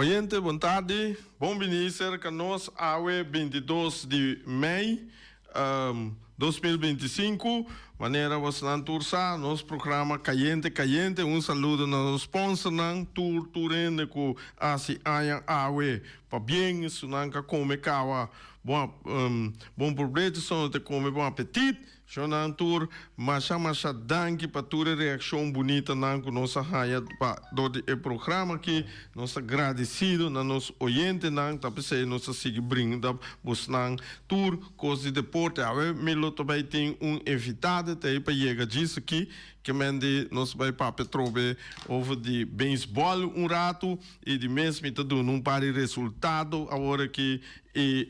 Oyente, bon tardi. Bon bini serka nos awe 22 di mei 2025. Manera bosnan tur sa, nos programa Kayente Kayente. Un saludo na nos sponsornan, tur tur hende ku hasi aña awe pabien, esunnan ka kome kawa bon bon probecho, esunnan ta kome bon apetit. Shonnan tur, masha masha danki pa tur e reakshon bunitanan ku nos a haña pa dor di e programa aki. Nos ta gradesido na nos oyentenan, ta p'esei nos ta sigui brinda bosnan tur kos di deporte. Awe mi lo ta bai tin un invitado ta ei pa yega djis aki, ke men di nos bai papia trobe over di beisbòl un ratu i di mes mi ta duna un par di resultado awor aki E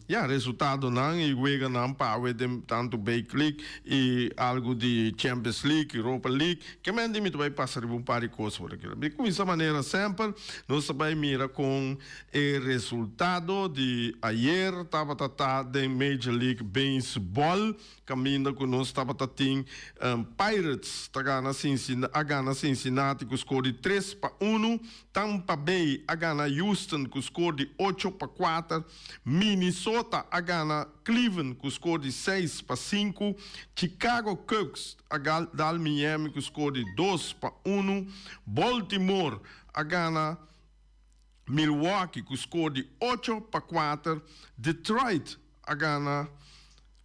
ya resultadonan y weganan pa awe den tanto Big League y algo di Champions League, Europa League. Ke men di mi ta bay pasa riba un par di cos por aki. Mi cuminsa manera semper, nos ta bay mira con e resultado di ayer tabata ta den Major League Baseball caminda cu nos tabata tin Pirates ta gana a gana Cincinnati cu score di 3-1. Tampa Bay a gana Houston ku skor di 8-4, Minnesota a gana Cleveland ku skor di 6-5, Chicago Cubs a dal Miami ku skor di 2-1, Baltimore a gana Milwaukee ku skor di 8-4, Detroit a gana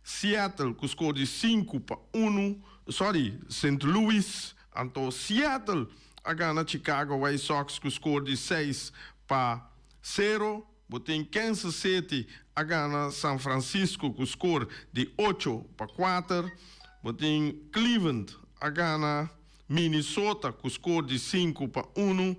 Seattle ku skor di 5-1, sorry, Sint Louis, anto Seattle a gana Chicago White Sox ku skor di 6-0. Bo tin Kansas City a gana San Francisco ku skor di 8-4. Bo tin Cleveland a gana Minnesota ku skor di 5-1.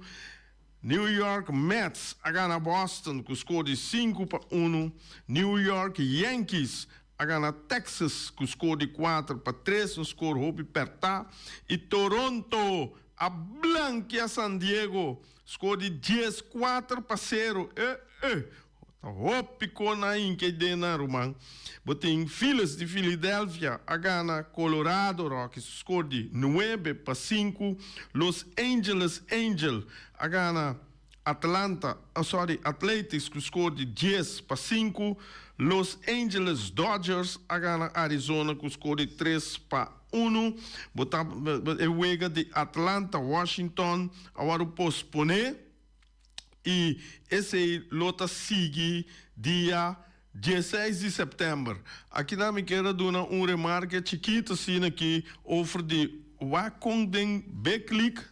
New York Mets a gana Boston ku skor di 5-1. New York Yankees a gana Texas ku skor di 4-3, un skor hopi pèrtá. I Toronto a blankia San Diego, skor di 14-0. Eh eh, ta hopi kon a hinka ei den nan, ruman. Bo tin Phillies di Philadelphia a gana Colorado Rockies, skor di 9-5. Los Angeles Angel a gana Atlanta, oh sorry, Athletics ku skor di 10-5. Los Angeles Dodgers a gana Arizona ku skor di 3-1. Bo ta e wega di Atlanta Washington a wòrdu posponé i esei lo ta sigui dia 16 di sèptèmber. Akinan mi kier a duna un remarke chikitu asina aki over di wak kon den Big League.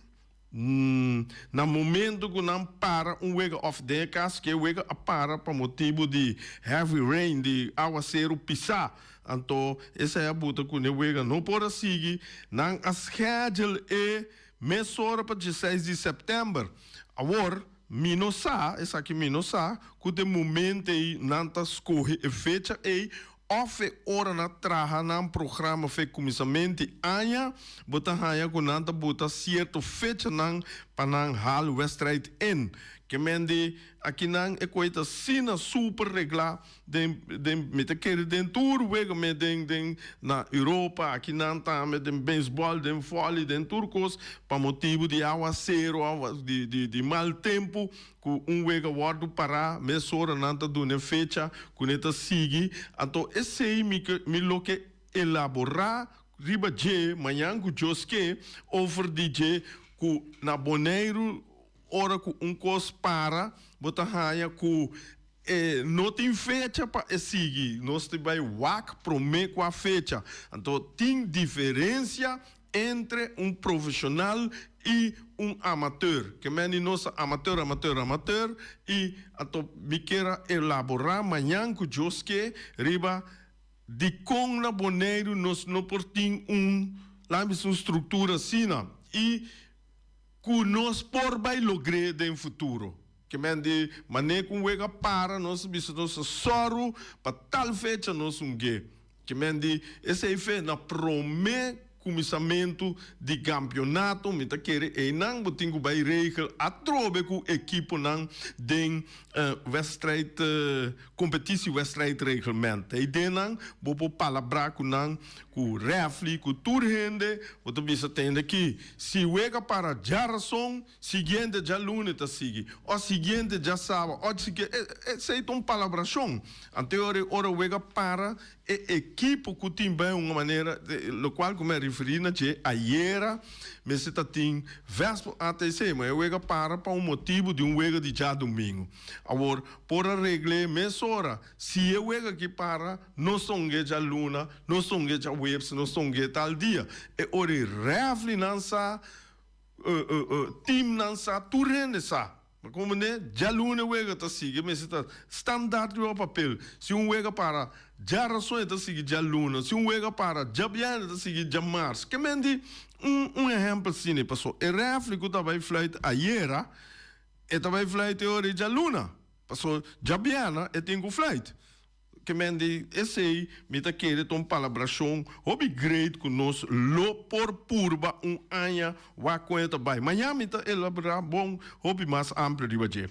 Na momento ku nan para un wega òf den e kas ku e wega a para pa motibu di heavy rain, di awaseru pisá, anto esei a buta ku e wega no por a sigui. Nan a schedule e mesora pa 16 di sèptèmber. Awor, mi no sa, esaki mi no sa, ku den momento ei nan ta skohe e fecha ei Òf e ora nan traha nan programa fe kuminsament di aña, bo ta haña ku nan ta buta sierto fechanan pa nan hal wèstrèit in. Ke men di akinan e koe ta asina super reglá den den mi ta kere den tur wega me den den na Europa, akinan tambe den beisbòl, den vòli, den tur kos pa motibu di awaseru òf di di di mal tempu Ku un wega wòrdu pará, mesora nan ta duna e fecha ku ne ta sigui. Anto esei mi ke mi lo ke elaborá riba dje mañan ku Dios ke, over di dje ku na Boneiru ora ku un kos para bo ta haña ku e no tin fecha pa e sigui. Nos ta bai wak promé ku a fecha. Anto tin diferensia entre un profesional y un amateur. Ke men di nos ta amateur, amateur, amateur y anto mi kier a elabora mañan cu Dios ke riba dicon na Boneiru nos no por tin un, laat mi bisa un structura asina y cu nos por bay logr'é den futuro. Ke men di mane cu un wega para nos ta bisa nos ta sòru pa tal fecha nos un ge. Ke men di esei fe na prome. kuminsamentu di kampionato mi ta kere einan bo tin ku bai regel atrobe ku ekiponan den wedstrijd kompetisi wedstrijd reglement. E ideanan bo por palabrá ku nan ku rèfli ku tur hende bo ta bisa tende aki si wega para djarason Siguiente djalune ta sigui, o siguiente djasaba, o esei ta un palabrashon. Anto e ora wega para e ekipo ku tin bai un manera, lokual ku mi a referí na dje ayera, mester ta tin Vespo ATC, ma e wega para pa un motibu di un wega di djadumingu. Awor, por a regl'é mesora, si e wega aki para, nos ta ung'é djaluna, nos ta ung'é djaweps, nos ta ung'é tal dia. E ora e rèflinan sa. Teamnan sa, tur hende sa. Ma como ne, djaluna e wega ta sigui, mester ta standaard riba papel. Si un wega para djarason e ta sigui djaluna, si un wega para djabièrnè e ta sigui djamars. Ke men di un un ehèmpel asina, paso e rèfri ku ta bai fluit ayera, e ta bai fluit e ora di djaluna, paso djabièrnè e tin ku fluit. Ke men di esei mi ta kere ta un palabrashon hopi great ku nos lo por purba un aña wak kon e ta bai. Maña mi ta elaborá bon hopi mas amplio riba dje.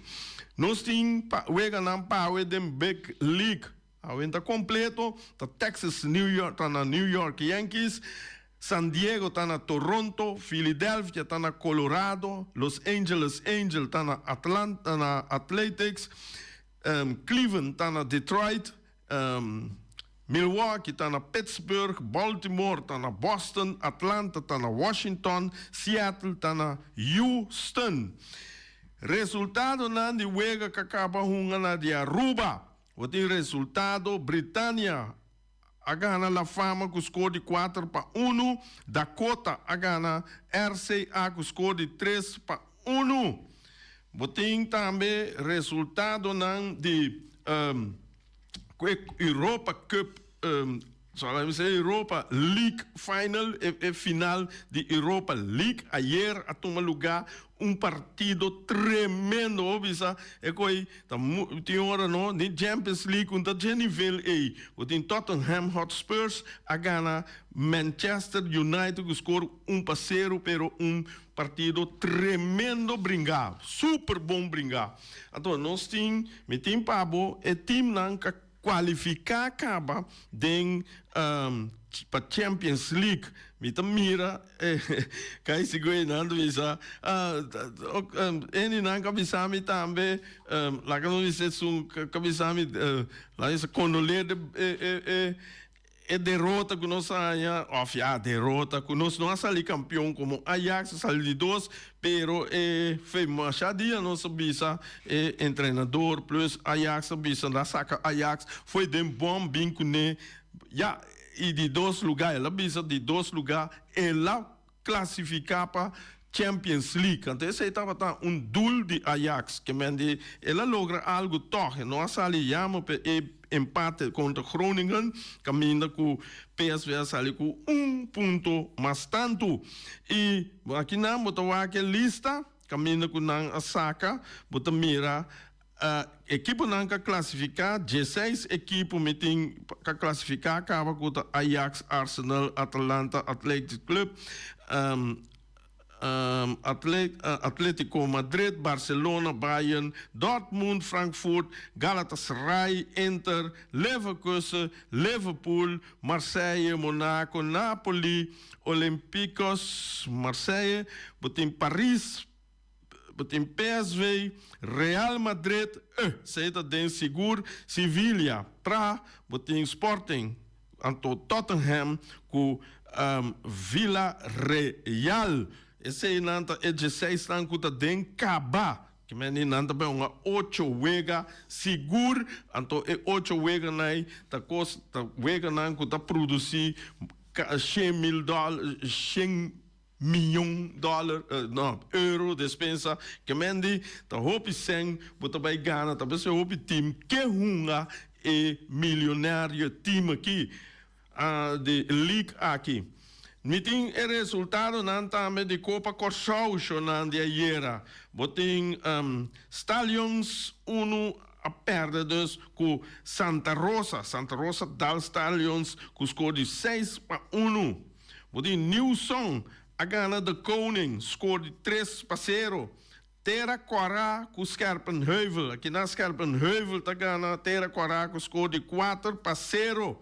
Nos tin pa weganan pawe den Big League. Awe ta kompleto, ta Texas New York ta na New York Yankees, San Diego ta na Toronto, Philadelphia ta na Colorado, Los Angeles Angel ta na Atlanta na Athletics, Cleveland ta na Detroit, Milwaukee ta na Pittsburgh, Baltimore ta na Boston, Atlanta ta na Washington, Seattle ta na Houston. Resultadonan di wega ka kaba hunga na di Aruba. Bo tin resultado, Britania a gana La Fama ku skor di 4-1, Dakota a gana RCA ku skor di 3-1. Bo tin tambe resultadonan di Europa Cup, Europa League Final, e final di Europa League ayer a tuma luga. Un partido tremendo bo bisa e koe ta tin ora no ni Champions League un ta dje nivel ey bo tin Tottenham Hotspurs a gana Manchester United ku score 1-0 pero un partido tremendo bringa super bon bringa anto nos tin mi tin pa bo e teamnan ka Kualifiká kaba den pa Champions League. Mi ta mira kai sigur nan ta bisa Andy nan ka bisa mi tambe laga nos bisa esun ka bisa mi laga bisa kondoleer de e derota ku nos a haña òf ya derota ku nos no a sali kampion komo Ajax a sali di dos Pero e fe masha dia nos a bisa e entrenador plus Ajax a bisa na saca Ajax foi den bom bin cune ya y di dos lugar el a bisa di dos lugar el a clasifica pa Champions League anto esey tabata un doel di Ajax ke men di el a logra algo toch e no a sali yama pe e Empate kontra Groningen, kaminda ku PSV a sali ku un punto mas tantu. I aki nan bo ta wak e lista kaminda ku nan a saka, bo ta mira ekiponan ka klasifiká, dieseis ekipo mi tin ka klasifiká kaba ku ta Ajax, Arsenal, Atalanta, Athletic Club, Atletico Madrid, Barcelona, Bayern, Dortmund, Frankfurt, Galatasaray, Inter, Leverkusen, Liverpool, Marseille, Monaco, Napoli, Olympiacos, Marseille, bo tin Paris, bo tin PSV, Real Madrid, esey ta den sigur, Sevilla, Pra, bo tin Sporting. Anto Tottenham ku Villarreal. Eseinan ta e dieseisnan ku ta den kaba. Ke meni nan ta bai hunga ocho wega sigur. Anto e ocho weganan ei ta kos ta weganan ku ta produsí 100,000 dòler, 100 miyon dòler, no, euro despensa. Ke men di ta hopi sèn bo ta bai gana, ta bes e hopi tim ke hunga e milionario team aki di league aki. Mi tin e resultadonan tambe di Kopa Kòrsou shownan di ayera. Bo tin Stallions unu a pèrdè dus ku Santa Rosa. Santa Rosa dal Stallions ku skor di 6-1. Bo tin New Song a gana De Koning score di 3-0. Tera Kòrá ku Scherpenheuvel. Akinan Scherpenheuvel ta gana Tera Kòrá ku score di 4-0.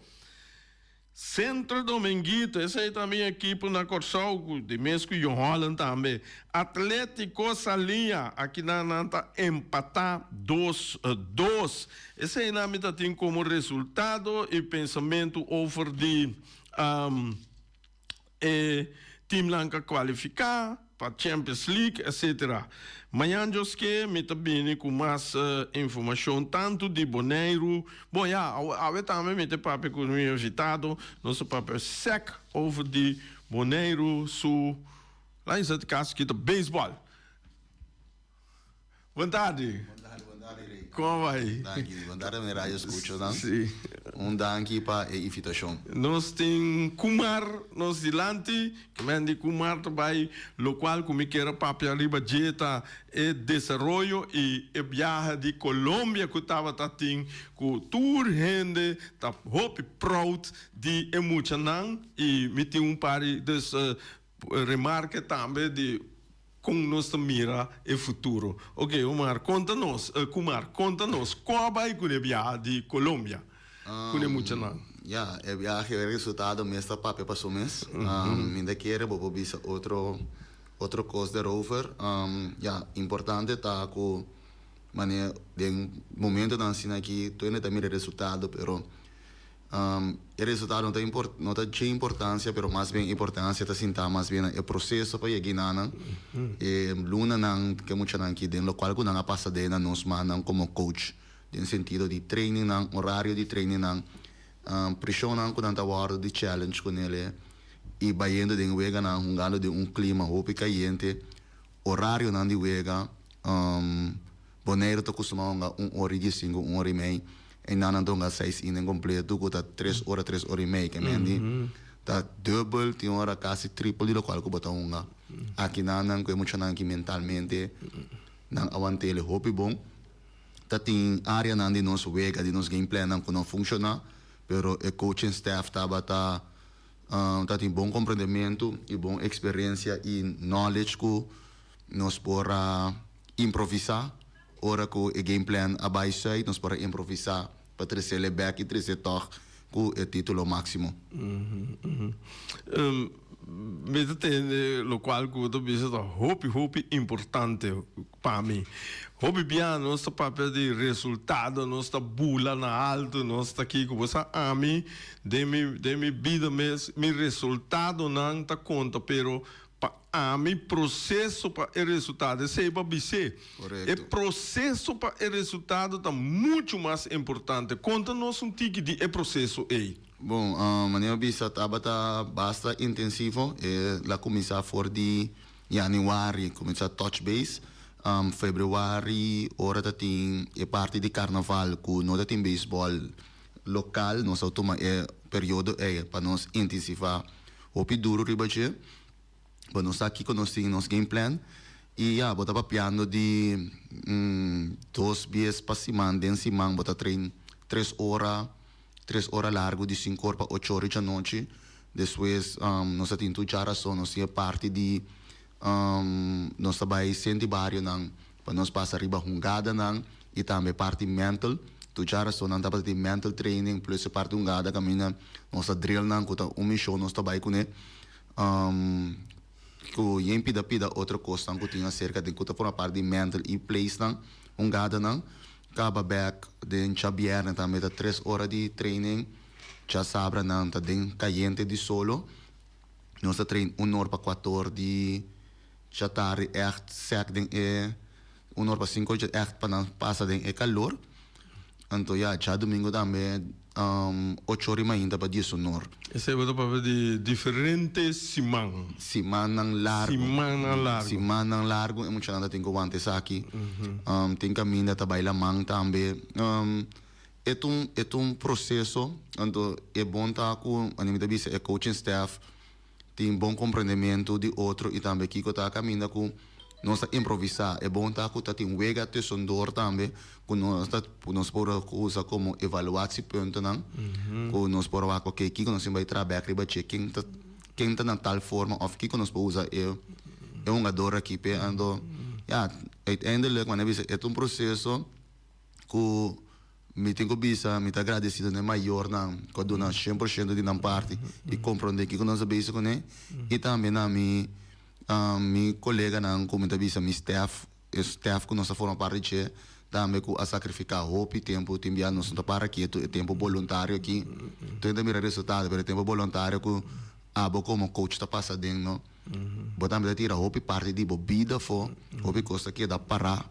Centro Dominguito, esei ta mi ekipo na Kòrsou ku di mes ku Jong Holland tambe. Atletico Saliña, akinan nan ta empatá 2-2. Eseinan mi ta tin komo resultado i pensamentu over di e teamnan ka kualifiká pa Champions League etc. Mañan Dios ke mi ta bini ku mas informashon tantu di Boneiru, bon ya awe tambe mi ta papia ku mi invitado, nos ta papia sèk over di Boneiru su, laat mi sa kas kita beisbòl. Bon tardi. Bon tardi, bon tardi Rey. Kon bai? Danki, bon tardi mi radio scuchonan. Si. Un danki pa e invitacion. Nos tin Kumar nos dilanti, ke men di Kumar ta bai locual cu mi kier a papia riba dje ta e desaroyo y e biahe di Colombia cu tabata tin cu tur hende ta hopi proud di e muchanan y mi tin un par di dus remarke tambe di Kon nos ta mira e futuro? Ok, Omar, konta nos, Kumar, konta nos, kon a bai ku e biaha di Colombia ku e muchanan? Ya, e biahe, e resultado mes ta papia pa su mes. Mi ta kere bo por bisa otro, otro kos derover. Ya, importante ta ku manera den momentonan asina aki tur hende ta mira e resultado, pero E resultado no ta impor no ta dje importancia pero mas bien importancia ta sinta mas bien na e proceso pa yega enanan e lunanan ke muchanan ki den locual cu nan a pasa den na nos mannan como coach den sentido di trainingnan horario di trainingnan presionnan cu nan ta wordo di challenge cu nele y bayendo den weganan hungando den un clima hopi cayente horarionan di wega Boneiru ta custuma hunga un ora y diesinco un ora y mei. Einan nan ta hunga seis inning completo cu ta tres ora, tres ora y mei. Ke men di ta dubbel, tin ora casi triple di locual cu bo ta hunga. Akinan nan cu e muchanan aki mentalmente nan a wantele hopi bon. Ta tin areanan di nos wega, di nos game plannan cu no funciona, pero e coaching staff tabata ta tin bon comprendemento y bon experiencia y knowledge cu nos por a improvisá. Ora ku e game plan a bai sùit, nos por a improvisá pa tres'el e bèk i tres'é tòg ku e título máksimo. Mi ta tende lokual ku bo ta bisa ta hopi hopi importante pa mi. Hopi bia nos ta papia di resultado, nos ta bula na alto, nos ta kiko. Bo sa ami den mi den mi bida mes mi resultadonan ta konta pero Pa ami proceso pa e resultado, esey pa bis'é. E proceso pa e resultado ta mucho mas importante. Conta nos un tiki di e proceso ey. Bon, manera mi bisa tabata basta intensivo. E la cuminsa for di januari, cuminsa touch base. Februari ora ta tin e parti di carnaval cu no ta tin baseball local, nos a tuma e periodo ey pa nos intensiva Hopi duro riba dje, bo no sa kiko nos tin nos game plan y ya bo ta papiando di dos bies pa siman, den siman bo ta train tres ora, tres ora largo di sinku or pa ocho or djanochi, despues nos ta tin tur djarason nos tin e parti di nos ta bai senti barionan pa nos pasa riba hungadanan y tambe parti mental. Tur djarason nan tabata tin mental training plus e parti hungada caminda nos ta drill nan cu ta un mision nos ta bay cune cu yen pida pida otro cosnan cu tin acerca den cu ta forma parti di mental y place nan hungadanan. Caba bek den djabierne tambe ta tres ora di training djasabra nan ta den cayente di solo. Nos ta train un or pa cuator di djatardi echt sec den e un or pa cinco or echt pa nan pasa den e calor. Anto ya djadomingo tambe ocho or y mainta pa dies un or. Esey bo ta papia di diferente siman. Simannan largo. Simannan largo. Simannan largo e muchanan ta tin cu wanta esaki. Tin caminda ta bay laman tambe. E ta un e ta un proceso, anto e bon ta cu anto mi ta bisa e coaching staff tin bon comprendemento di otro y tambe kico ta caminda cu nos ta improvisa. E bon ta cu ta tin wega tussendoor tambe cu nos ta cu nos por usa como evaluatiepuntennan cu nos por wak ok kico nos tin bay traha bek riba dje ken ta. ken ta na tal forma of kiko nos por usa e e hungador aki p'e. Anto ya, uiteindelijk manera bisa e ta un proceso ku mi tin ku bisa mi ta agradecido na e mayornan ku a duna 100% di nan parti i komprondé kiko nos a bezig kuné i tambe na mi mi koleganan ku mi ta bisa mi staff, e staff ku nos a forma parti dje tambe ku a sakrifiká hopi tempu. Tin bia nos no ta para ketu e tempu boluntario aki tur hende ta mira resultado, pero e tempu boluntario ku abo komo coach ta pasa den no bo tambe ta tira hopi parti di bo bida afó, hopi kos ta keda pará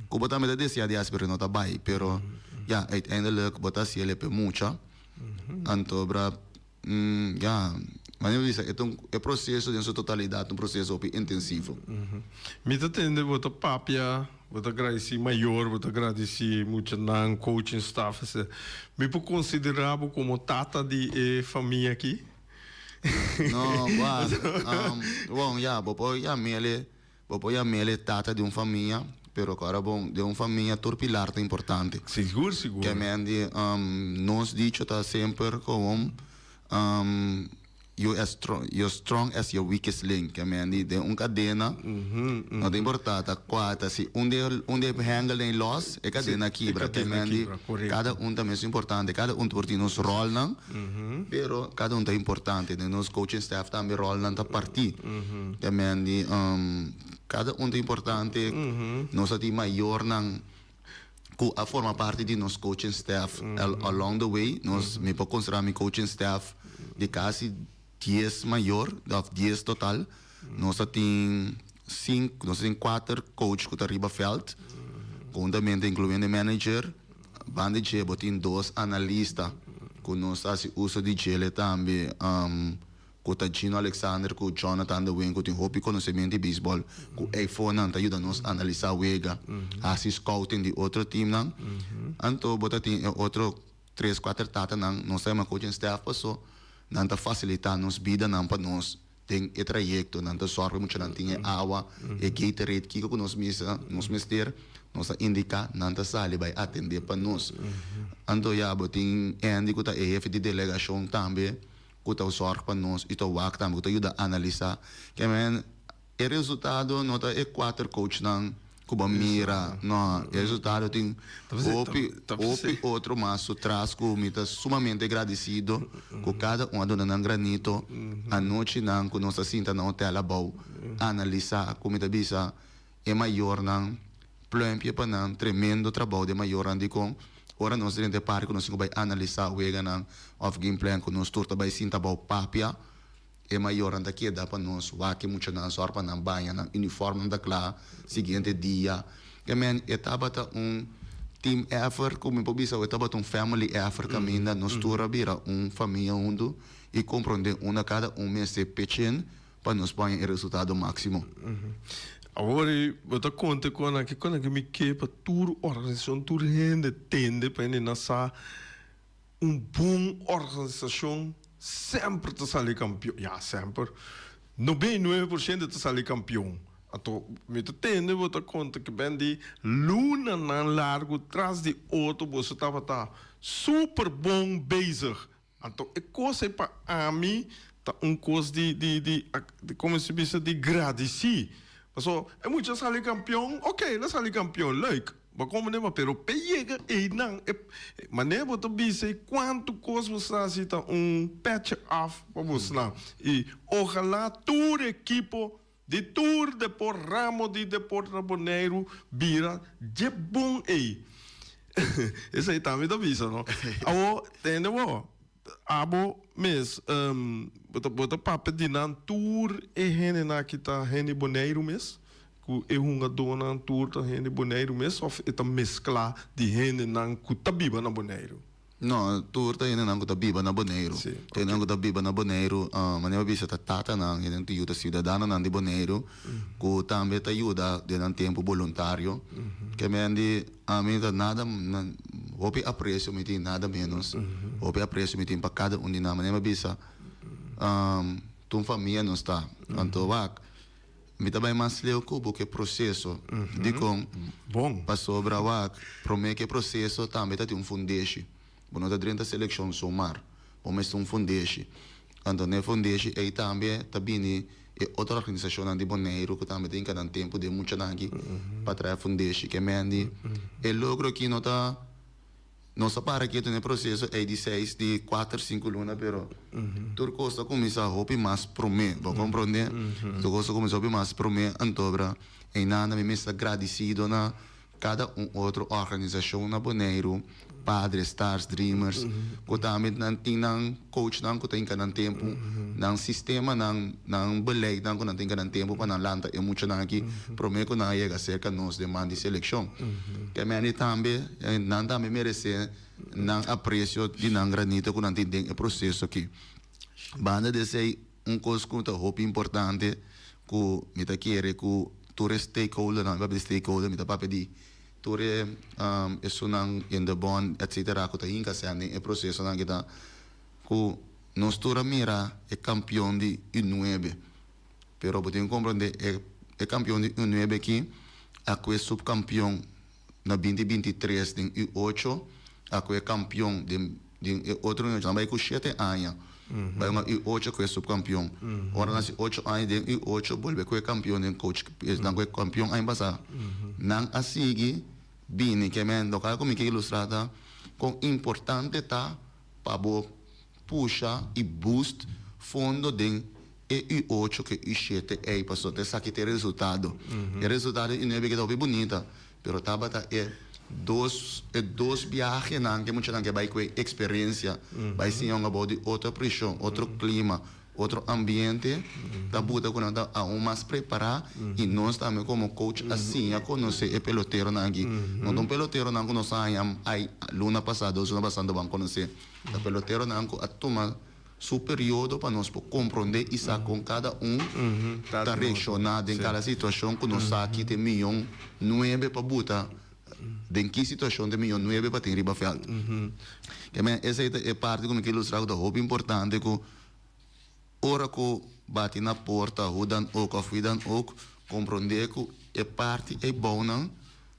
ku bo tambe ta deseá di hasi pero no ta bai. Pero ya, uiteindelijk bo ta hasi el pa e mucha. Anto bra, ya, manera mi bisa e ta un e proseso den su totalidat ta un proseso hopi intensivo. Mi ta tende bo ta papia, bo ta gradisí mayor, bo ta gradisí muchanan, coaching staff, etcetera. Mi por konsiderá bo komo tata di e famia aki? No, wak, bon, ya, bo por yam'el, bo por yam'el e tata di un famia, pero ku ora bon, den un famia tur pilar ta importante. Sigur, sigur. Ke men di, nos dicho ta semper komo, You as strong, you're strong as your weakest link. Ke men di, den un kadena, no ta importá ta kua ta, si un di e, un di e hengelnan lòs, e kadena kibra. Ke men di, kada un ta mes importante, kada un por tin nos ròlnan. Pero kada un ta importante. Den nos coaching staff tambe rolnan ta partí. Ta men di kada un ta importante. Nos a tin mayornan ku a forma parti di nos coaching staff along the way. Nos, mi por konsiderá mi coaching staff di kasi 10 mayor òf 10 total. Nos a tin sinku, nos a tin kuater coach ku ta riba vèlt, konhuntamente inkluyendo e manager. Banda di dje bo tin dos analista ku nos ta hasi uso di djele tambe, ku ta Gino Alexander ku Jonathan de Win ku tin hopi konosementu di beisbòl ku eifonan ta yuda nos analisá wega, hasi scouting di otro teamnan. Anto bo ta tin e otro tres kuater tatanan, nos ta yama coaching staff paso nan ta fasilitá nos bidanan pa nos den e trayekto. Nan ta sòrg pa e muchanan tin e awa, e Gatorade, kiko ku nos misa, nos mester, nos ta indiká, nan ta sali bai atendé pa nos. Anto ya bo tin Andy ku ta e hefe di delegashon tambe ku ta sòrg pa nos i ta wak tambe ku ta yuda analisá. Ke men E resultado no ta e kuater coachnan ku bo mira, no. E resultado tin hopi, hopi otro mas su tras ku mi ta sumamente gradisido ku kada un a duna nan granito anochinan ku nos a sinta na hotel abou analisá ku mi ta bisa e mayornan pluimpje pa nan tremendo trabou di e mayornan dikon ora nos drenta e parke ku nos tin ku bai analisá weganan òf game plan ku nos tur ta bai sinta abou papia. E mayornan ta keda pa nos wak e muchanan sòr pa nan baña, nan uniformnan ta kla siguiente dia. Ke men e tabata un team effort ku mi por bisa e tabata un family effort kaminda nos tur a bira un famia huntu i komprondé unda kada un mester pechen pa nos por haña e resultado máksimo. Awor bo ta konta e konan ke konan ke mi ke pa tur organisashon tur hende tende pa hende nan sa Un bon organisashon semper ta sali kampion. Ya, semper. 99% ta sali kampion. Anto mi ta tende bo ta konta ke ben di lunanan largu tras di otro boso tabata super bon bezig. Anto e kos ei pa ami ta un kos di di di komo si bisa di gradisí. Paso e mucha sali kampion, oke el a sali kampion, leuk. Bo komprende ma pero p'e yega einan e manera bo ta bisa ei kuantu kos bo sa si ta un petje af pa bosnan i ojalá tur ekipo di tur depor ramo di deporte na Boneiru bira dje bon ei. Esei tambe ta bisa no. Awor tende bo abo mes bo ta bo ta papia di nan tur e hendenan aki ta hende Boneiru mes? Ku e hungadónan tur ta hende Boneiru mes òf e ta mesklá di hendenan ku ta biba na Boneiru? No, tur ta hendenan ku ta biba na Boneiru. Sí, Ta hendenan ku ta biba na Boneiru, manera bo bisa ta tatanan, hendenan ku ta yuda siudadanonan di Boneiru ku tambe ta yuda den nan tempu boluntario. Ke men di ami ta nada hopi apresio mi tin, nada ménos. Hopi apresio mi tin pa kada un di nan. Manera bo bisa tur un famia nos ta. Anto wak. Mi ta bai mas leu ku bo ku e proseso. Dikon? Bon. Pasobra wak, promé ku e proseso tambe ta tin un fundeshi. Bo no ta drenta selekshon somar. Bo mester un fundeshi. Anto n'e fundeshi ei tambe ta bini e otro organisashonnan di Boneiru ku tambe ta hinka nan tempu den muchanan aki pa traha e fundeshi. Ke men di e logro aki no ta nos a para ketu n'e proseso ei di seis di kuater sinku luna pero tur kos ta kuminsá hopi mas promé. Bo komprondé? Tur kos ta kuminsá hopi mas promé antobra einan mi mester ta gradisido na Kada un otro organisashon na Boneiru, Padres, Stars, Dreamers, ku tambe nan tin nan coachnan ku ta hinka nan tempu, nan sistemanan, nan beleidnan ku nan ta hinka nan tempu pa nan lanta e muchanan aki promé ku nan a yega serka nos den man di selekshon. Ke meni tambe nan tambe meresé nan apresio di nan granito ku nan tin den e proseso aki. Banda di esei un kos ku ta hopi importante ku mi ta kere ku tur e stakeholdernan, mi papia di stakeholder mi ta papia di tur e esunnan in de bond etcetera ku ta hinka sèn den e prosesonan aki ta ku nos tur a mira e kampion di U nuebe pero bo tin ku komprende e kampion di U nuebe aki a kue supkampion na binti binti tres den U ocho a kue kampion den den e otro U ocho nan bai ku shete aña bai hunga U ocho kue supkampion ora nan hasi ocho aña den U ocho bolbe kue kampion den coach nan kue kampion aña pasa nan a sigui bini ke men loke ku mi ke ilustra ta kon importante ta pa bo pusha i boost fondo den e U ocho ku e U shete ei pasobra ta esaki ta e resultado. E resultado di U nuebe keda hopi bunita pero tabata e dos e dos biahenan ku e muchanan ke bai ku e eksperensia bai siña un abou di otro preshon, otro klima, otro ambiente ta buta ku nan ta aun mas prepará i nos tambe komo coach a siña konosé e peloteronan aki. No ta un peloteronan ku nos a haña ai luna pasá dos luna pasá no ban konosé. Ta peloteronan ku a tuma su periodo pa nos por komprondé i sa kon kada un ta reakshoná den kada situashon ku nos sa ki ta e miyon nuebe pa buta den ki situashon ta e miyon nuebe pa tin riba vèlt. Ke men esei ta e parti ku mi ke ilustrá ku ta hopi importante ku ora ku bati na porta hoe dan ook òf wie dan ook komprondé ku e parti ei bounan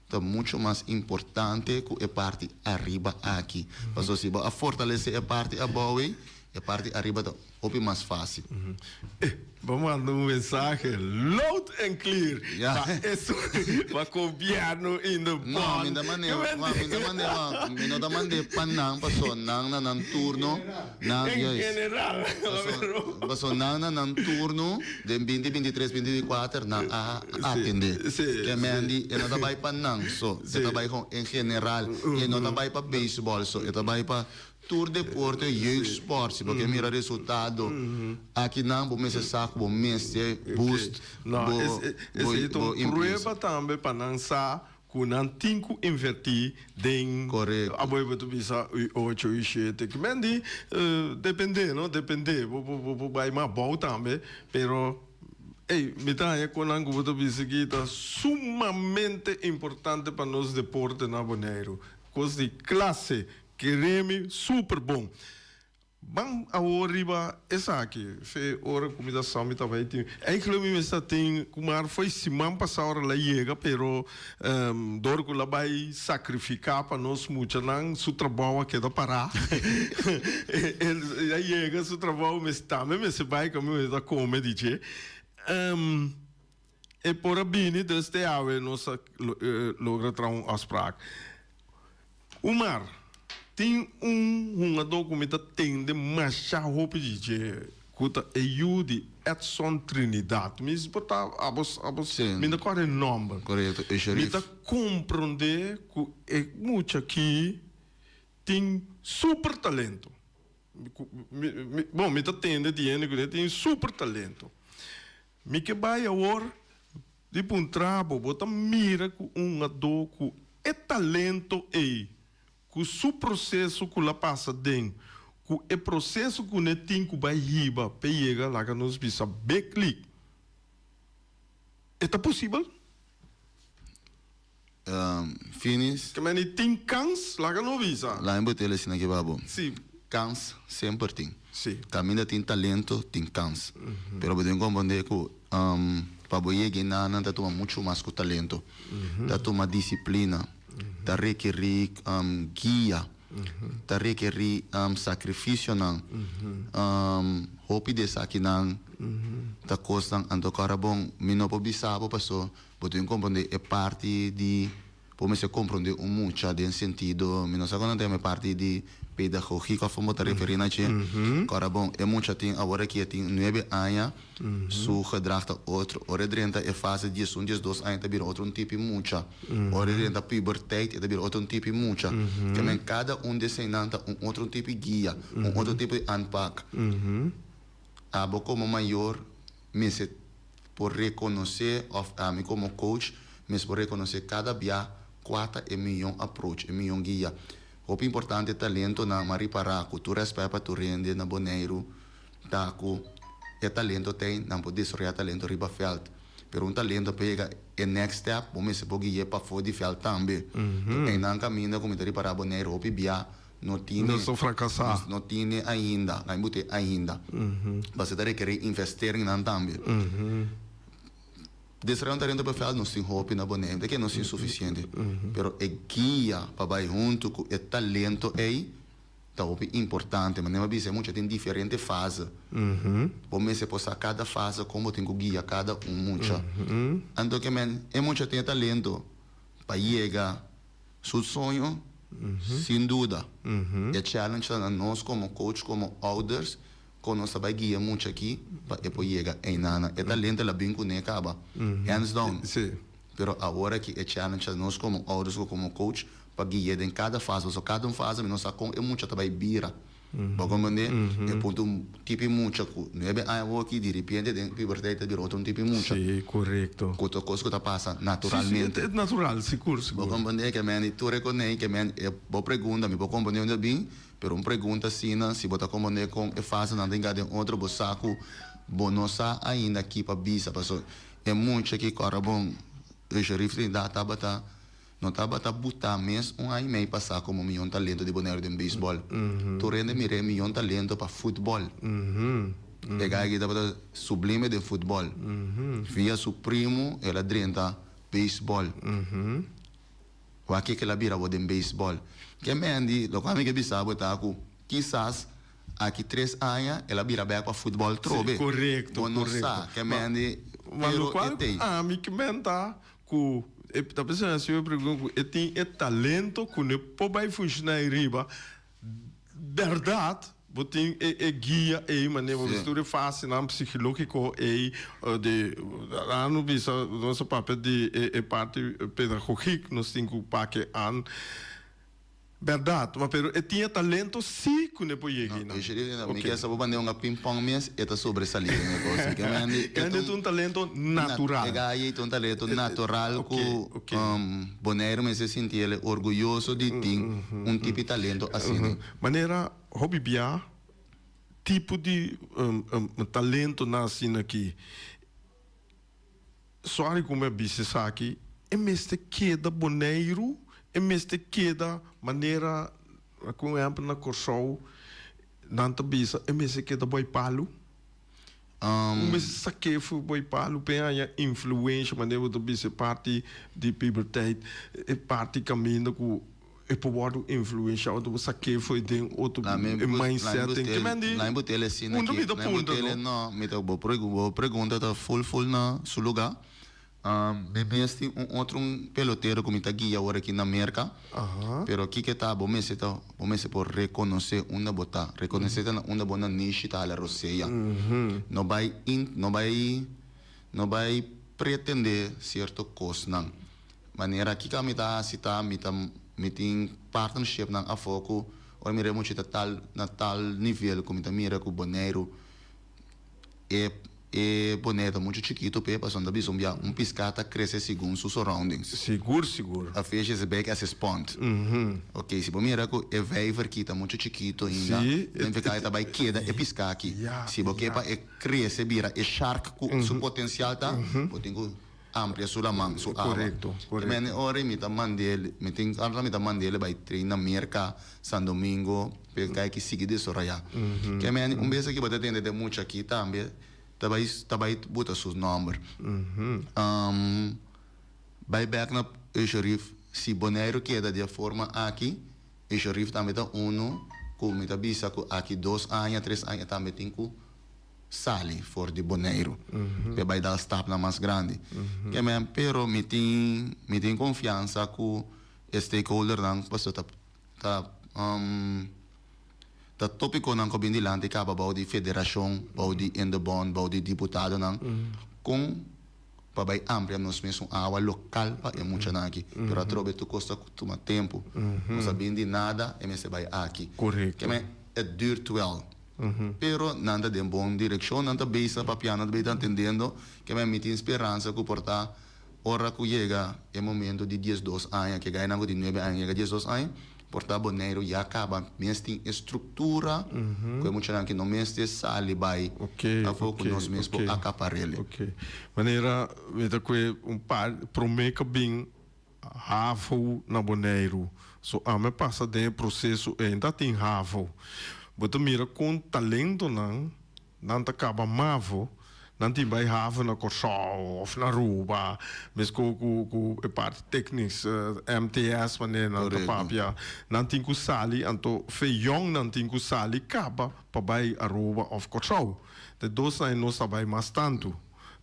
ta mucho mas importante ku e parti ariba aki. Pasobra si bo a fortalesé e parti abou ei, e parti ariba ta hopi mas fásil. Eh, bo manda un mensahe loud and clear pa esun pa gobièrnu in de No, bond. mi ta mand'é, mi ta mand'é, mi no ta mand'é pa nan pasobra nan na nan turno Nan, En juist. general, Paso, paso nan na nan turno den binti binti tres, binti binti kuater nan a atende. Sí, Ke sí. men di e no ta bai pa nan so, e ta bai gewoon en general. E no ta bai pa beisbòl so, e ta bai pa tur deporte, jeugdsport. Si bo ke mira resultado aki nan bo mester sa ku bo mester boost No, bo, es, bo, esei ta bo un empresa. prueba tambe pa nan sa Ku nan tin ku invertí den Korekto. Abo bo ta bisa ui ocho ui shete ki men di dependé no dependé bo bo bo bai mas abou tambe pero ey mi ta haña ku nan ku bo ta bisa aki ta sumamente importante pa nos deporte na Boneiru kos di klase keremi super bon. Ban awor riba esaki, fe ora ku mi ta sa mi ta bai tin. Eigenlijk mi mester tin ku mar foi siman pasá ora el a yega, pero dor ku el a bai sakrifiká pa nos muchanan su trabou a keda pará. El a yega su trabou mes tambe mester bai ku mi mester kome di dje. E por a bini dus te awe nos a logra traha un afspraak. Umar, tin un hungadó ku mi ta tende masha hopi di dje, ku ta e yu di Edson Trinidad. Mi por ta abos abos mi no kòrda e nòmber. Korekto, e Mi Sherif. ta komprondé ku e mucha aki tin super talento. Bon, mi ta tende di hende ku e tin super talento. Mi ke bai awor di puntra bo, bo ta mira ku un hungadó ku e talento ei, ku su proseso ku la pasa den, ku e proseso ku ne tin ku bai hiba p'e yega laga nos bisa big league, e ta posibel? Finis. Ke meni tin kans? Laga no bisa. Laga mi bot'el asina ki pa bo. Si. Kans semper tin. Si. Kaminda tin talento, tin kans. Pero bo tin komprondé ku pa bo yega e nan ta tuma muchu mas ku talento. Ta tuma disiplina, ta rekerí guia. Ta rekerí sakrifisionan. Hopi di esakinan ta kosnan anto kòrda bon mi no por bisa bo paso bo tin komprondé e parti di bo mester komprondé un mucha den sentido mi no sa kon nan ta yama e parti di pedagogiek òf kon bo ta referí na dje. Kòrda bon e mucha tin awor aki e tin nuebe aña. Su gedrag ta otro. Ora e drenta e fase 11, 12 aña e ta bira otro un tipi mucha. Ora e drenta puberteit e ta bira otro un tipi mucha. Ke men kada un di eseinan ta un otro tipi guia, un otro tipo di aanpak. Abo komo mayor mester por rekonosé òf ami komo coach mester por rekonosé kada bia kua ta e miyon approach, e miyon guia. Hopi importante talentonan, m'a ripará ku tur rèspèt pa tur hende na Boneiru, Ta ku e talento t'ei, nan por desaroyá talento riba vèlt. Pero un talento pa yega e next step, bo mester por gui'é pafó di vèlt tambe. Einan kaminda ku mi ta ripará Boneiru hopi bia no tine. Nos ta frakasá. No tine ainda, nan but'é ainda. Pasobra ta rekerí investeringnan tambe. Desaroyá un talento pa vèlt nos tin hopi na Boneiru, ta ke nos tin sufisiente. Pero e guia pa bai huntu ku e talento ei. Ta hopi importante, manera mi a bisa e mucha tin diferente fase. Bo mester por sa kada fase kon bo tin ku guia kada un mucha. Anto ke men e mucha tin e talento pa yega su soño sin duda. E challenge ta na nos komo coach, komo ouders kon nos ta bai guia e mucha aki pa e por yega einana. E talento el a bin kuné kaba, hands down. Pero awor aki e challenge ta nos komo ouders ku komo coach pa gui'é den kada fase, pasobra kada un fase mi no sa kon e mucha ta bai bira. Bo a komprendé? E punto un tipi mucha ku nuebe aña awor aki diripiente den puberteit ta bira otro un tipi mucha. Sí, korekto. Ku ta kos ku ta pasa naturalmente. Sí, sí, e natural, sigur, sigur. Bo a komprendé? Ke men di tur e konei, ke men e bo pregunta, mi por komprendé unda bin, pero un pregunta asina, si bo ta komprendé kon e fasenan ta hinká den otro, bo sa ku bo no sa ainda ki pa bisa, pasobra e mucha ki kòrda bon, Usher Trinidad tabata. No tabata butá mes un aña i mei pasá komo mion talento di Boneiru den beisbòl. Tur hende mir'é mion talento pa futbòl. E guy aki tabata sublime den futbòl. Via su primu el a drenta beisbòl. Wak kiko el a bira bo den beisbòl. Ke Mandy, lokual mi ke bisa bo ta ku kisas aki tres aña el a bira bèk pa futbòl trobe. Bo no sa. Ke Mandy, pero e t'ei. Ami ke men ta Ku e ta pensando si e pregunta ku e tin e talento ku no por bai funshoná ei riba, bèrdat bo tin e e guia ei manera bo bisa tur e fasenan psikológiko ei di anu bisa nos a papia di e e parti pedagogik nos tin ku pake an. Berdad, ma pero e tin e talento si cu ne por yega einan. No, mi kier sa bo band'e hunga ping pong mes, e ta sobresali den e cos. Mi kier mende, e ta un talento natural. E gaye ta un talento natural cu Boneiru mester sinti el orguyoso di tin un tipi talento asina. Manera hopi bia tipo di talentonan asina aki. Sorry ku mi a bisa esaki, e mester keda Boneiru, e mester keda manera ku ehèmpel na Kòrsou nan ta bisa e mester keda boi palu. Un mester sak'é for boi palu p'e haña influensha manera bo ta bisa e parti di puberteit, e parti kaminda ku E por wòrdu influenshá otro bo sak'é fo'i den otro e mindset den ke men di Lain botele asina punto mi ta punta no. No, mi ta bo bo pregunta ta ful ful na su lugá. Mi mes tin un otro un pelotero ku mi ta guia awor aki na Merka. Pero kiko ta bo mester ta bo mester por rekonosé unda bo ta. Rekonosé ta na unda bo nanishi ta hala rosea. No bai in no bai no bai pretendé sierto kosnan. Manera kiko mi ta hasi ta mi ta mi tin partnershipnan afó ku ora mi remuchi ta tal na tal nivel ku mi ta mira ku Boneiru e e Boneiru ta muchu chikitu p'e pasobra ta bisa un bia un piská ta krese segun su surroundings. Sigur sigur. A fish is big as his pond. Ok si bo mira ku e vijver aki ta muchu chikitu ainda e ta bai keda e piská aki. Si bo ke pa e krese bira e shark ku su potensial ta bo tin ku Amplia su laman, su awa. Korekto, korekto. Te mende ora i mi ta mand'el, mi tin ora mi ta mand'el bai train na Merka, San Domingo, p'e kai ki sigui desaroyá. Ke mende un bes aki bo ta tende den mucha aki tambe ta bai ta bai buta su nòmber. Bai bèk na Usherief, si Boneiru keda di e forma aki. E Sharif tambe ta uno ku mi ta bisa ku aki 2 aña, 3 aña tambe tin ku sali for di Boneiru. Pa bai dal stapnan mas grandi. Ke men, pero mi tin konfiansa ku e stakeholdernan, paso ta tópikonan ku bin dilanti kaba bou di federashon, bou di in de bond, bou di diputadonan, kon pa bai amplia nos mes un awa lokal pa e muchanan aki. Pero atrobe tur kos ta tuma tempu. Nos a bin di nada e mester bai aki. Ke men, het duurt wel. Pero nan ta den bon direkshon, nan ta bezig papiando, nan ta bezig entendiendo, ke men mi tin speransa ku por ta ora ku yega e momento di 12 aña, ku gainan ku tin 9 aña yega 12 aña, por ta Boneiru ya kaba mes tin e struktura ku e muchanan ku no mester sali bai afó ku nos mes por akapar'é. Ok. Manera, mi ta kue un par promé ku bin HAVO na Boneiru. So ami pasa den e proseso ei ta tin HAVO. Bo ta mira kon talentonan nan ta kaba MAVO, nan tin bai HAVO na Kòrsou òf na Aruba, meskos ku e parti téknisch MTS manera nan ta papia, nan tin ku sali, anto fe yòn nan tin ku sali kaba pa bai Aruba òf Kòrsou. De dos nan nos ta bai mas tantu.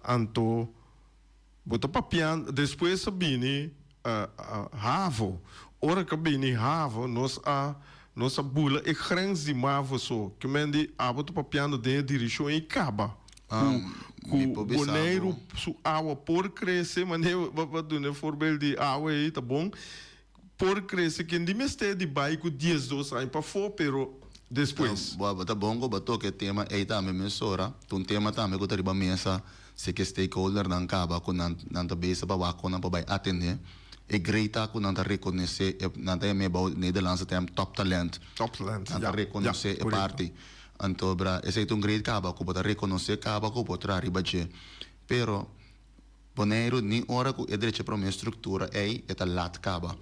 Anto bo ta papiando, despues a bini HAVO. Ora ku a bini HAVO nos a bula e grens di MAVO so. Ke men di abo ta papiando den e direkshon ei kaba. Ku Boneiru su awa por krese, manera bo a duna e voorbeeld di awa ei ta bon, por krese ken di mester di bai ku 12 aña pafó, pero despues. Bo ta bon ku bo toka e tema ei tambe mesora. Ta un tema tambe ku ta riba mesa si ku e stakeholdernan kaba ku nan nan ta bezig pa wak kon nan por bai atendé. E great ta ku nan ta rekonosé e nan ta yama e bou Nederlandse term top talent. Top talent, Nan ta rekonosé e parti. Anto bra esei ta un great kaba ku bo ta rekonosé kaba ku bo traha riba dje. Pero Boneiru ni ora ku e drecha promé struktura ei e ta lat kaba.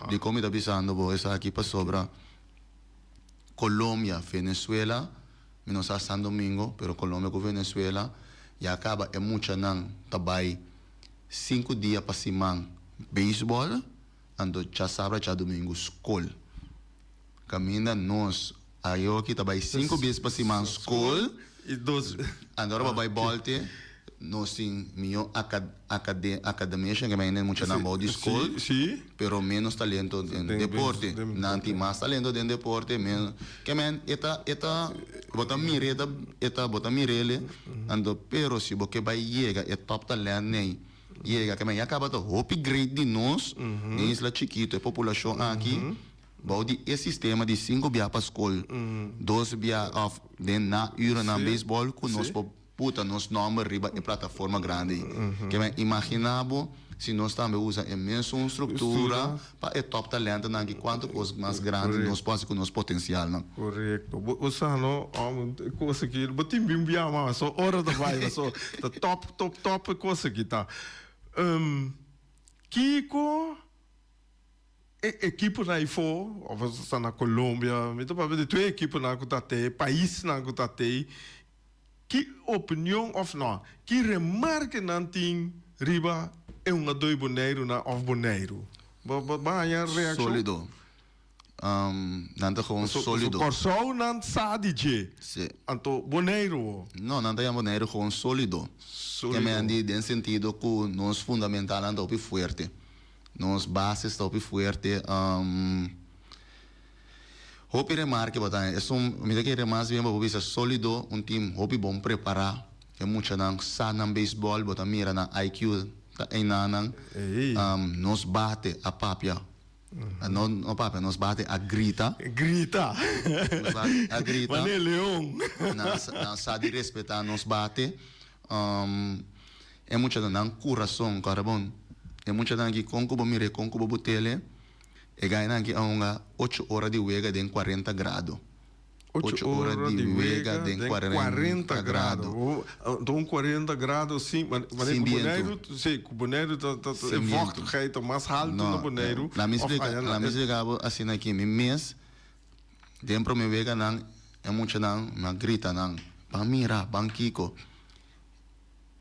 Dikon mi ta bisando bo esaki? Pasobra Colombia, Venezuela, mi no sa San Domingo, pero Colombia ku Venezuela ya kaba e muchanan ta bai 5 dia pa siman beisbòl, anto djasabra djadumingu skol. Kaminda nos ayoki ta bai 5 bes pa siman skol, I dos. Anto ora bo bai bòlte, nos tin mihó academia ke men muchanan bou di skol, pero menos talento den deporte. Nan tin mas talento den deporte, menos. Ke men e ta bo ta mira e ta bo ta mir'é, anto pero si bo ke bai yega e top talent nei yega, ke men ya kaba ta hopi great di nos den isla chikitu e populashon aki bou di e sistema di 5 bia pa skol, 2 bia òf den na uranan beisbòl ku nos por puta nos nòmber riba e plataforma grandi. Ke men imaginá bo si nos tambe usa e mesun struktura pa e top talentonan aki, kuantu kos mas grandi nos por hasi ku nos potensialnan. Korekto. Bo sa no, kos aki, bo tin bin bia mas, so ora ta bai, so ta top, top, top e kos aki ta. Kiko e ekiponan ei fo, òf sta na Colombia, mi ta papia di tur e ekiponan ku ta te, paisnan ku ta te, ki opinion òf no, ki remarke nan tin riba e hungadó di Boneiru nan òf Boneiru? Bo bo bo haña reakshon? Sólido. Nan ta gewoon sólido. Kòrsou nan sa di dje. Sí. Anto Boneiru wo? No, nan ta yama Boneiru gewoon sólido. Sólido. Ke men di den sentido ku nos fundamentalnan ta hopi fuerte. Nos bases ta hopi fuerte. Hopi remarke bo ta haña. Esun, mi ta kere mas bien pa bo bisa sólido, un team hopi bon prepará. E muchanan sa nan beisbòl, bo ta mira nan IQ ta einanan. Nos bate a papia. No, no papia, nos bate a grita. Grita. Nos bate a grita. Mane leon. Nan sa di respetá nos bate. E muchanan nan kurason, kòrda bon. E muchanan aki kon ku bo mir'é, kon ku bo butel'é, e gainan aki a hunga 8 ora di wega den 40 grado. 8 ora di wega den 40 grado. Anto un 40 grado sin, Sin ku Boneiru, bientu. Si, ku Boneiru ta e Sin bientu. Vochtigheid ta mas haltu na No, Boneiru. laat Of splika, aya laat mi splika bo asina aki. Mi mes, den promé weganan, e muchanan, mi a grita nan, ban mira, ban kiko.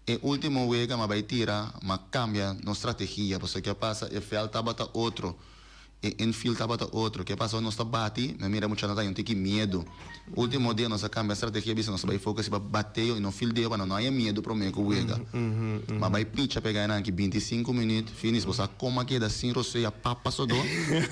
E último wega m'a bai tira, m'a kambia nos strategia, pasobra ke a pasa, e veld tabata otro. E infield tabata otro. Ke pasó nos ta bati, mi a mira muchanan ta haña un tiki miedu. Ultimo dia nos a kambia strategia bisa nos ta bai focus riba bateo i no fildeo pa nan no haña miedu promé ku wega. Ma bai picha pega enan aki 25 minüt, finis bo sa kon a keda sin rosea papa sodó.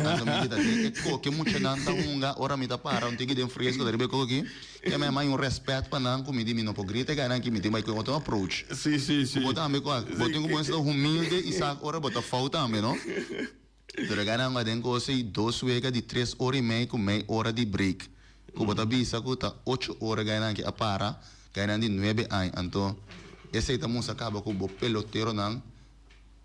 Anto mi kita den e koke muchanan ta hunga ora mi ta para un tiki den fresco ta riba e koke aki. Ke mi a haña un rèspèt pa nan ku mi di mi no por grita e gainan aki mi tin bai ku otro approach. Ku bo tambe ku bo tin ku bo mester ta humilde i sa ora bo ta fout tambe no. Pero e gana nan den cos ey dos wega di tres ora y mei cu mei ora di break. Cu bo ta bisa cu ta ocho ora gana nan a para, gana nan di nuebe aña. Anto esey ta mustra caba cu bo peloteronan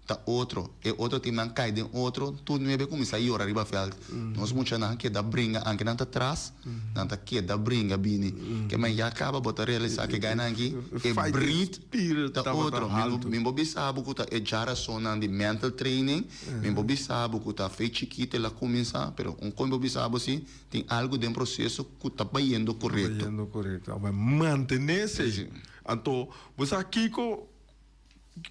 ta otro. E otro teamnan cay den otro, tur nuebe cuminsa yora riba veld. Nos muchanan keda bringa, anke nan ta tras, nan ta keda bringa bini. Ke men ya caba bo ta realisa cu e gana nan aki e breed ta otro. Mi bo bisa bo cu ta e djarasonnan di mental training. Mi por bisa bo ku ta fe chikito el a kuminsá, pero un kon mi por bisa bo si tin algu den proseso ku ta bayendo korekto. Bayendo korekto. Aba mantené esei. Anto bo sa kiko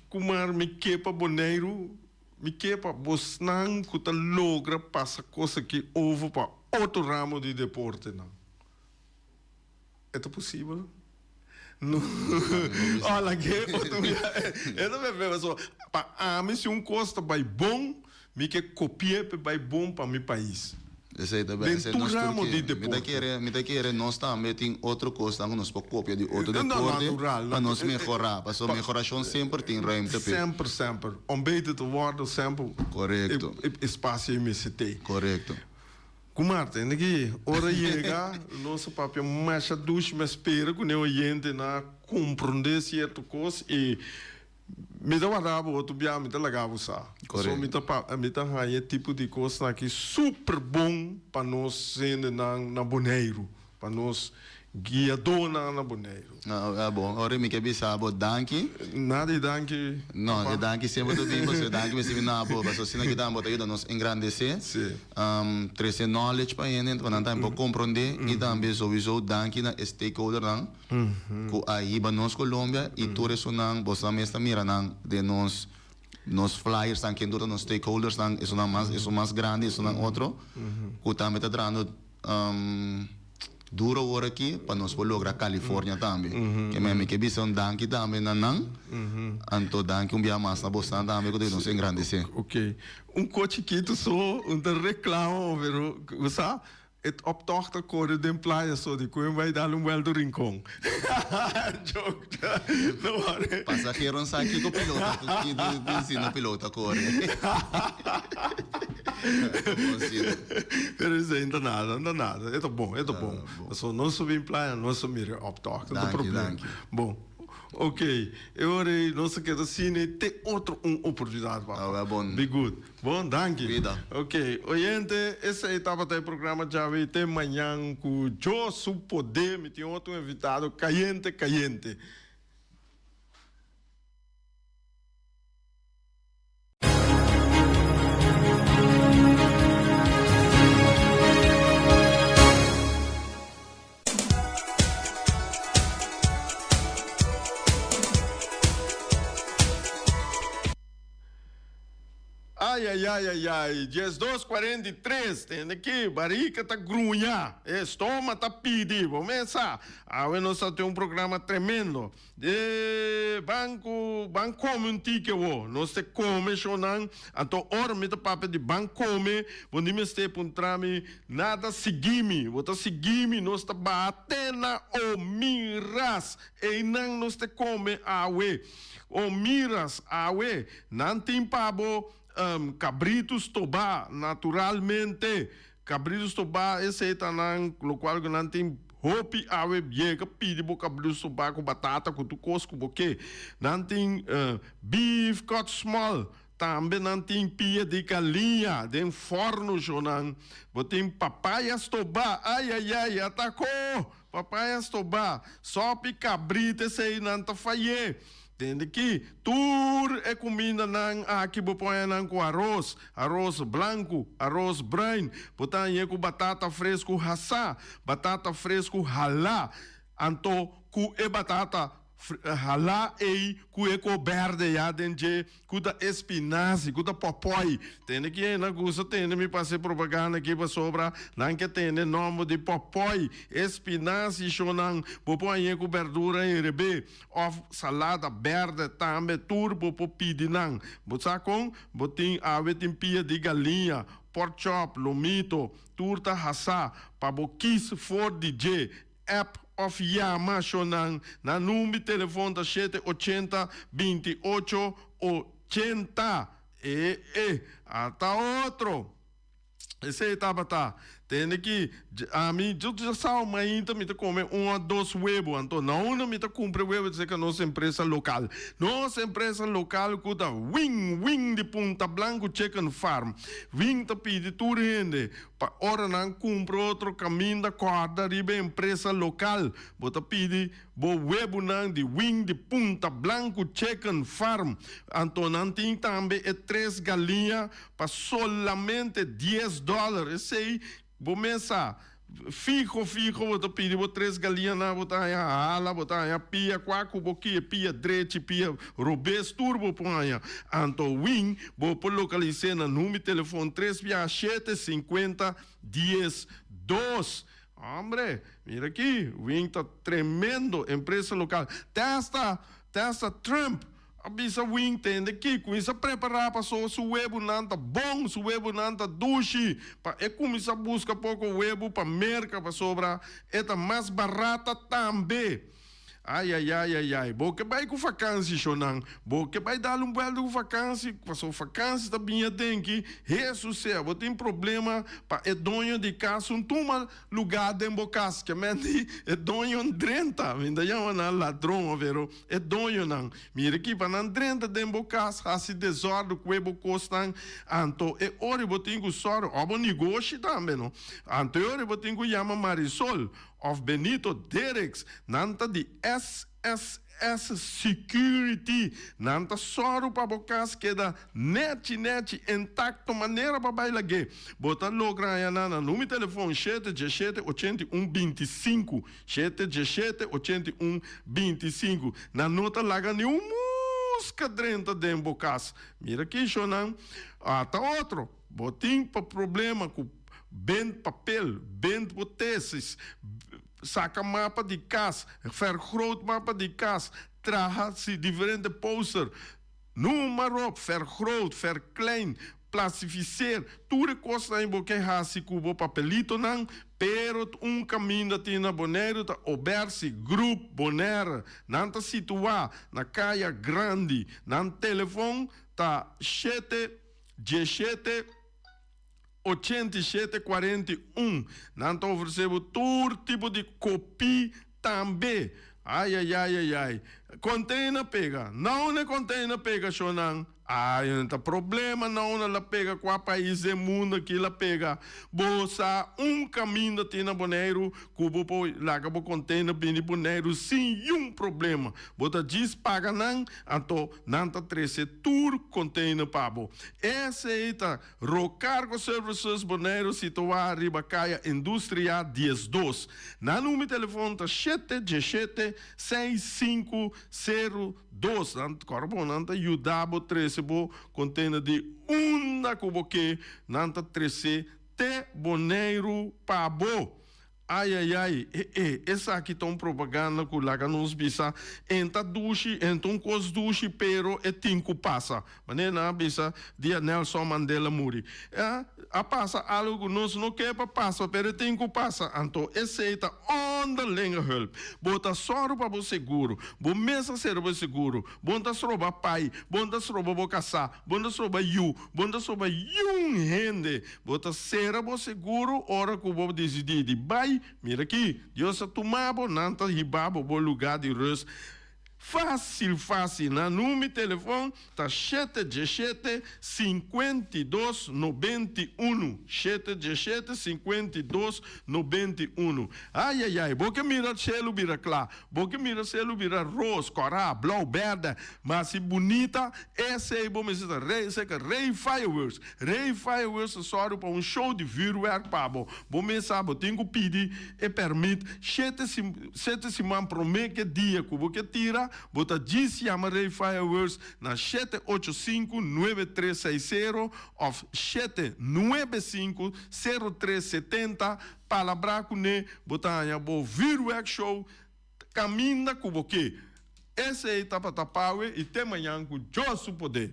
ku mar mi ke pa Boneiru? Mi ke pa bosnan ku ta logra pasa kos aki over pa otro ramo di deportenan. E ta posibel? No. Ola ke otro bia. E ta bebe paso pa ami si un kos ta bai bon, mi ke kopi'é p'e bai bon pa mi pais. Esei ta Den tur ramo di deporte. Mi ta kere, mi ta kere nos tambe tin otro kosnan ku nos por kopia di otro deporte pa nos mehorá. Pasobra mehorashon semper tin ruimte p'e. Semper, semper. Om beter te worden semper e espasio ei mester t'ei. Korekto. Ku Marta, Niki, ora yega, nos a papia masha dushi, mi a spera ku ne oyentenan a komprondé sierto kos i mi ta warda bo otro bia, mi ta laga bo sa. So mi ta mi ta haña e tipo di kosnan aki super bon pa nos hendenan na Boneiru, pa nos Guiadónan na Boneiru. Ah bon, ora mi ke bisa bo danki. Nada di danki, No, e danki semper ta bin pasobra e danki mester bin na bo, pasobra asina ki tambe bo ta yuda nos engrandesé, trese knowledge pa hende pa nan tambe por komprondé i tambe souiso danki na e stakeholdernan ku a hiba nos Colombia i tur esunnan boso mes ta mira nan den nos nos flyersnan ken tur ta nos stakeholdersnan esunnan mas esun mas grandi esunnan otro ku tambe ta trahando Duro awor aki pa nos por logra California tambe. Ke men mi ke bisa un danki tambe na nan. Anto danki un bia mas na bosnan tambe ku ta nos engrandece. Ok. Un ko chikitu so un ta reclamo pero bo sa e optocht ta kore den playa so di ku bai dal un buelta Rincon. Joke. No worry. Pasahero no sa kiko pilota si no pilota kore. Pero esei no ta nada, no ta nada. E ta bon, e ta bon. Pasobra nos a bin playa, nos a mira e optocht. No ta problema. Bon, ok. E ora ei nos a keda asina i te otro un oportunidat, papa. Be good. Bon, danki. Ok, oyente, esei tabata e programa djawe. Te mañan ku Dios su poder mi tin otro invitado kayente, kayente. Ai ai ai ai ai, 12 43, tende ki barika ta gruña, e stoma ta pidi, bo mesa, awe nos ta tin un programa tremendo. E ban ku ban kome un tiki awo. Nos te kome shownan. Anto ora mi ta papia di ban kome, bo ni mester puntra mi nada, sigui mi. Bo ta sigui mi, nos ta baha te na Omiras. Einan nos te kome awe. Omiras awe. Nan tin pa bo kabritu stobá naturalmente. Kabritu stobá esei ta nan lokual ku nan tin hopi awe yega pidi bo kabritu stobá ku batata ku tur kos ku bo ke. Nan tin beef cut small, tambe nan tin pia di galiña den fòrnu shonan. Bo tin papaya stobá, ayayay atako! Papaya stobá, sòpi kabrita esei nan ta fayé. Tende ki tur e kumindanan aki bo por haña nan ku aros, aros blanku, aros bruin, bo ta hañ'é ku batata fresku hasá, batata fresku halá, anto ku e batata. Halá ei ku e ko berde ya den dje, ku ta e spinazi, ku ta pòpòi. Tende ki nan gusta tende mi pasa e propaganda aki pasobra nan ke tende nòmber di pòpòi. E spinazi shonnan bo por hañ'é ku bèrdura herebé òf salada bèrdè tambe tur bo por pidi nan. Bo sa kon? Bo tin awe tin pia di galiña, pork chop, lomito, tur ta hasá pa bo kis for di dje. App of yama shonnan na number di telefon ta shete ochenta binti ocho ochenta. E e ata otro. Esey tabata. Tende ki ami yo ya sa mainta mi ta come un of dos webo anto na unda mi ta cumpra e webo ta cerca nos empresa local. Nos empresa local cu ta Wing Wing di Punta Blanco Chicken Farm. Wing ta pidi tur hende Pa ora nan kumpra otro kaminda kòrda riba e empresa lokal, bo ta pidi bo webunan di Wing di Punta Blanku Chicken Farm. Anto nan tin tambe e tres galiña pa solamente dies dòler. Esei bo mes sa. Fiho fiho bo ta pidi bo tres galiñanan, bo ta haña hala, bo ta haña pia, kua ku bo kie, pia drechi, pia robes, tur bo por haña. Anto Wing bo por lokalis'é na number di telefon tres bia shete sinkuenta dies dos. Hombre, mira aki, Wing ta tremendo empresa lokal. Te hasta, te hasta Trump A bisa Wing tende ki kuminsa prepará paso su webunan ta bon, su webunan ta dushi, pa e kuminsa buska poko webu pa Merka pasobra e ta mas barata tambe. Ayayayayay, bo ke bai ku fakansi shonnan, bo ke bai dal un buelta ku fakansi, paso fakansi ta biña den ki, Hesus sea, bo tin problema pa e doño di kas un tuma lugá den bo kas, ke men di e doño drenta, mi ta yama nan ladron, pero E doñonan, mira ki pa nan drenta den bo kas, hasi desòrdu kue bo kosnan, anto e ora bo tin ku sòru, òf bo negoshi tambe no, anto e ora bo tin ku yama Marisol òf Benito Derricks, nan ta di SSS Security, nan ta sòru pa bo kas keda nèchi nèchi, intakto manera pa bai lag'é. Bo ta logra haña nan na number di telefòn shete diesshete ochenta i un binti sinku. Shete djeshete ochenta i un binti i sinku. Nan no ta laga niun muska drenta den bo kas. Mira kishonan. Ata otro. Bo tin pa problema ku bend papel, bend bo tesis, saka mapa di kas, vergroot mapa di kas, traha si diferente poster. Noem maar op, vergroot, verklein, plastificeer, tur e kosnan ei bo ke hasi ku bo papelitonan, pero un kaminda tin na Boneiru ta Obersi Groep Bonaire. Nan ta situá na Kaya Grandi. Nan telefon ta shete diesshete 87 41. Nan ta ofresé bo tur tipo di kopí tambe. Ai ai ai ai ai. Container pega. Nauna e container pega shonnan? Ai no ta problema nauna la pega kua pais den mundo aki la pega. Bo sa un kaminda tin na Boneiru ku bo por laga bo container bini Boneiru sin yun problema. Bo ta djis paga nan anto nan ta trese tur container pa bo. Esei ta Rocargo Services Boneiru situá riba Kaya Industria 12. Nan number di telefon ta shete djeshete seis sinku seru dos. Nan kòrda bon, nan ta yuda bo trese bo container di unda ku bo ke, nan ta trese te Boneiru pa bo. Ai ai ai, e e, esaki ta un propaganda ku laga nos bisa, en ta dushi, en ta un kos dushi, pero e tin ku pasa. Manera nan a bisa dia Nelson Mandela muri. A, a pasa algu ku nos no ke pa pasa, pero e tin ku pasa. Anto esei ta onderlinge hulp. Bo ta sòru pa bo seguro, bo mes a sera bo seguro, bo no ta stroba pai, bo no ta stroba bo kasá, bo no ta stroba yu, bo no ta stroba yun hende. Bo ta sera bo seguro ora ku bo disidí di bai. Mira aki, Dios a tuma bo, nan ta hiba bo bo lugá di rus fásil fásil. Nan number di telefòn ta shete djeshete 52 91, shete djeshete 52 91. Ayayay, bo ke mira shelu bira kla, bo ke mira shelu bira ros, kòrá, blou, bèrdè, ma si bunita, esei bo mester ta rei, esei Rei Fireworks. Rei Fireworks ta sòru pa un show di vuurwerk pa bo. Bo mes sa bo tin ku pidi e pèrmit shete shete siman promé ke dia ku bo ke tira. Bo ta djis yama Ray Fireworks na 785 9360 òf 795 0370. Palabrá kuné, bo ta haña bo vuurwerkshow kaminda ku bo ke. Esei tabata pawe i te mañan ku Dios su poder.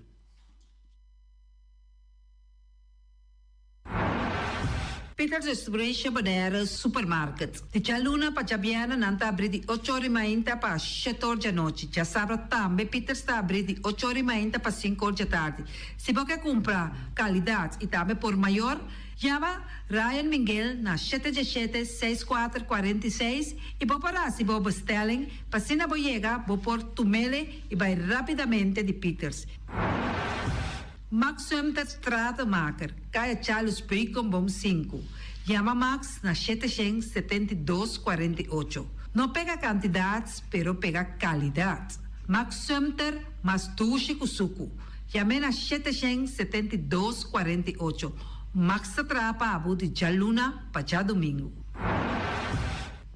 Peters Distribution Bonaire Supermarket. Di djaluna pa djabièrnè nan ta abrí di ocho or i mainta pa shete or djanochi. Djasabra tambe Peters ta abrí di ocho or i mainta pa sinku or djatardi. Si bo ke kumpra kalidat i tambe por mayor, yama Ryan Minguel na shete djeshete seis kuater 46 i bo por hasi bo bestelling pa asina bo yega bo por tumele i bai rápidamente di Peters. Max Sumter Stratenmaker, Kaya Charles Beukenboom 5. Yama Max na 772 48. No pega kantidat, pero pega kalidat. Max Sumter, mas dushi ku suku. Yam'é na 772 48. Max ta traha pa bo di djaluna pa djadumingu.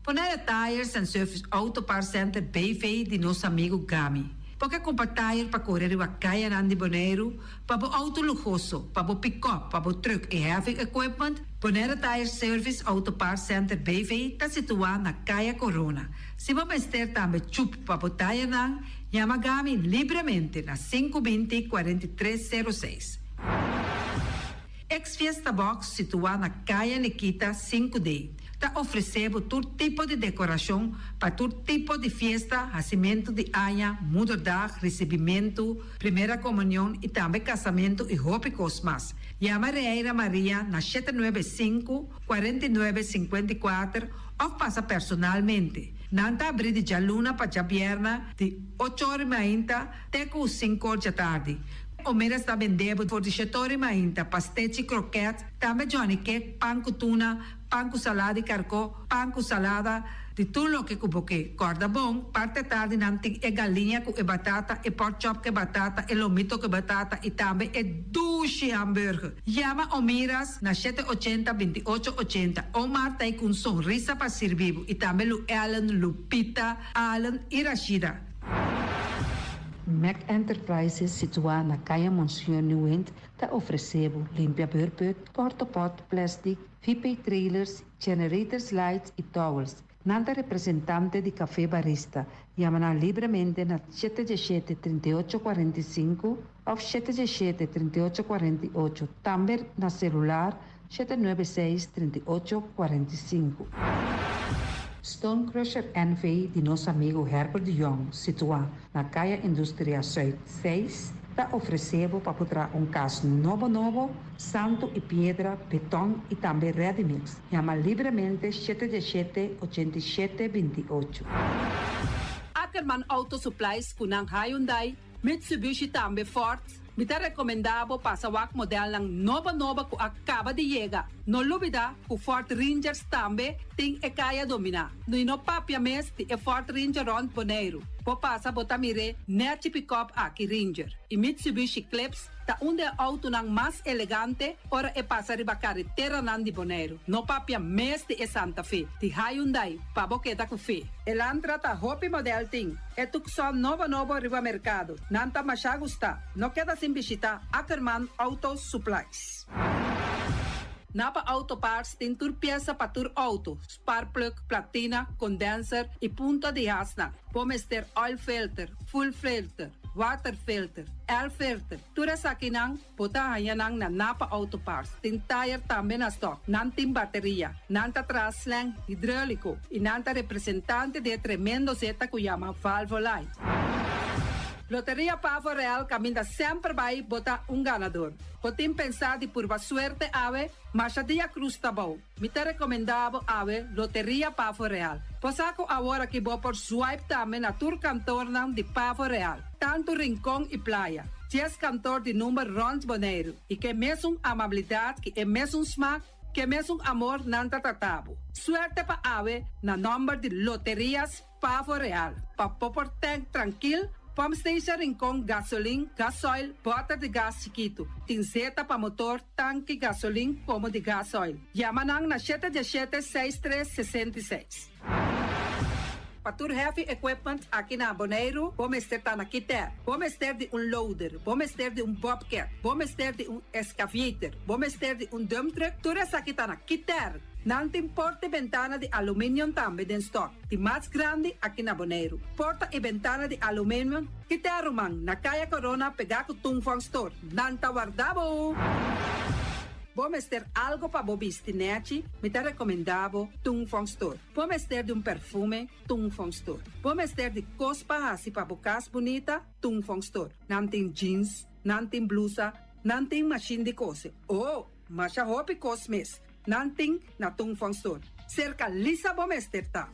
Bonaire Tires and Service Auto Parts Center BV di nos amigu Gami. Bo ke kumpra tire pa kore riba kayanan di Boneiru, pa bo outo luhoso, pa bo pikòp, pa bo trùk i heavy equipment? Bonaire Tire Service Auto Parts Center BV ta situá na Kaya Korona. Si bo mester tambe chup pa bo tayenan, yama Gami libremente na 520 43 06. Ex Fiesta Box situá na Kaya Nikita 5D ta ofresé bo tur tipo di dekorashon pa tur tipo di fiesta, hasimentu di aña, moederdag, risibimentu, primera komunion i tambe kasamentu i hopi kos mas. Yama Reira Maria na 795 49 54 òf pasa personalmente. Nan ta abrí di djaluna pa djabièrnè di ocho or i mainta te ku sinku or djatardi. Omeras ta bende bo for di shete or i mainta, pastechi, krokèt, tambe Johnny cake, pan ku tuna, pan ku salada di karkó, pan ku salada, di tur loke ku bo ke. Kòrda bon, parti atardi nan tin e galiña ku e batata, e pork chop ku e batata, e lomito ku e batata i tambe e dushi hamburger. Yama Omiras na 780 28 80. Omar ta ei ku un sonrisa pa sirbi bo i tambe Lu Ellen, Lupita, Allen i Rashida. Mac Enterprises situá na Kaya Monseñor Nieuwind ta ofresé bo limpia beurput, portapot, plastic, VP trailers, generators lights i towels. Nan ta representante di Café Barista. Yama nan libremente na 717 38 45 òf 717 38 48. Tambe na selular 796 38 45. Stone Crusher NV di nos amigu Herbert de Jong, situá na Kaya Industria Zuid 6, ta ofresé bo pa por traha un kas nobo nobo, santu i piedra, beton i tambe ready mix. Yama libremente 717 87 28. Ackerman Auto Supplies ku nan Hyundai, Mitsubishi tambe Ford. Mi ta rekomendá bo pasa wak modelnan nobo nobo ku a kaba di yega. No lubidá ku Ford Rangers tambe tin e kaya dominá. I no papia mes di e Ford Ranger rònt Boneiru. Bo pasa bo ta mir'é nèchi pikòp aki Ranger. I Mitsubishi Eclipse ta un di e outonan mas elegante ora e pasa riba kareteranan di Boneiru. No papia mes di e Santa Fe, di Hyundai, pa bo keda ku fe. Elantra ta hopi model tin. E Tucson nobo nobo riba merkado. Nan ta masha gustá. No keda sin bishitá Ackerman Auto Supplies. Napa Auto Parts tin tur piesa pa tur outo, spark plug, platina, condenser i punta di hasnan. Bo mester oil filter, fuel filter, water filter, air filter. Tur esakinan bo ta haña nan na Napa Auto Parts. Tin tire tambe na stock. Nan tin bateria. Nan ta traha slang hidráuliko i nan ta representante di e tremendo zeta ku yama Valvoline. Loteria Pavo Real kaminda semper bai bo ta un ganador. Bo tin pensá di purba suerte awe? Masha dia krus ta bou. Mi ta rekomendá bo awe Loteria Pavo Real. Bo sa ku awor aki bo por swipe tambe na tur kantornan di Pavo Real, tantu Rincon i Playa. 10 kantor di number rònt Boneiru i ke mesun amabilidat ki e mesun smak, ke mesun amor nan ta trata bo. Suerte pa awe na nòmber di Loterias Pavo Real. Pa bo por tank trankil, pump station Rincon gasolin, gasoil, bòter di gas chikitu. Tin zeta pa motor, tanki gasolin komo di gasoil. Yama nan na 717 63 66. Pa tur heavy equipment aki na Boneiru, bo mester ta na Kiter. Bo mester di un loader, bo mester di un bobcat, bo mester di un excavator, bo mester di un dump truck, tur esaki ta na Kiter. Nan tin porta i bentana di aluminium tambe den stock, di mas grandi aki na Boneiru. Porta i bentana di aluminium, Kiter ruman, na Kaya Corona pegá ku Tung Fong Store. Nan ta warda bo! Bo mester algo pa bo bisti nechi? Mi ta rekomendá bo Tung Fong Store. Bo mester di un perfume? Tung Fong Store. Bo mester di kos pa hasi pa bo kas bunita? Tung Fong Store. Nan tin jeans, nan tin blusa, nan tin mashin di kose. Oh, masha hopi kos mes nan tin na Tung Fong Store. Serka Lisa bo mester ta.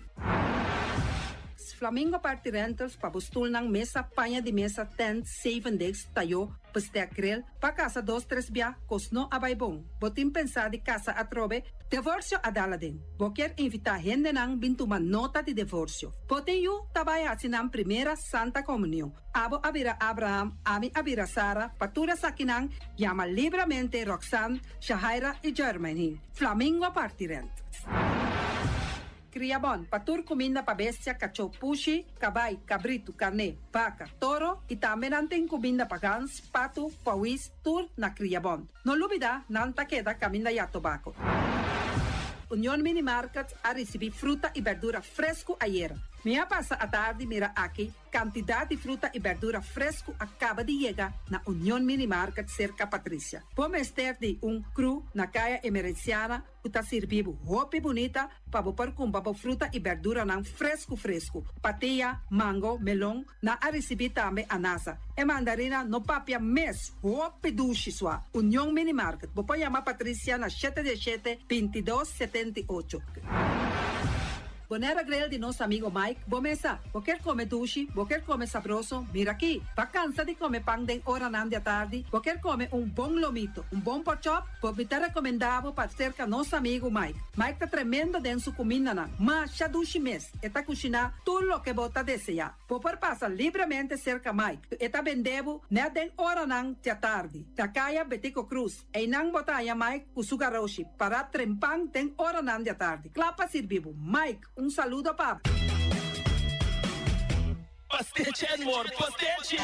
Flamingo Party Rentals pa bo stulnan, mesa, paña di mesa, tent, zevendegs, tayó, bestek grill, pa kasa dos tres bia, kos no a bai bon. Bo tin pensá di kasa atrobe? Devorsio a dal aden. Bo kier invitá hendenan bin tuma nota di devorsio. Bo tin yu ta bai haci nan primera Santa Comunion. Abo a bira Abraham, ami a bira Sara, pa tur esakinan yama libramente Roxanne, Shahaira y Jermaine. Flamingo parti rent. Kriabon, pa tur kuminda pa bestia, kachó, pushi, kabai, kabritu, karné, baka, toro i tambe nan tin kuminda pa gans, patu, pawis, tur na Kriabon. No lubidá, nan ta keda kaminda ya tobako. Union Mini Market a risibí fruta i bèrdura fresku ayera. Mi a pasa atardi mira aki Kantidat di fruta i bèrdura fresku a kaba di yega na Union Mini Market serka Patricia. Bo mester di un kru na Kaya Emerenciana ku ta sirbi bo hopi bunita pa bo por kumpra bo fruta i bèrduranan fresku fresku. Patia, mango, melon, nan a risibí tambe anasa. E mandarina no papia mes, hopi dushi sua. Union Mini Market, bo por yama Patricia na shete diesshete, bintidos, 78. Bonaire Grill di nos amigo Mike, bo mesa. Bo kier come dushi, bo kier come sabroso, mira aki. Bo a cansa di come pan den oranan di atardi, bo kier come un bon lomito, un bon porkchop, bo mi ta recomenda bo pa cerca nos amigo Mike. Mike ta tremendo den su cumindanan, masha dushi mes, e ta cushina tur loke bo ta desea. Bo por pasa libremente cerca Mike, e ta bende bo net den oranan di atardi, na caya Betico Croes. Einan bo ta haña Mike ku su garoshi pará trempan den oranan di atardi, kla pa sirbi bo. Mike, un saludo pa bo. Pastechi and more pastechi!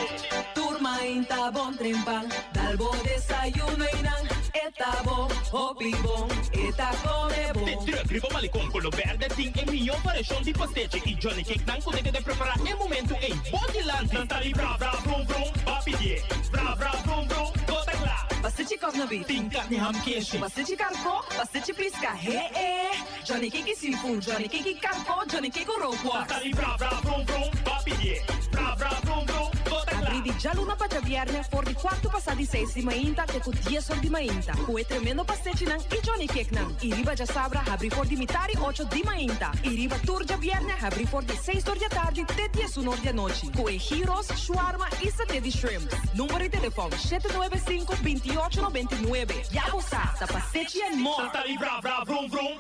Tur mainta bon trempan, dal bo desayuno einan e ta bon, hopi bon, e ta come bon. De truck riba Malecon Colo Berde tin e mihó variashon di pastechi y Johnny Cake nan ku ta keda prepará e momentu ei bo dilanti. Nan ta di bra bra brum brum, ba pidié bra bra brum brum, bo ta kla. Pastechi kòf na bif. Tin karni ham keshi. Pastechi karkó, pastechi piska, he e. Johnny Cake seafood, Johnny Cake karkó, Johnny Cake rookworst. Nan ta di bra bra brum brum, ba pidié bra bra brum brum, bo ta kla. Abrí di djaluna pa djabièrnè for di kuartu pasá di seis di mainta te ku dies or di mainta ku e tremendo pastechinan i Johnny Cakenan. I riba djasabra habrí for di mitari ocho di mainta i riba tur djabièrnè habrí for di seis or di atardi te diesun or di anochi ku e gyros, shawarma i saté di shrimps. Number di telefòn, 795 28 99. Ya bo sa, ta pastechi and more! Nan ta di bra bra vrum vrum.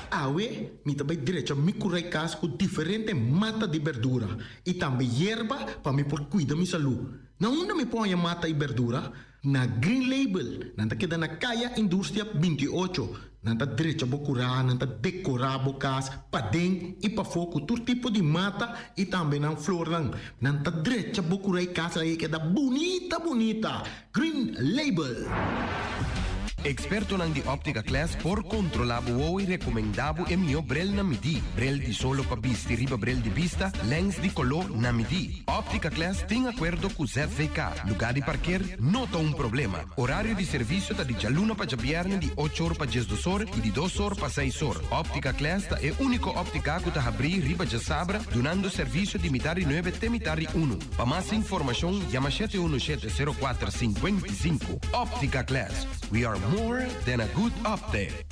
Awe mi ta bai drecha mi kurai kas ku diferente mata di berdura i tambe yerba pa mi por kuida mi salú. Na unda mi por haña mata i berdura? Na Green Label. Nan ta keda na Kaya Industria 28. Nan ta drecha bo kurá, nan ta dekorá bo kas paden i pafó ku tur tipo di mata i tambe nan flornan. Nan ta drecha bo kurá i kas laga e keda bunita bunita. Green Label. Ekspertonan di Optica Class por kontrolá bo wowo i rekomendá bo e mihó brel na midí. Brel di solo pa bisti riba brel di bista, lèns di koló na midí. Optica Class tin akuerdo ku ZVK. Lugá di parker no ta un problema. Orario di servisio ta di djaluna pa djabièrnè di ocho or pa diesdos or i di dos or pa seis or. Optica Class ta e úniko óptika ku ta habrí riba djasabra dunando servisio di mitar di nuebe te mitar di unu. Pa mas informashon yama shete unu shete sero kuater 55. Optica Class, we are more than a good optic.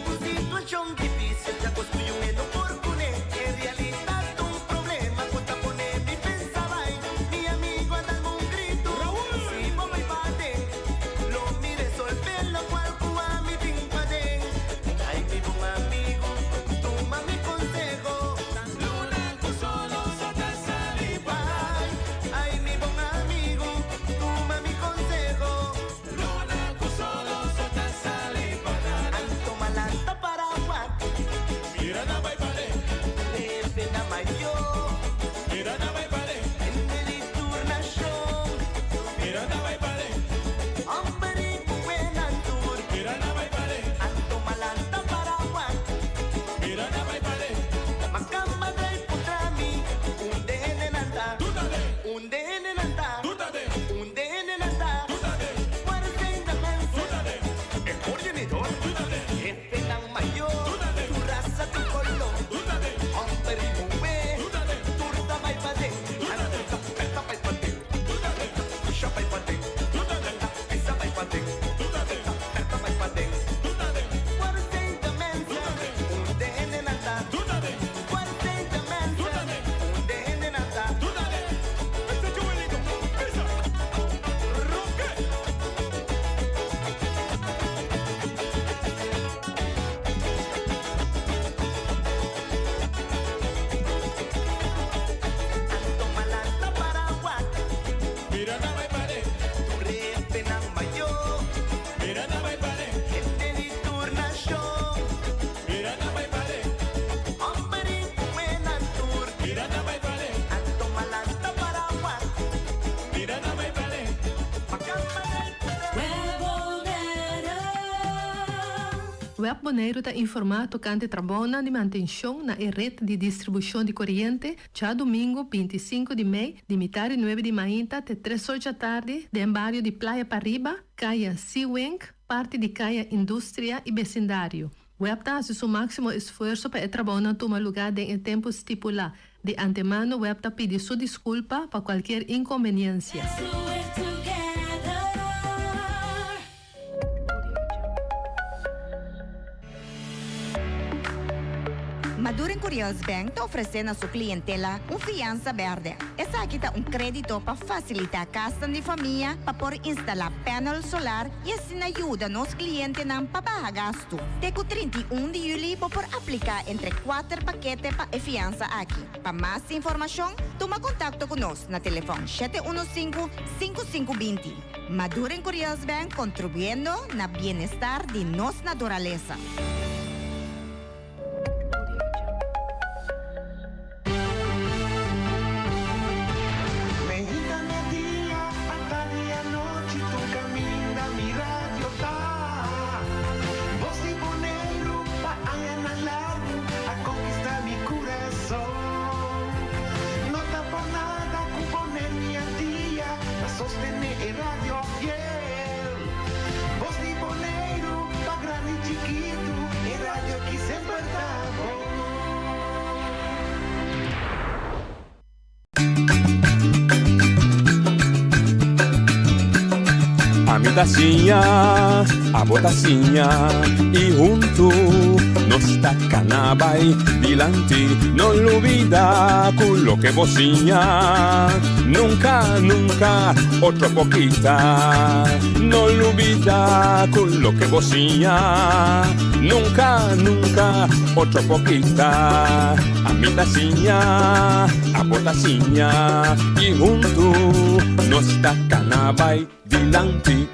Un situacion dificil ta cos cu yu e no por cune. En realidad un problema cu ta pone mi pensa bai. Mi amigo a dalme un grito. Si bo bai bate, lo mi resolve. Unda hendenan ta? Tur ta den. Unda hendenan ta? Tur ta den. Waar zijn de mensen? Tur ta den. E coordinador? Tur ta den. Hefenan mayor? Tur ta den. Tur rasa, tur color? Tur ta den. Homber y muher? Tur ta den. Tur ta bay paden. Tur ta den. Ta peta bay paden. Tur ta den. Ta pusha bay paden. Tur ta den. Ta pisa bay paden. Tur ta den. Ta peta bay paden. Tur ta den. Waar zijn de mensen? Tur ta den. Unda hendenan ta? Tur ta den. Waar zijn de mensen? Tur ta den. Unda hendenan ta? Tur ta den. Pisa Joelito, pisa! Roke! Anto malanta para wak. Mira na bai pare. Tur hendenan mayo. Mira na bai pare. Hende di tur nashon. Mira na bai pare. Homber i muhernan tur. Mira na bai pare. Anto malanta para wak. Mira na bai pare. Web Boneiru ta informá tokante trabounan di mantenshon na e ret di distribushon di koriente djadumingu 25 di mei di mitar di nuebe di mainta te tres or djatardi den bario di Playa Pariba, Kaya Seawink, parti di Kaya Industria i besindario. Web ta hasi su máksimo esfuerso pa e trabounan tuma lugá den e tempu stipulá. Di antemano web ta pidi su diskulpa pa kualkier inkonbeniensia. Madurin Curiels Bank ta ofresé na su klientela un fiansa bèrdè. Esaki ta un krédito pa fasilitá kasnan di famia pa por instalá panel solar i asina yuda nos klientenan pa baha gastu. Te ku 31 di yüli bo por apliká entre kuater pakete pa e fiansa aki. Pa mas informashon, tuma kontakto ku nos na telefòn 715 5520. Madurin Curiels Bank kontribuyendo na bienestar di nos naturalesa. Meinta media, atardi anochi tur caminda mi radio ta. Bos di Boneiru pa añanan largu a conquista mi curason. No ta por nada cu Bonaire mi Antia ta sostene e radio fiel. Bos di Boneiru pa grandi chikitu e radio ki semper ta bon. Ami ta siña, abo ta siña i huntu nos ta kana bai dilanti. No lubida ku loke bo siña nunka, nunka otro por kita. No lubida ku loke bo siña nunka, nunka otro por kita. Ami ta siña, abo ta siña i huntu nos ta kana bai dilanti.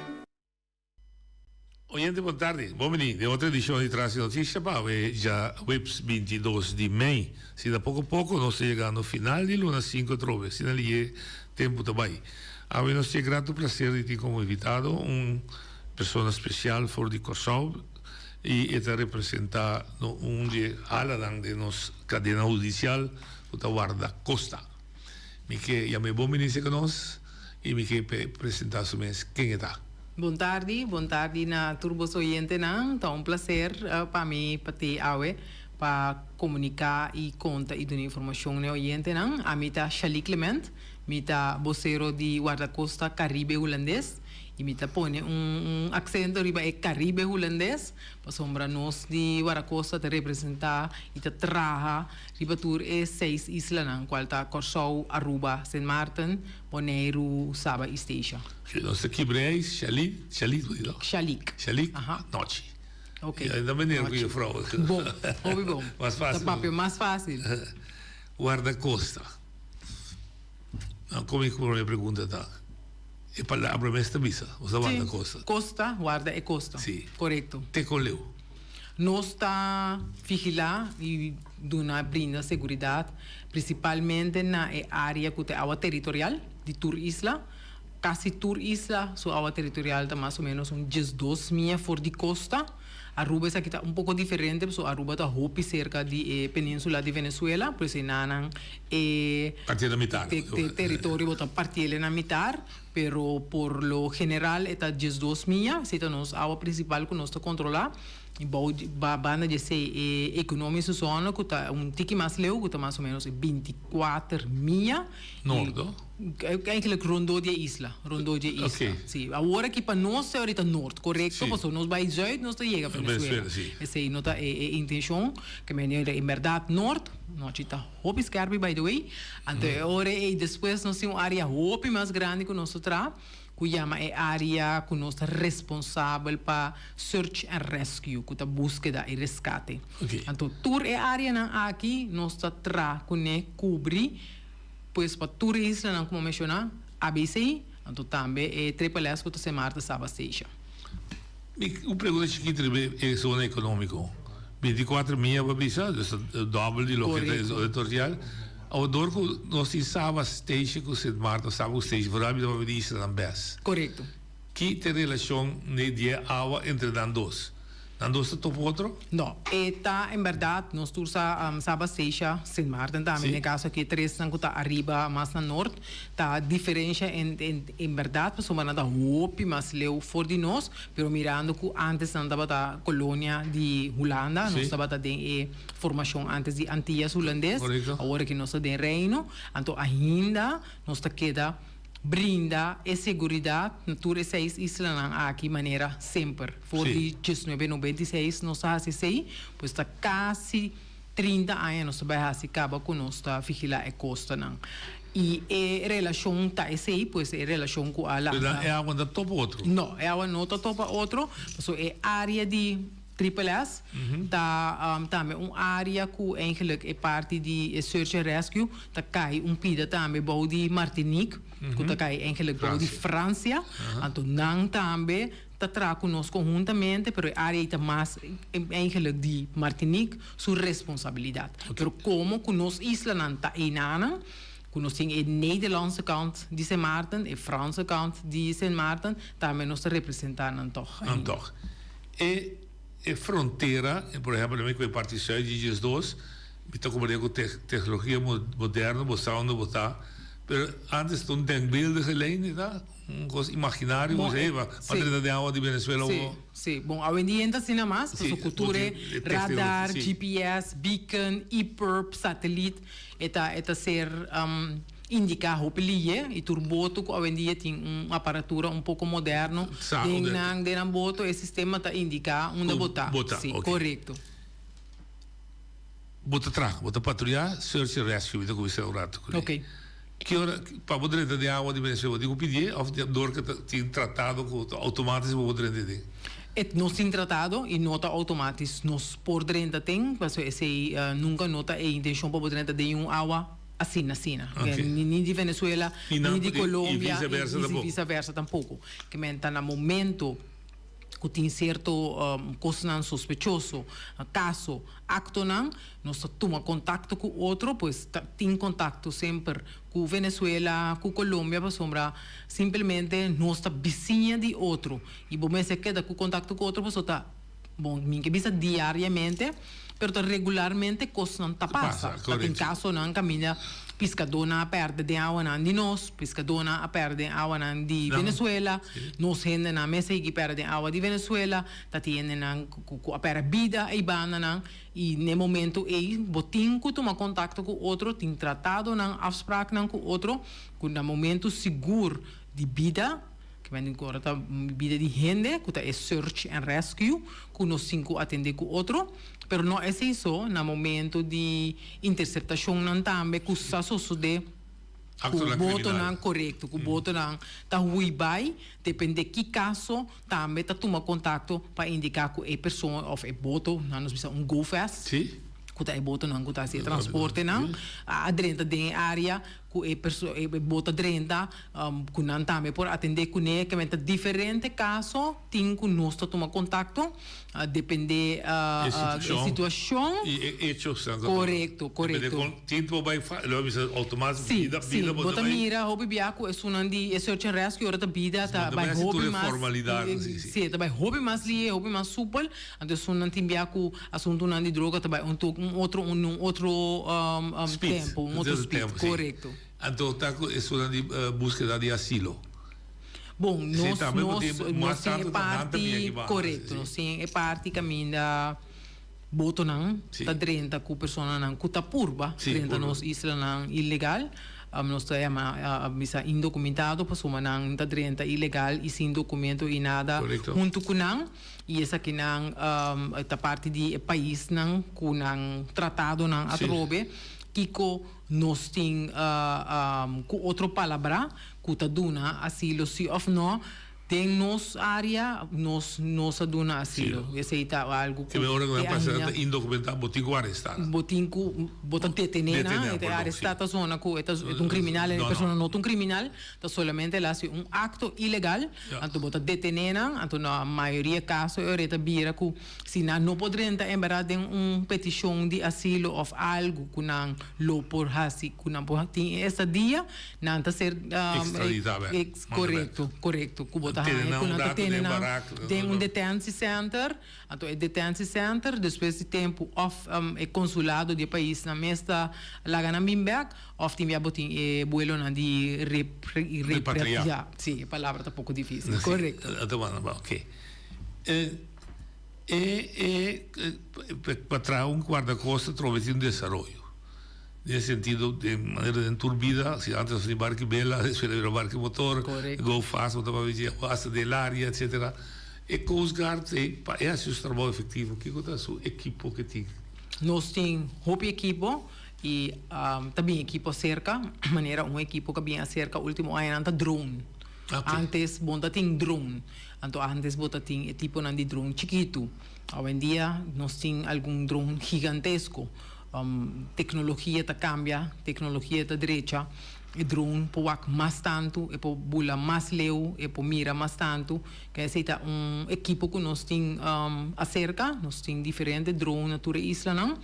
Oyente bon tardi, bon bini den otro edicion di Tras di Noticia pa awe djaweps 22 di mei. Asina poco poco nos ta yegando final di luna cinco atrobe, asina liye tempo ta bay. Awe nos tin e grato placer di tin como invitado un persona special for di Corsou y e ta representa un di e halanan den nos cadena hudicial cu ta Warda Costa. Mi ke yam'e bon bini cerca nos y mi ke p'e presenta su mes ken e ta. Bon tardi, bon tardi na tur boso oyentenan. Ta un placer pa mi pa te awe pa comunica y conta y duna informacion na e oyentenan. Ami ta Shaly Clement, mi ta bocero di Guardacosta Caribe Hulandes y mi ta pone un un accento riba e Caribe Hulandes pasobra nos di Guardacosta ta representa y ta traha riba tur e seis islanan cual ta Corsou, Aruba, Sint Maarten, Boneiru, Saba y Statia. Oké, nos ta kibra ei, Shalik, Shalik bo di no? Shalik. Shalik, Aha. nochi. Oké. Ya, ta meneer ku Nochi. juffrouw. Bon, hopi bon. Mas fácil. Ta papia mas fácil. Guardacosta. Nou, kom ik prome pregunta ta, e palabra mes ta bisa, bo sa warda Sí, costa. costa, warda e costa. Sí. Corecto. Te con leu. Nos ta vigilá i duna brinda seguridat prinsipalmente na e área ku ta e awa teritorial di tur isla. Kasi tur isla su awa teritorial ta mas o ménos un diesdos mia for di kosta. Aruba esaki ta un poko diferente pasobra Aruba ta hopi serka di e peninsula di Venezuela, por esei nan e Partié na mitar. Teritorio bo ta partiele na mitar, pero por lo general e ta 12 mia, esei ta nos awa principal ku nos ta kontrolá. I bou di banda di esei e economische zone ku ta un tiki mas leu, ku ta mas o menos e 24 mia. Noord? Eigenlijk rondó di e isla, rondó di e isla. Oké. Sí, awor aki pa nos te ahorita noord, korekto, Sí. pasobra nos bai zuid nos ta yega Venezuela. Venezuela, sí. Esei no ta e e intencion, ke men yega en berdad noord, nochi ta hopi skerpi by the way, anto e ora ei despues nos tin un area hopi mas grandi ku nos ta traha, ku yama e area ku nos ta responsabel pa search and rescue, ku ta buskeda i reskate. Oké. Anto tur e areanan aki nos ta traha kuné kubri. Pues pa tur e islanan ku bo menshoná, ABC, anto tambe e Triple S ku ta Sint Maarten, Saba, Statia. Mi un pregunta chikito riba e zona ekonómiko. 24 mia bo a bisa, dus ta dòbel di loke ta e zona territorial. Awor dor ku nos tin Saba, Statia ku Sint Maarten, Saba ku Statia, vooral mi ta papia di islanan bes. Korekto. Ki ta e relashon di e awa entre nan dos? Nan dos ta topa otro? No, e ta en berdad, nos tur sa Saba, Statia, Sint Maarten tambe, den e caso aki e tresnan cu ta ariba mas na noord, ta diferencia en en berdad pasobra nan ta hopi mas leu for di nos, pero mirando cu antes nan tabata colonia di Hulanda, nos tabata den e formacion antes di Antillas Hulandes, awor aki nos ta den Reino, anto ainda nos ta keda Brinda e seguridat na tur e seis islanan aki manera semper. For di diesnuebe nobenta i seis nos ta hasi esei, pues ta kasi 30 aña nos ta bai hasi kaba ku nos ta vigilá e kostanan. I e relashon ta esei, pues e relashon ku a Pero lansa. e awa no ta topa otro? No, e awa no ta topa otro, pasobra e área di. Triple S ta tambe un área ku eigenlijk e parti di e search and rescue ta kai un pida tambe bou di Martinique, ku ta kai eigenlijk bou di Fransia. Anto nan tambe ta traha ku nos konhuntamente, pero e área ei ta mas eigenlijk di Martinique su responsabilidat. Pero komo ku nos islanan ta einanan, ku nos tin e Nederlandse kant di Sint Maarten, e Franse kant di Sint Maarten, tambe nos ta representá nan tòg. Nan tòg. E e frontera, por ehempel mi ku e parti sùit di 12, mi ta komprende ku teknologia moderno bo sa unda bo ta, pero antes ta un denkbeeldige lijn e ta, un kos imaginario bo bisa hey pa drenta den awa di Venezuela Si, si, bon awendia ta asina mas, pasobra ku tur e radar, GPS, beacon, EPIRB, satelit, e ta e ta ser. Indica hopi liye y tur boto cu awendia tin un aparatura un poco moderno den nan den nan boto e sistema ta indica unda bo ta. Si, corecto. Bo ta traha, bo ta patruya search and rescue, mi ta cuminsa un rato cu Ok. Ki ora pa bo drenta den awa di Venezuela bo tin cu pidié of dor cu ta tin tratado cu ta automatico bo por drenta den? E nos tin tratado y no ta automatico nos por drenta ten pasobra esey nunca no ta e intencion pa bo drenta den un awa. Asina, asina. Ok. Ni, ni di Venezuela, Ni nan ni di por di- y Colombia, viceversa y tampoco. viceversa tampoco. Ke men ta na momento ku tin sierto um, kosnan sospechoso, kaso, aktonan, nos ta tuma kontakto ku otro, pues ta tin kontakto semper ku Venezuela, ku Colombia, pasobra simplemente nos ta bisiña di otro i bo mester keda ku kontakto ku otro pasobra ta Bon, mi ke bisa diariamente, pero ta regularmente kosnan ta pasa. Ta tin kasonan kaminda piskadónan a pèrdè den awanan di nos, piskadónan a pèrdè den awanan di Venezuela, nos hendenan mes a higi pèrdè den awa di Venezuela, ta tin hendenan ku a pèrdè bida ei bandanan i n'e momento ei bo tin ku tuma kontakto ku otro, tin tratadonan, afspraaknan ku otro ku na momento sigur di bida. Ke men ku ora ta bida di hende ku ta e search and rescue ku nos tin ku atende ku otro, pero no esei so, na momento di interseptashonnan tambe ku sa sosode ku botonan korekto, ku botonan ta hui bai, depende ki kaso tambe ta tuma kontakto pa indiká ku e persona òf e boto, nan nos bisa un go fast, ku ta e botonan ku ta hasi e transportenan, a drenta den e área. ku e perso e bo ta drenta ku nan tambe por atendé kuné. Ke men ta diferente kaso tin ku nos ta tuma kontakto dependé E e situashon situashon. i e echosnan ku ta Korekto, Depende korekto. kon tin bo bai fa lo bisa automático Sí, bida sí, bida bo bo ta ta bai mira hopi bia ku esunnan di e search and rescue ora ta bida Bo ta ta bai bai hasi tur hopi e mas formalidatnan, sí, sí. sí, ta bai hopi mas lihe, hopi mas supel. Anto esunnan tin bia ku asuntunan di droga ta bai un tok un otro un un otro Speed, tempo, un otro otro speed, tempo, sí. korekto. Anto ta ku esunnan di búskeda di asilo. Bon, Sí, nos tambe bo nos tin nos mas tin e tantu ta nan ta bia parti, aki banda, sí, korekto, sí. nos tin e parti kaminda botonan Sí. ta drenta ku personanan ku ta purba Sí, drenta purba. nos islanan ilegal. Nos ta yama bisa indokumentado pasobra nan ta drenta ilegal i sin dokumento i nada Korekto. huntu ku nan. I esakinan ta parti di e paisnan ku nan tratadonan atrobe. Kiko nos tin ku otro palabra ku ta duna asilo si òf no? Den nos área nos no sa duna asilo. Esei ta algu ku Te ora ku e nan pasa ainda ta indokumentá bo tin ku arestá nan. Bo tin ku bo ta detené nan. Detené, E ta perdon, si. arestá ta zona ku e ta un kriminal, e persona no ta un kriminal. Ta solamente el hasi un acto ilegal, anto bo ta detene nan, anto na mayoria caso e ora e ta bira cu si nan no por drenta en berdad den un peticion di asilo of algo cu nan lo por hasi, cu nan por tin e estadia, nan ta ser Extradita bek, manda bek. Corecto, corecto, cu bo ta Tene haña nan cu un nan ta rato tene den nan barak, den un detentie center. Anto e detentie center despues di tempu of e consulado di e paisnan mes ta laga nan bin bek of tin bia bo tin e buelonan di rep Repatriá. Ja, si, e palabra ta poko dificil. Si, Correcto. ta bueno, ba, oké. E e e pa traha un guardacosta trobe tin un desaroyo. Den e sentido den manera den tur bida, si antes nos tin barki bela, despues a bira barki motor, Correcto. go fast, bo ta papia dje hasta den el area, etcetera. E Coast Guard ei pa e hasi su trabou efectivo, kiko ta su ekipo ke tin? Nos tin hopi ekipo y ta bin ekipo acerca, manera un ekipo ke a bin acerca ultimo añanan ta drone. Antes bo no ta tin drone, anto antes bo ta tin e tiponan di drone chikitu. Awendia nos tin algun drone gigantesco. Tecnologia ta cambia, tecnologia ta drecha. E drone por wak mas tantu, e por bula mas leu, e por mira mas tantu. Ke esei ta un ekipo ku nos tin aserka. Nos tin diferente drone na tur e islanan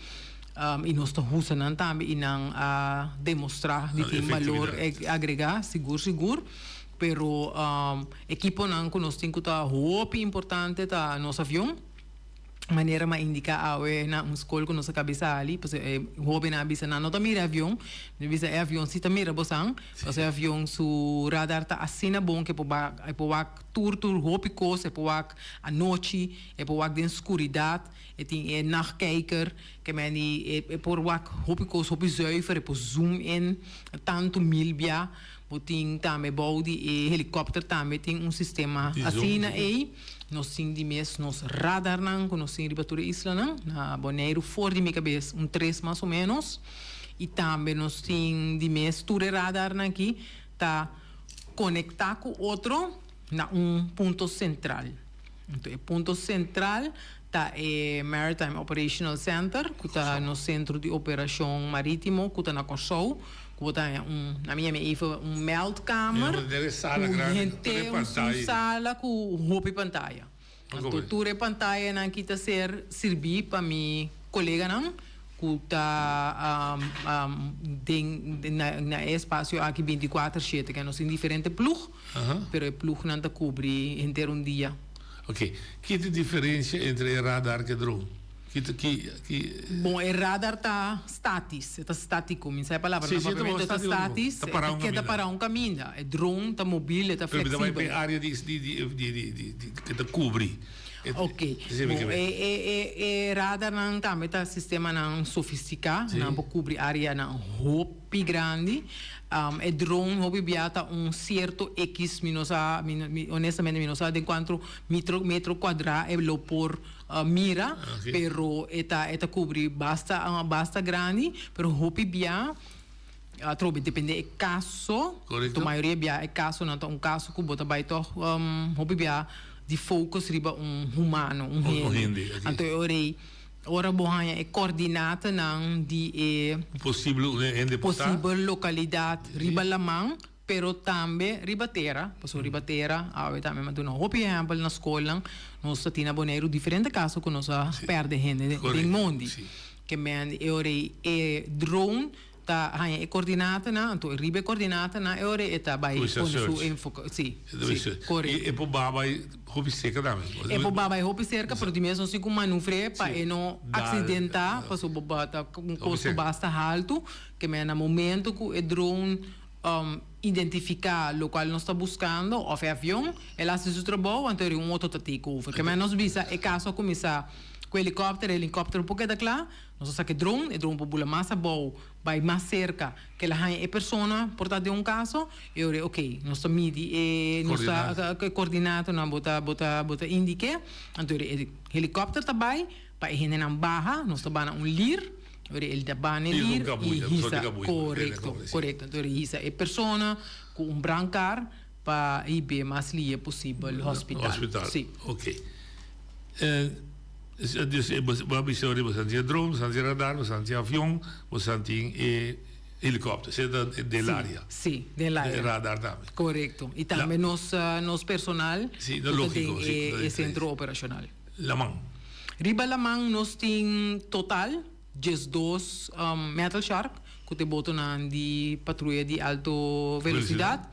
i nos ta usa nan tambe i nan a demostrá di tin balor agregá, sigur sigur. Pero ekiponan ku nos tin ku ta hopi importante ta nos avion. Manera m'a indiká awe na un skol ku nos a kabi sali, pasobra e hóbennan a bisa nan no ta mira e avion. Mi bisa e avion si ta mira bosan, pasobra e avion su radar ta asina bon ku e por ba e por wak tur tur hopi kos, e por wak anochi, e por wak den skuridat, e tin e nachtkijker, ke meni e por wak hopi kos hopi zuiver, e por zoom in tantu mil bia. Bo tin tambe bou di e helikòpter tambe tin un sistema asina ei. Nos tin di mes nos radarnan ku nos tin riba tur e islanan. Na Boneiru for di mi kabes un tres mas o ménos. I tambe nos tin di mes tur e radarnan aki ta konektá ku otro na un punto sentral. Anto e punto sentral ta e Maritime Operational Center, ku ta nos sentro di operashon marítimo ku ta na Kòrsou, ku bo ta haña un, na mi yama even un meldkamer, ku henter un sala ku hopi pantaya. Anto tur e pantayanan aki ta ser sirbí pa mi koleganan ku ta den na e espasio aki binti kuater shete. Ke nos tin diferente plug, pero e plugnan ta kubri henter un dia. Ok, ki ta e diferencia entre e radar ku e drone? Ki ta ki ki. Bon, e radar ta statis, e ta statico, mi sa e palabra na papiamento, e ta statis, e ta keda para un caminda. E drone ta mobil, e ta Pero mi ta bai flexibel. pa e area di di di di di di ke ta kubri. Ok, bon, e e e e radarnan tambe ta sistemanan sofisticá, nan por kubri areanan hopi grandi. E drone hopi bia ta un cierto X, mi no sa, mi mi honestamente mi no sa den cuanto mitro metro cuadra e lo por mira, pero e ta e ta cubri basta basta grandi, pero hopi bia atrobe depende e caso, to mayoria bia e casonan ta un caso cu bo ta bay toch hopi bia di focus riba un humano, un hende, anto e ora ey. Ora bo haña e koordinatenan di e Posibel hende por ta. posibel lokalidat riba laman, pero tambe riba tera, pasobra riba tera awe tambe mi a duna hopi ehèmpel na skolnan, nos ta tin na Boneiru diferente kaso ku nos a pèrdè hende den mondi. Ke men e ora ei e drone ta haña e koordinatenan, anto riba e koordinatenan e ora e ta bai pone su enfoke, si, si, korekto. E por baha bai hopi serka tambe. E por baha bai hopi serka, pero di mes nos tin ku manufr'é pa e no aksidentá, pasobra bo ta un kosto basta haltu, ke men na momento ku e drone identifiká lokual nos ta buskando òf e avion, el hasi su trabou, anto un otro ta take over. Ke men nos bisa e kaso a kuminsá ku helikòpter, e helikòpter no por keda kla, Nos a saka e dron, e dron por bula mas abou, bai mas serka ke el a haña e persona por ta den un kaso, e ora ok, nos ta midi e nos ta e koordinatonan bo ta bo ta bo ta indik'é, anto e helikòpter ta bai pa e hendenan baha, nos ta bana un lir, e ora el ta bana e lir i hisa, korekto, korekto, anto e hisa e persona ku un brankar pa hib'é mas lihe posibel hospital. Hospital, Si. Ok. Dus bo a bisa ora boso tin e drone, boso tin radar, boso tin avion, boso tin e helikòpter, esei ta den laria. Si, den laria. E radar tambe. Korekto. I tambe nos nos personal ku ta den e sentro operashonal. Laman. Riba laman nos tin total 12 metal shark ku ta e botonan di patruya di alto velosidat.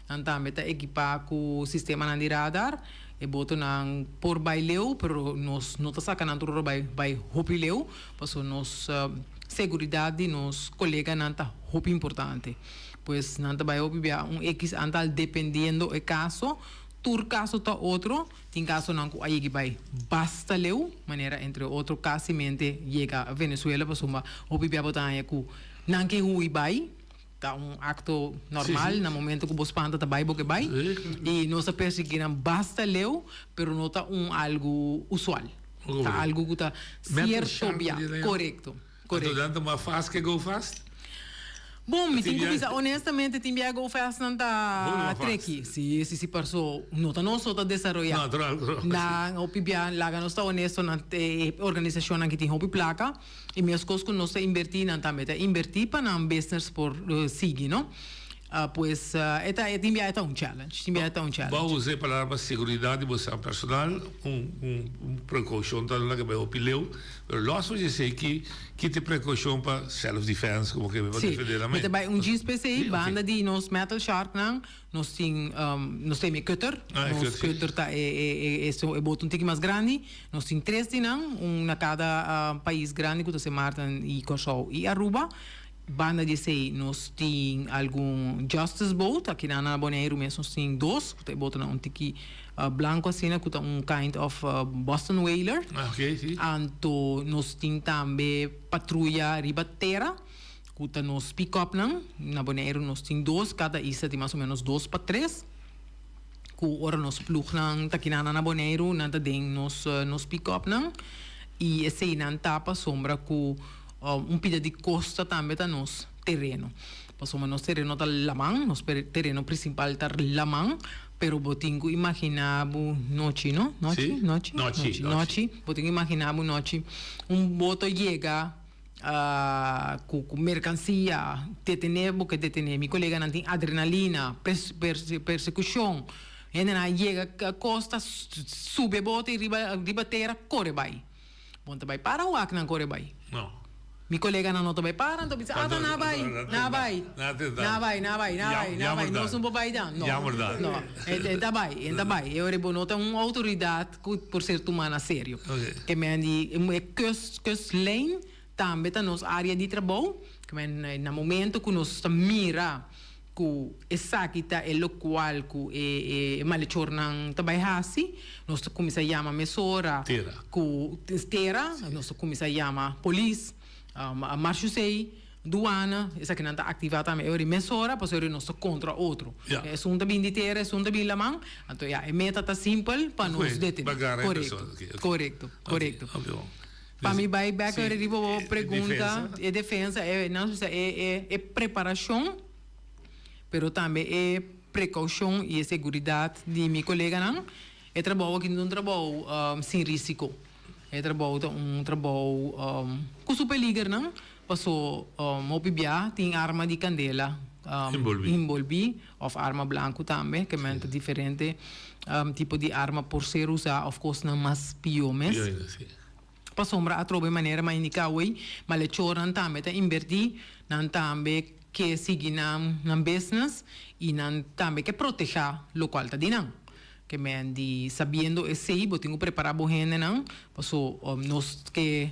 Nan tambe ta ekipá ku sistemanan di radar. E botonan por bai leu, pero nos no ta saka nan tur ora bai bai hopi leu, pasobra nos seguridat di nos koleganan ta hopi importante. Pues nan ta bai hopi bia un ekis antal dependiendo e kaso. Tur kaso ta otro. Tin kasonan ku a yega bai basta leu, manera entre otro kasimente yega Venezuela pasobra hopi bia bo ta haña ku nan ke hui bai. Ta un acto normal, na momento cu bo spanta ta bay bo ke bay. Y nos a persegui nan basta leu, pero no ta un algo usual. Ta algo cu ta cierto bia. Corecto, corecto. Anto nan ta mas fast ke go fast? Bon, mi tin cu bisa honestamente tin bia go fast nan ta tricky. Si, si, si, paso no ta nos so ta desaroya. Natural, Nan hopi bia, laga nos ta honesto, nan e organisacionnan ki tin hopi placa. I meskos ku nos ta inbertí, nan tambe ta inbertí pa nan business por sigui, no? Pues e ta, e tin bia e ta un challenge, tin bia e ta un challenge. Bo a usa e palabra pa seguridat di bo san personal, un un prekoushon ta laga bai hopi leu, pero los for di esei ki ki ta e prekoushon pa self defense komo ke pa defende nan mes? Si, mi ta bai un djis p'esei, banda di nos metal sharknan, Nos tin nos tin e cutter, nos cutter ta e e boto un tiki mas grandi, nos tin tres di nan, un na cada pais grandi cu ta Sint Maarten y Corsou y Aruba. Banda di esey nos tin algun justice boat, aki nan na Boneiru mes nos tin dos, cu ta e botonan un tiki blanco asina cu ta un kind of Boston whaler. Anto nos tin tambe patruya riba tera. Ku ta nos pick-upnan. Na Boneiru nos tin dos, kada isla tin mas o menos dos pa tres. Ku ora nos plugnan ta kina na Boneiru, nan ta den nos nos pick-upnan. I eseinan ta pasobra ku un pida di kosta tambe ta nos tereno. Pasobra nos tereno ta laman, nos tereno prinsipal ta laman, pero bo tin ku imaginá bo nochi, no? Nochi? Nochi? Nochi. Nochi. Bo tin ku imaginá bo nochi un boto yega. Cu cu mercancia detene bo ke detene mi coleganan tin adrenalina persecucion hendenan a yega costa subi e bote riba riba tera core bay bo no ta bay para wak nan core bay mi coleganan no ta bay para nan ta bisa ata nan a bay nan a bay nan a bay nan a bay nan a bay nan a bay nos no por bay dan no no e ta bay e ta bay e ora bo no ta un autoridad Ku por ser tumá na serio. Ke men di e kust kustlijn tambe ta nos área di trabou. Ke men na momento ku nos ta mira ku esaki ta e lokual ku e malechornan ta bai hasi, nos ta kuminsá yama mesora ku tera, nos ta kuminsá yama polis, marshusei. Duana, esakinan ta aktivá tambe e ora mesora, pasobra nos ta kontra otro. Esun ta bin di tera, esun ta bin laman, anto ya, e meta ta simpel pa nos detené. Korekto, korekto, korekto. Pa mi bai bèk riba bo pregunta, e defensa, e nan bisa e e preparashon, pero tambe e prekoushon i e seguridat di mi koleganan, e trabou aki no ta un trabou sin risiko. E trabou ta un trabou ku su peligernan, paso hopi bia tin arma di kandela enbolbí òf arma blanku tambe, ke men ta diferente tipo di arma por ser usá òf kosnan mas pió mes. Pasobra atrobe manera m'a indiká awey, malechornan tambe ta inbertí, nan tambe ke sigui nan nan business i nan tambe ke protehá lokual ta di nan. Ke men di sabiendo esei bo tin ku prepará bo hendenan paso nos ke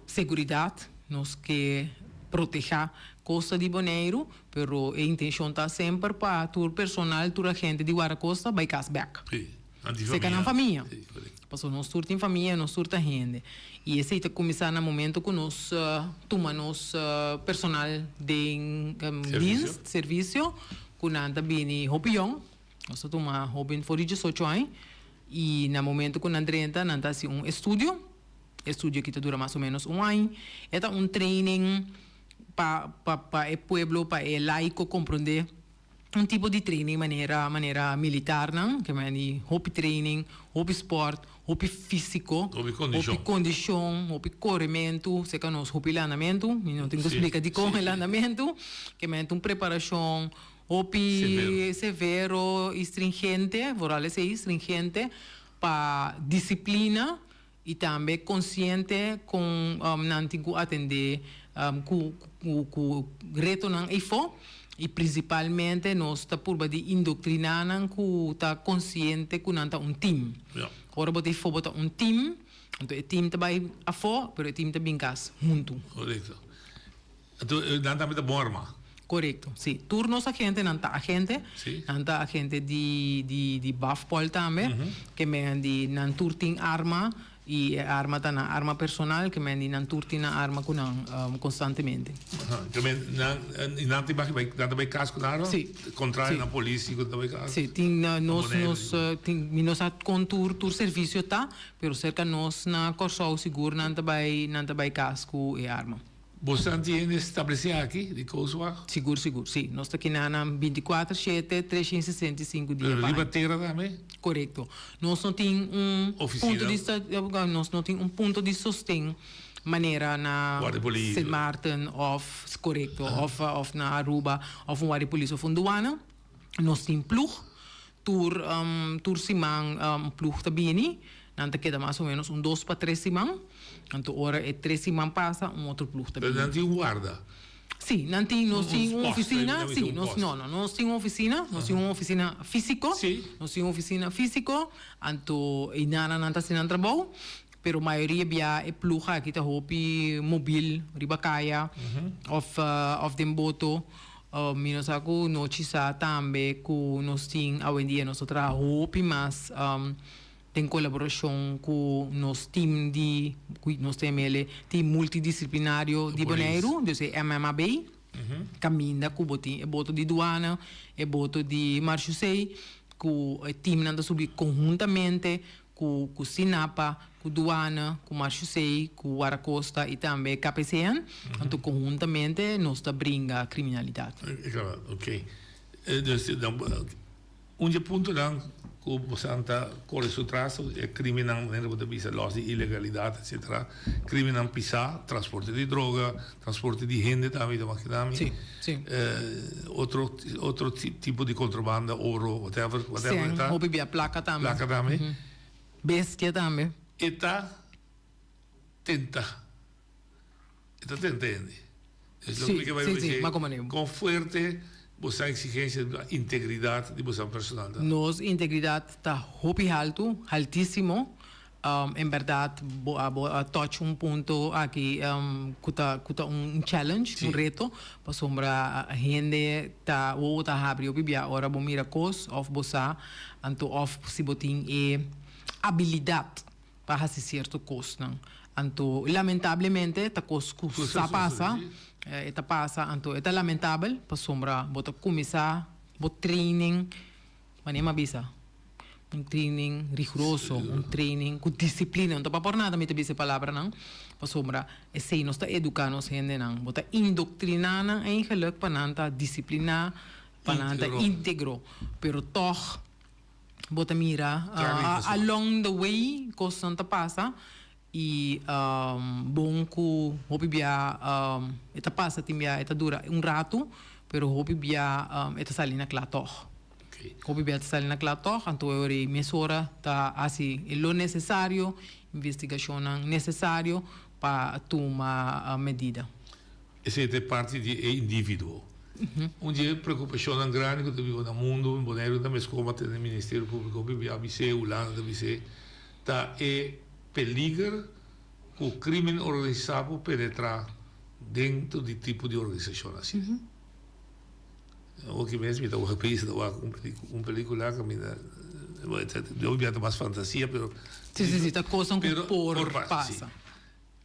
seguridat, nos ke protehá kosta di Boneiru, pero e intenshon ta semper pa tur personal, tur agente di Wardakosta bai kas bèk. Seka nan famia. Paso nos tur tin famia, nos tur ta hende. I esei ta kuminsá na momento ku nos tuma nos personal den dienst, servisio, ku nan ta bini hopi yòn. Nos ta tuma hoben for di diesocho aña y na momento cu nan drenta nan ta haci un estudio. E estudio aki ta dura mas o menos un aña. E ta un training pa pa pa e pueblo, pa e laico comprende un tipo di training manera manera militarnan, ke men di hopi training, hopi sport, hopi fisico, Hopi condicion. hopi condicion, hopi coremento, seca nos hopi landamento, mi no tin cu splica dicon e landamento, ke men ta un preparacion Hopi severo i stringente, vooral esei, stringente pa disiplina i tambe konsiente kon nan tin ku atendé ku ku retonan eifó i prinsipalmente nos ta purba di indoktriná nan ku ta konsiente ku nan ta un tim. Ora bo ta eifó bo ta un tim, anto e tim ta bai afó pero e tim ta bin kas huntu. Korekto. Anto nan tambe ta bon armá. Korekto, si. Tur nos agentenan ta agente. Si. Nan ta agente di di di Bafpol tambe. Ke men di nan tur tin arma i e arma ta nan arma personal. Ke men di nan tur tin nan arma ku nan konstantemente. Aha. Ke men nan i nan tin baki bai nan ta bai kas ku nan arma? Si. Kontrario na polis ku ta bai kas? Si. Tin nos nos tin mi no sa kon tur tur servisio ta, pero serka nos na Kòrsou sigur nan ta bai nan ta bai kas ku e arma. Bosan tin hende establesé aki di Kooswacht? Sigur, sigur, si. Nos ta kina nan bintikuater shete, treshen sesenta i sinku dia Pero pa riba aña. tera tambe? Korekto. Nos no tin un Ofisina? punto di sta, nos no tin un punto di sosten manera na Guardia Polis. Sint Maarten òf, korekto, òf òf na Aruba òf un Guardia Polis òf un duana. Nos tin ploeg. Tur tur siman un ploeg ta bini, nan ta keda mas o menos un dos pa tres siman. Anto ora e tres siman pasa, un otro ploeg ta Pero bini. nan tin warda? Sí, nan tin, nos tin un post, oficina, nan sí, tin un nos, post. no, no, nos tin un oficina, nos tin un oficina físico, Sí. nos tin un oficina físico, anto einan nan ta haci nan trabou, pero mayoria bia e ploeg aki ta hopi mobil riba caya of of den boto. Mi no sa ku nochi sa tambe ku nos tin awendia nos ta traha hopi mas den kolaborashon ku nos team di ku nos ta yam'el team multidisiplinario di Boneiru, dus e MMAB, kaminda ku bo tin e boto di duana, e boto di Marshusei, ku e teamnan ta subi konhuntamente ku ku Sinapa, ku Duana, ku Marshusei, ku Waracosta i tambe KPCN, anto konhuntamente nos ta bringa kriminalidat. Ok. Dus un di e puntonan ku bosan ta kore su tras e krimennan manera bo ta bisa lòs di ilegalidat etsetera, krimennan pisá, transporte di droga, transporte di hende tambe ta makina mi. Sí, sí. Otro otro tipo di contrabanda, oro, whatever, whatever Sen, e ta. hopi bia plaka tambe. Plaka tambe. Bestia tambe. E ta tenta, e ta tenta hende. Es loke Sí, mi ke bai sí, sí, bisa, m'a komprende. kon fuerte boso exigencia di integridad di boso personal ta? Nos integridad ta hopi haltu, haltisimo. En berdad bo a bo a touch un punto aki cu ta cu ta un challenge, un reto, pasobra hende ta wowo ta habri hopi bia ora bo mira cos of bo sa, anto of si bo tin e abilidad pa haci cierto cosnan. Anto lamentablemente ta cos cu sa pasa, e ta pasa, anto e ta lamentabel pasobra bo ta cuminsa bo training. Manera mi a bisa, un training riguroso, un training ku disiplina. No ta pa por nada mi ta bisa e palabranan, pasobra esei nos ta eduká nos hendenan. Bo ta indoktriná nan eigenlik pa nan ta disipliná, pa nan ta íntegro. Pero tòg bo ta mira along the way kosnan ta pasa. I bon ku hopi bia e ta pasa tin bia e ta dura un ratu pero hopi bia e ta sali na kla tòg. Hopi bia ta sali na kla tòg anto e ora ei mesora ta hasi e lo nesesario, investigashonnan nesesario pa tuma medida. Esei ta e parti di e individuo. Un di e preokupashonnan grandi ku ta biba na mundu, Boneiru ta meskos ma tene Ministerio Públiko hopi bia a bis'é, Hulanda ta bis'é, ta e peliger ku krimen organisá por penetrá dentro di tipo di organisashon asina. Oki mes mi ta wak bisa ta wak un pelikula kaminda hopi bia ta mas fantasia pero Si si si ta kosnan ku por pasa.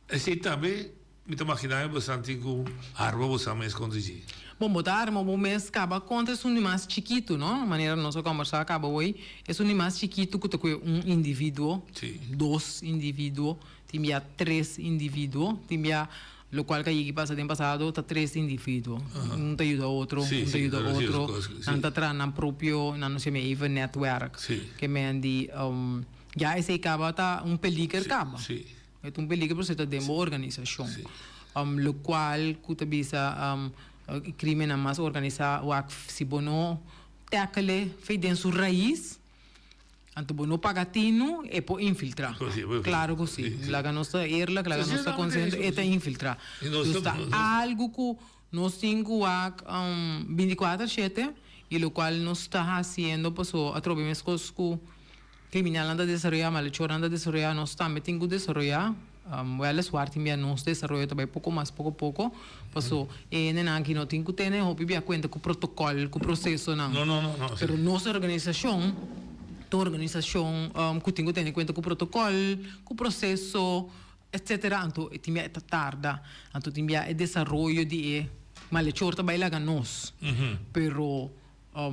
Esei tambe Mi ta magina e bosan tin cu arma bosan mes contra dje. Bon, bo ta arma bo mes caba contra esun di mas chikitu, no? Manera nos a combersa caba hoy, esun di mas chikitu cu ta cue un individuo, dos individuo, tin bia tres individuo, tin bia locual cu a yegi pasa den pasado ta tres individuo. Un ta yuda otro, un ta yuda otro, nan ta traha nan propio, nan no seme even netwerk. Ke men di, ya esey caba ta un peliger caba. E ta un peligro pasobra e ta den bo organisashon. Lokual ku ta bisa e krimennan mas organisá wak si bo no tackle e fei den su rais, anto bo no paga tinu e por infiltrá. Klaro ku si. Laga nos ta eerlijk, laga nos ta konsiente, e ta infiltrá. Dus ta algu ku nos tin ku wak bintikuater shete i lokual nos ta hasiendo pasobra atrobe meskos ku Criminalnan ta desaroyá, malechornan ta desaroyá, nos tambe tin cu desaroyá. Weliswaar tin bia nos desaroyo ta bay poco mas poco poco, paso e hendenan aki no tin cu tene hopi bia cuenta cu protocol, cu procesonan. Pero nos organisacion ta un organisacion cu tin cu tene cuenta cu protocol, cu proceso, etcetera. Anto tin bia e ta tarda, anto tin bia e desaroyo di e malechor ta bay laga nos. Pero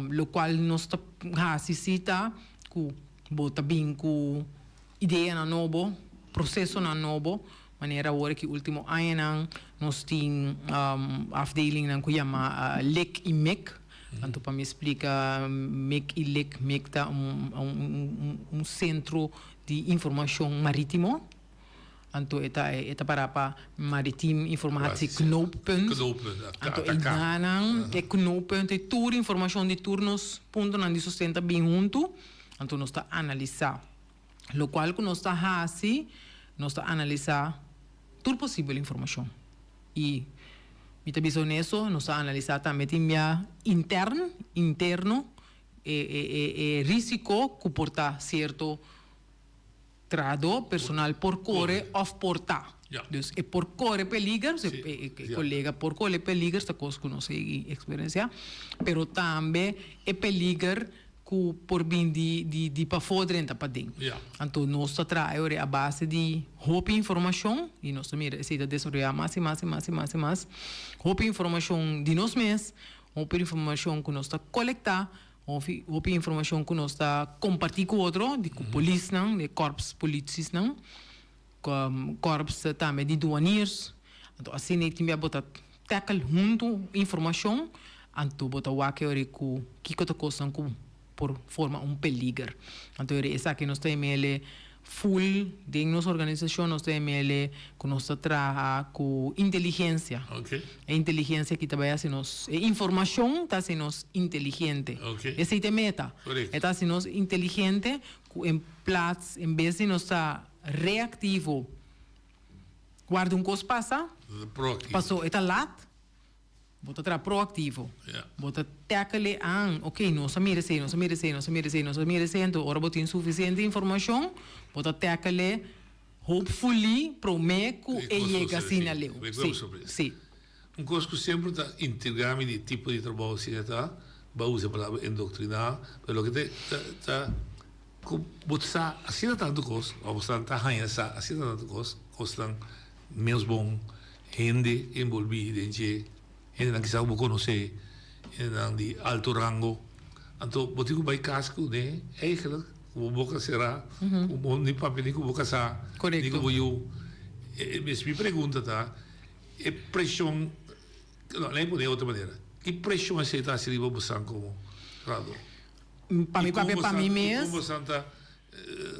Locual nos ta haci si ta cu bo ta bin cu ideanan nobo, procesonan nobo, manera awor aki ultimo añanan nos tin afdelingnan cu yama lec y mec. Anto pa mi splica mec y lec, mec ta un centro di informacion maritimo. Anto e ta e ta para pa Maritiem Informatie Knooppunt. Anto e danan e knooppunt e tur informashon di tur nos puntonan di sosten ta bin huntu. Anto nos ta analisá. Lokual ku nos ta hasi, nos ta analisá tur posibel informashon. I mi ta bisa honesto, nos ta analisá tambe tin bia intern, interno, e e e e risiko ku por ta sierto. Trahadó personal por kore òf por ta. Dus e por kore peliger, e kolega por kore peliger, ta kos ku nos a eksperensiá, pero tambe e peliger ku por bin di di pafó drenta paden. Anto nos ta traha e ora a base di hopi informashon i nos ta mira esei ta desaroyá mas i mas i mas i mas i mas. Hopi informashon di nos mes, hopi informashon ku nos ta kolektá. Hopi hopi informashon ku nos ta kompartí ku otro, di ku polisnan, di korps politisnan, korps tambe di duaniers. Anto asina e tin bia bo ta tackle huntu informashon, anto bo ta wak e ora ku kiko ta kosnan ku por forma un peliger. Anto ora esaki nos ta hemele Full den nos organisacion nos ta ML cu nos ta traha cu inteligencia. E inteligencia aki ta bay haci nos, e informacion ta haci nos inteligente. Esey ta e meta. E ta haci nos inteligente cu en plaats, en bes di nos ta reactivo, warda un cos pasa, paso e ta laat. Bo ta traha proactivo. Bo ta tackle e an, ok, nos a mira esei, nos a mira esei, nos a mira esei, nos a mira esei, anto ora bo tin suficiente informacion, bo ta tackle e hopefully prome cu e yega asina leu. Si, si. Un cos cu semper ta intriga mi di tipo di trabou asina ta, bo a usa e palabra endoctrina, pero loke ta ta ta cu bo sa asina tanto cos, of bo sa ta haña sa asina tanto cos, cosnan Menos bon hende enbolbí den dje, hendenan kisas ku bo konosé, hendenan di alto rango. Anto bo tin ku bai kas kuné eigenlijk ku bo boka será, ku bo ni papia ni ku bo kasá, ni ku bo yu. Mes mi pregunta ta, e preshon, no, laat mi pone otro manera, ki preshon esei ta hasi riba bosan komo trahadó? Pa mi papia pa mi mes. I kon bosan ta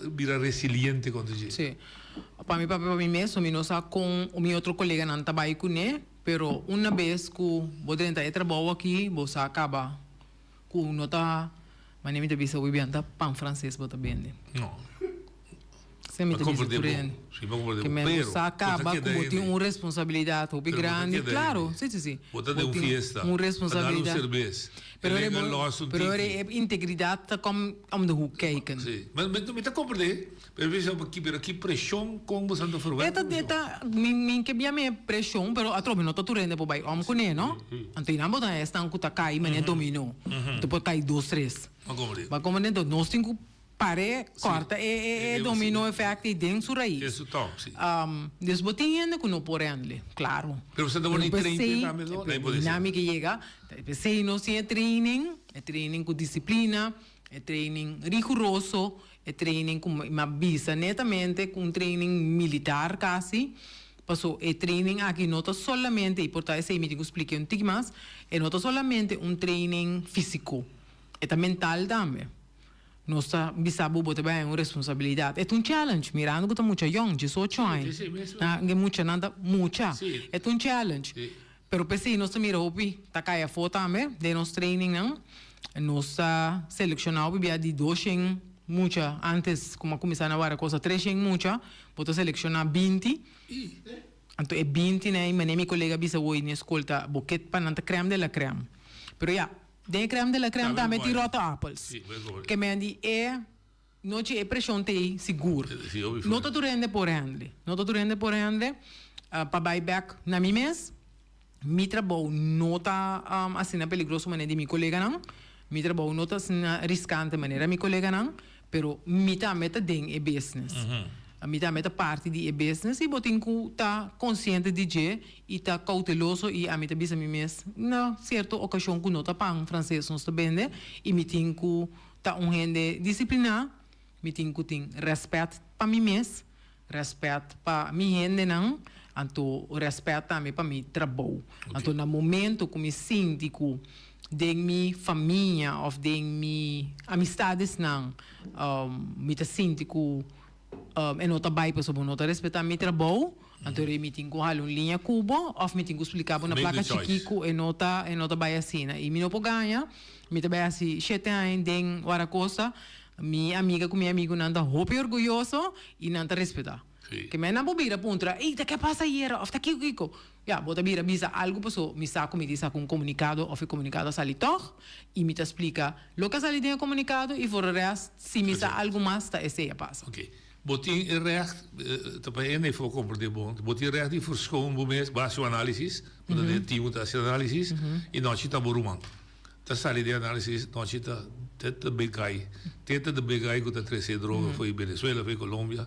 bira resiliente kontra dje? Sí. Pa mi papia pa mi mes, mi no sa kon mi otro koleganan ta bai kuné, pero una bes ku bo drenta e trabou aki, bo sa kaba ku no ta, manera mi ta bisa hopi biaha, no ta pan franses bo ta bende. No. Se mi ta bisa tur hende. Ke men bo sa kaba ku bo tin un responsabilidat hopi grandi. Klaro, si, si, si. Bo ta den un fiesta, Un responsabilidat. A dal un serbes. Pero E lenga los un pero tiki. e integridat ta kom om de hoek kijken. Si. Ma mi ta komprendé. Pero mi bisa ki pero ki preshon kon bo ta verwagt? E ta e ta mi mi ke bia mi e preshon pero atrobe no ta tur hende por bai om kuné no. Anto einan bo ta esnan ku ta kai manera dominó. Anto por kai dos tres. Bo a komprendé? Enton nos tin ku par'é kòrta e e e dominó effect ei den su rais. Den su tòp si. Dus bo tin hende ku no por hèndle, klaro. Pero bo ta wòrdu train p'e tambe no? Pero p'esei mi ke yega p'esei nos tin e training e training ku disiplina e training riguroso. E training ku mi a bisa netamente ku un training militar kasi, paso e training aki no ta solamente, i por ta esei mi tin ku splika un tiki mas, e no ta solamente un training físiko, e ta mental tambe. Nos ta bisa bo, bo ta bai haña un responsabilidat. E ta un challenge, mirando ku ta mucha yòn, diesocho aña. Na e muchanan ta mucha. E ta un challenge. Pero p'esei nos ta mira hopi ta kai afó tambe den nos trainingnan. Nos ta selekshoná hopi bia di doshen mucha antes ku a kuminsá na wara kosa treshen mucha, bo ta selekshoná binti. Anto e binti nan manera mi kolega bisa woi den e skol ta bo ke pa nan ta krèm de la krèm. Pero ya, den e krèm de la krèm tambe tin ròte appels. Ke men di e Nochi e preshon ta ei sigur. No ta tur hende por hende. No ta tur hende por hende. Pa bai bek na mi mes, mi trabou no ta asina peligroso manera di mi koleganan. Mi trabou no ta asina riskante manera mi koleganan, pero mi tambe ta den e business. Mi tambe ta parti di e business i bo tin ku ta konsiente di dje i ta kouteloso i ami ta bisa mi mes na sierto okashon ku no ta pan franses nos ta bende i mi tin ku Ta un hende disipliná, mi tin ku tin rèspèt pa mi mes, rèspèt pa mi hendenan, anto rèspèt tambe pa mi trabou. Anto na momento ku mi sinti ku den mi famia òf den mi amistadesnan mi ta sinti ku e no ta bai pasobra bo no ta respetá mi trabou, anto rei mi tin ku hala un liña ku bo òf mi tin ku spliká bo na plaka chikí ku e no ta e no ta bai asina. I mi no por gaña, mi ta bai hasi shete aña den Warakosa, mi amiga ku mi amigunan ta hopi orguyoso i nan ta respetá. Ke men nan por bira puntra, ey ta ke pasa ayera òf ta kiko kiko? Ya, bo ta bira bisa algu paso mi sa ku mi tin sa ku un komunikado òf e komunikado a sali tòg i mi ta splika loke a sali den e komunikado i for de rèst si mi sa algu mas ta esei a pasa. Oké. Bo tin e règt, ta pa hende for komprendé bon, bo tin e règt di forschoon bo mes, bo hasi un análisis, bo ta den e team ku ta hasi análisis i nochi ta bo ruman. Ta sali den análisis nochi ta te ta big guy, te ta de big guy ku ta trese droga for di Venezuela, for di Colombia.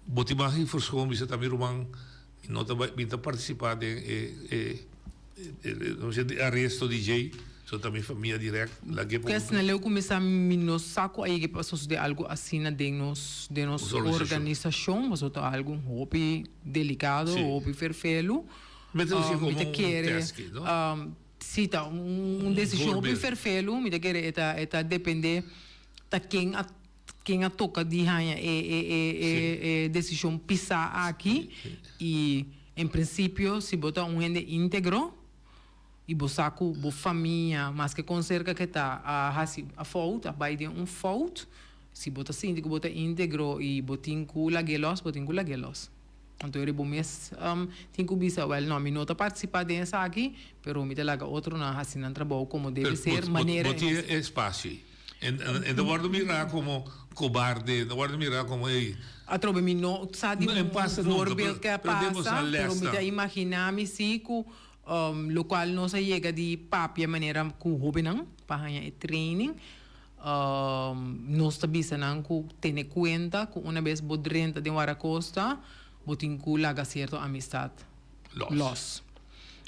Bo tin mag di forschoon bisa ta mi ruman. Mi no ta bai, mi ta partisipá den e e e e aresto di djei, so ta mi famia dirèkt lag'é pa Kes na leu kuminsá mi no sa ku a yega pa sosodé algu asina den nos den nos organisashon, pasobra ta algu hopi delikado, hopi ferfelu. Mi ta usa komo Mi ta un kere tèski, no? Si ta un desishon hopi ferfelu, mi ta kere e ta e ta dependé ta ken a Ken a toca di haña e e e e e decision pisa aki y en principio si bo ta un hende integro y bo sa cu bo famia maske con cerca ke ta a haci a fout a bay den un fout si bo ta sinti cu bo ta integro y bo tin cu lag'e los bo tin cu lag'e los. Anto eri bo mes tin cu bisa wel no mi no ta participa den esaki pero mi ta laga otronan haci nan trabou como debe ser manera Bo tin e espacio ey. En ta wordo mira como cobarde, en ta wordo mira como ey. Atrobe mi no sa di un voorbeeld ke a pasa, pero mi ta imagina mi si cu locual nos a yega di papia manera cu hobennan pa haña e training, nos ta bisa nan cu tene cuenta cu una bes bo drenta den Waracosta bo tin cu laga cierto amistad los.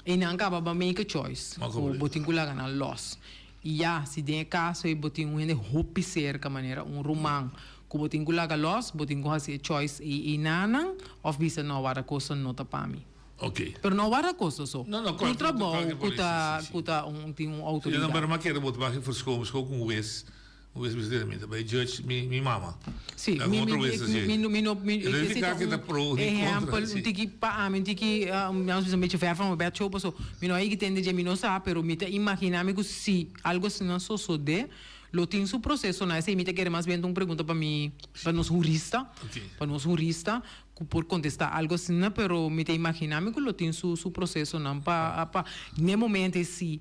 Y nan caba ba make a choice cu bo tin cu laga nan los. I ya, si den e kaso ei bo tin un hende hopi serka, manera un ruman, ku bo tin ku laga lòs, bo tin ku hasi e choice ei einanan òf bisa no, warda kosa no ta pa mi. Oké. Pero no warda kosa so. No, no, Tur kualke trabou kualke ku polis, ta si, si. ku ta un tin un Si, outoridat. no, pero mi a kere bo ta baki forschoon, miskon ku un wes. Un bes bisa mi ta bai judge mi mi mama. Sí, mi mi mi mi mi no mi e ta un ehempel un tiki pa ami un tiki nos bisa un beetje ver van mijn bed show paso mi no a yega tende dje mi no sa pero mi ta imagina mi ku si algo asina sosode lo tin su procesonan esei mi ta kere mas bien ta un pregunta pa mi pa nos hurista pa nos hurista ku por kontesta algo asina pero mi ta imagina mi ku lo tin su su procesonan pa pa n'e momento si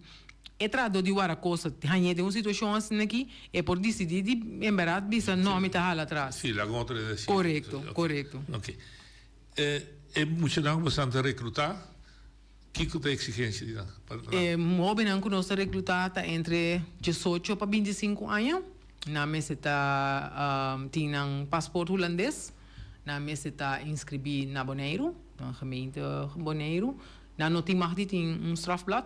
E trahadó di Warakosa hañ'é den un situashon asina aki, e por disidí di en bèrdat bisa, No, mi ta hala atras. Sí, laga un otro hende hasi. Korekto, korekto. Oké. E e muchanan ku boso ta rekrutá, kiko ta e eksigensia di nan? Pa nan? E hóbennan ku nos ta rekrutá ta entre diesocho pa bintisinku aña. Nan mester ta tin nan pasport hulandes. Nan mester ta inskribí na Boneiru, na gemeente Boneiru. Nan no tin mag di tin un strafblad.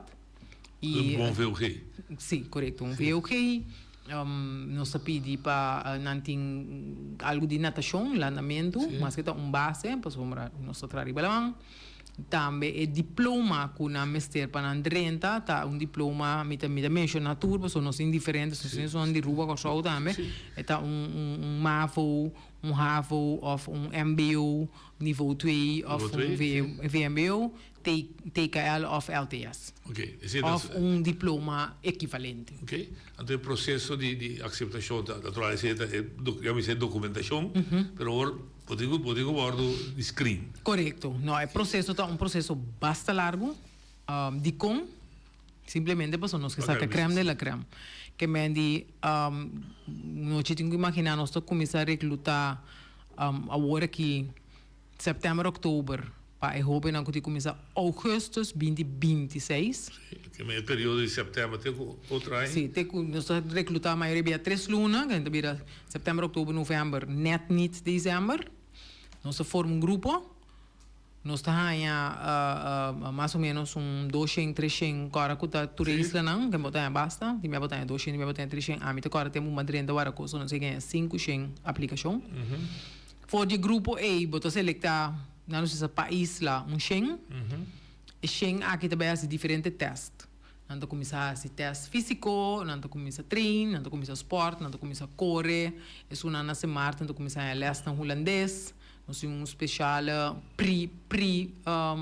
Un bon VOG. Sí, korekto, un VOG. Nos ta pidi pa nan tin algu di natashon, landamentu, maske ta un base, pasobra nos ta traha riba laman. Tambe e diploma ku nan mester pa nan drenta ta un diploma, mi ta mi ta menshoná tur pasobra nos tin diferente, nos tin esun di Aruba, Kòrsou tambe, e ta un un mavo, un havo òf un mbo nivo twee òf un vmbo. TKL òf LTS. Òf un diploma ekivalente. Ok. Anto e proseso di di akseptashon ta natural esei ta e ya mi sa e dokumentashon, pero awor bo tin ku bo tin ku wòrdu di screen. Korekto. No, e proseso ta un proseso basta largu. Dikon? Simplemente pasobra nos ke saka krèm de la krèm. Ke men di nochi tin ku imaginá nos ta kuminsá reklutá awor aki sèptèmber, òktober. Pa e hóbennan ku tin kuminsá ougùstùs binti 26. Sí, ke e periodo di sèptèmber te ku otro aña. Sí, te ku nos ta reklutá mayoria bia tres luna, ku ta bira sèptèmber, òktober, novèmber, nèt nit desèmber. Nos ta forma un grupo, nos ta haña mas o ménos un doshen, treshen kòrda ku ta tur e islanan, ke bo ta haña basta, tin bia bo ta haña doshen, tin bia bo ta haña treshen, ami ta kòrda tempu mi a drenta Warakosa nos a haña sinkushen aplikashon. For di e grupo ei bo ta selektá, nan nos bisa pa isla, un shen. E shen aki ta bai hasi diferente tèst. Nan ta kuminsá hasi tèst físiko, nan ta kuminsá train, nan ta kuminsá spòrt, nan ta kuminsá kore. Esunnan na Sint Maarten ta kuminsá haña lèsnan hulandes. Nos tin un speshale pre, pre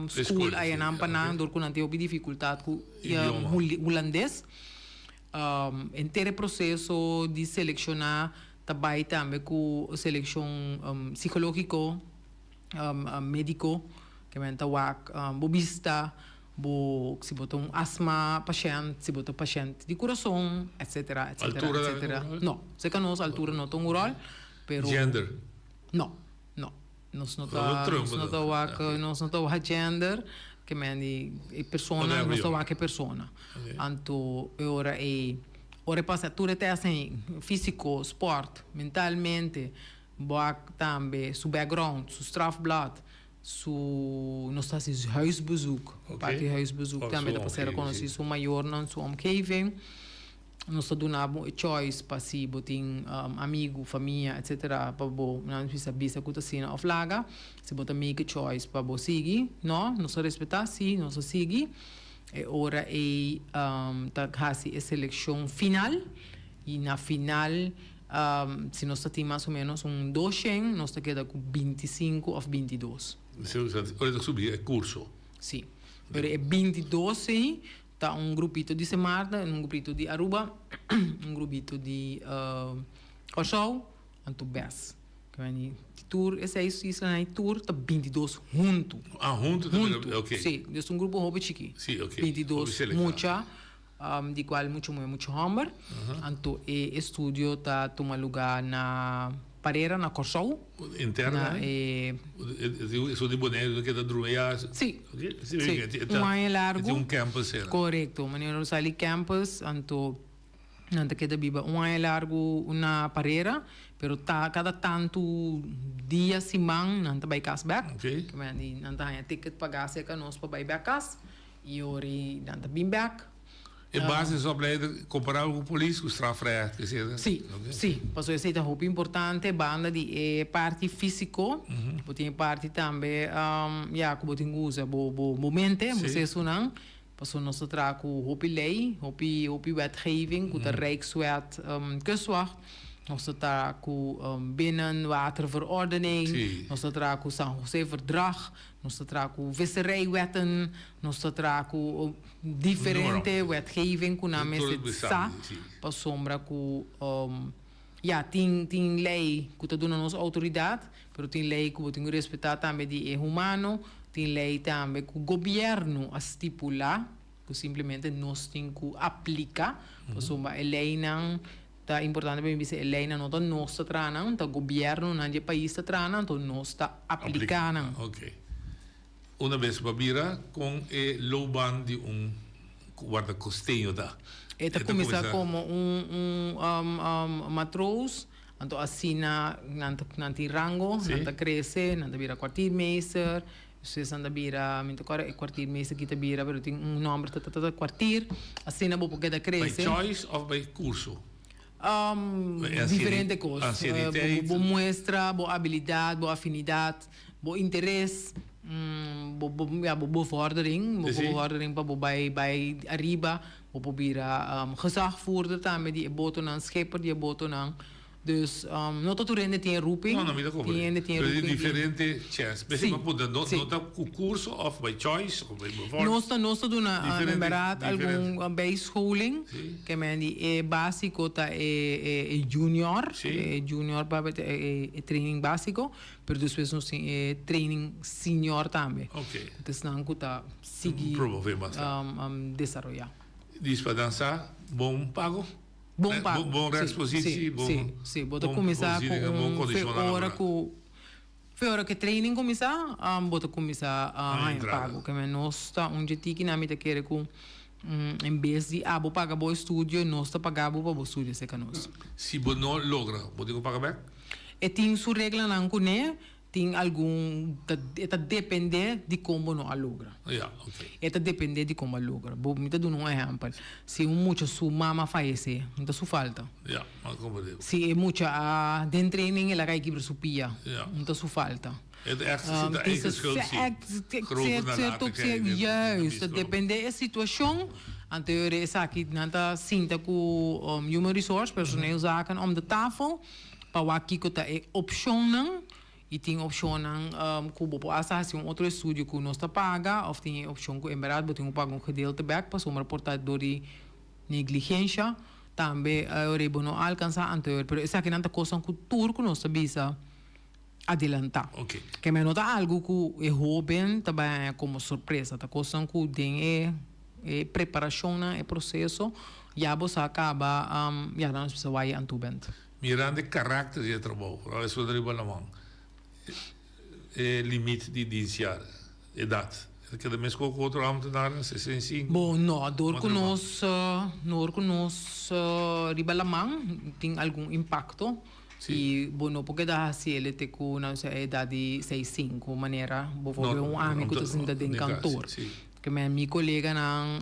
school ayanan pa nan dor ku nan tin hopi difikultat ku hulandes. Henter e proseso di selekshoná ta bai tambe ku selekshon psikológiko, médiko, ke men ta wak bo bista, bo si bo ta un asma pashènt, si bo ta pashènt di kurason, etsetera, etsetera, Altura tambe etsetera. ta un ròl? No, serka nos altura no ta un ròl, pero. Gender? No, no. Nos no ta, nos no ta wak, nos no ta wak gender, ke men di e persona, nos ta wak e persona. Anto e ora ei, ora e pasa tur e tèst ei, físiko, spòrt, mentalmente, bo wak tambe su background, su strafblad, su, nos ta hasi huisbezoek, parti huisbezoek tambe ta pa ser rekonosí su mayornan, su omgeving. Nos ta duna bo e choice pa si bo tin amigu, famia, etc. Pa bo nan bisa bisa ku ta asina òf laga. Si bo ta make e choice pa bo sigui, no, nos ta respetá, si nos ta sigui. E ora ei ta hasi e selekshon final i na final si nos ta tin mas o ménos un doshen nos ta keda ku 25 òf 22. Ora ta subi e kurso. Si, pero e 22 ei Ta un grupito di Sint Maarten, un grupito di Aruba, un grupito di Kòrsou, anto bes. Di tur e seis islanan ei tur ta 22 huntu. Ah, huntu ta Huntu, ok. si. Dus un grupo hopi chikí. Si, ok. Hopi 22 selektá. mucha, di kual mucha muhé, mucha hòmber. Anto e estudio ta tuma lugá na. Parera na Kòrsou. Interna Na e. Esun di Boneiru ta keda drumi ya. Si. Si, un aña largu. Tin un campus era. Korekto, Manuel Rosali Campus, anto nan ta keda biba un aña largu na Parera, pero ta kada tantu dia, siman nan ta bai kas bèk. Oké. Nan ta haña ticket pagá serka nos pa bai bèk kas i ora nan ta bin bèk. E basisopleider komparabel ku polis ku strafrecht etcetera? Sí, sí, pasobra esei ta hopi importante banda di e parti físiko, bo tin e parti tambe ya ku bo tin ku usa bo bo mente, bo sesunan. Pasobra nos ta traha ku hopi lei, hopi hopi wetgeving ku ta Rijkswet Kustwacht, nos ta traha ku Binnenwaterverordening, nos ta traha ku San Jose Verdrag, nos ta traha ku Visserijwetten, nos ta traha ku diferente wetgeving ku nan mester sa pasobra ku ya tin tin lei ku ta duna nos outoridat. Pero tin ley cu bo tin cu respeta tambe di e humano, tin ley tambe cu gobierno a stipula cu simplemente nos tin cu aplica, pasobra e leynan ta importante pa mi bisa e leynan no ta nos ta traha nan, ta gobiernonan di e pais ta traha nan, anto nos ta aplica nan. Ok. Una bes bo a bira con e loopbaan di un guardacosteño ta? E ta cuminsa como un un matroos. Anto asina nan ta nan tin rango, nan ta crece, nan ta bira kwartiermeester, despues nan ta bira, mi no ta acorda e kwartiermeester ki ta bira, pero tin un nomber ta ta ta kwartier, asina bo por keda crece. By choice of by curso? Diferente cos. Bo muestra bo habilidad, bo afinidad, bo interes, bo bo ya bo bevordering, bo bevordering pa bo bay bay ariba. Bo por bira gezagvoerder tambe di e botonan, schipper di e botonan. Dus no ta tur hende tin e roeping. No, no, mi ta comprende. Tin hende tin e Pero roeping. di diferente chance. Sí, Besi bo punta, no, sí. no ta cu curso of by choice of by bevordering. Nos ta, nos ta duna Diferente, en berdad diferente. algun bijscholing. Sí. Ke men di e basico ta e, e, e junior. Sí. E junior pa e, e, e training basico. Pero despues nos tin e training senior tambe. Ok. Entonces nan cu ta sigui Promove mas ta. desaroya. Dis pa dansa, bon pago? Bon pago. Bon rechtspositie, Si, bon si, si. Bo ta cuminsa cu un fe ora cu fe ora cu e training cuminsa, bo ta cuminsa haña pago. Ke men nos ta un dje tiki nan mi ta kere cu en bes di abo paga bo estudio, nos ta paga bo pa bo studia cerca nos. Si bo no logra, bo tin cu paga bek? E tin su reglanan kuné, tin algun ta e ta dependé di kon bo no a logra. Ja, oké. E ta dependé di kon bo a logra. Bo mi ta duna un ehèmpel, si un mucha su mama fayesé, no ta su falta. Ja, mi a komprendé. Si e mucha a den training el a kai kibra su pia, Ja. no ta su falta. E ta ègt si ta eigen schuld si. Grote nalatigheid. Juist, ta dependé e situashon. Anto esaki nan ta sinta ku Human Resource, personeelzaken om de tafel. pa wak kiko ta e opshonnan i tin opshonnan ku bo por asta hasi un otro estudio ku nos ta paga òf tin e opshon ku en bèrdat bo tin ku paga un gedeelte bèk pasobra por ta dor di negligensha tambe ora bo no a alkansá anterior pero esakinan ta kosnan ku tur ku nos ta bisa adelantá. Ke men no ta algu ku e hóben ta bai haña komo sorpresa ta kosnan ku den e E preparashonnan, e proseso, ya bo sa kaba, ya nan bisa wai an toe bent. Mirando e karakter di e trabou, vooral esun riba laman, e limit di dienstjaar, edat, e ta keda meskos ku otro ambtenaren, 65? Bo, no, dor ku nos, dor ku nos riba laman tin algun impakto i bo no por keda hasi el te ku nan bisa e edat di 65, manera bo por un ami ku ta sinta den kantoor. Ke men mi koleganan,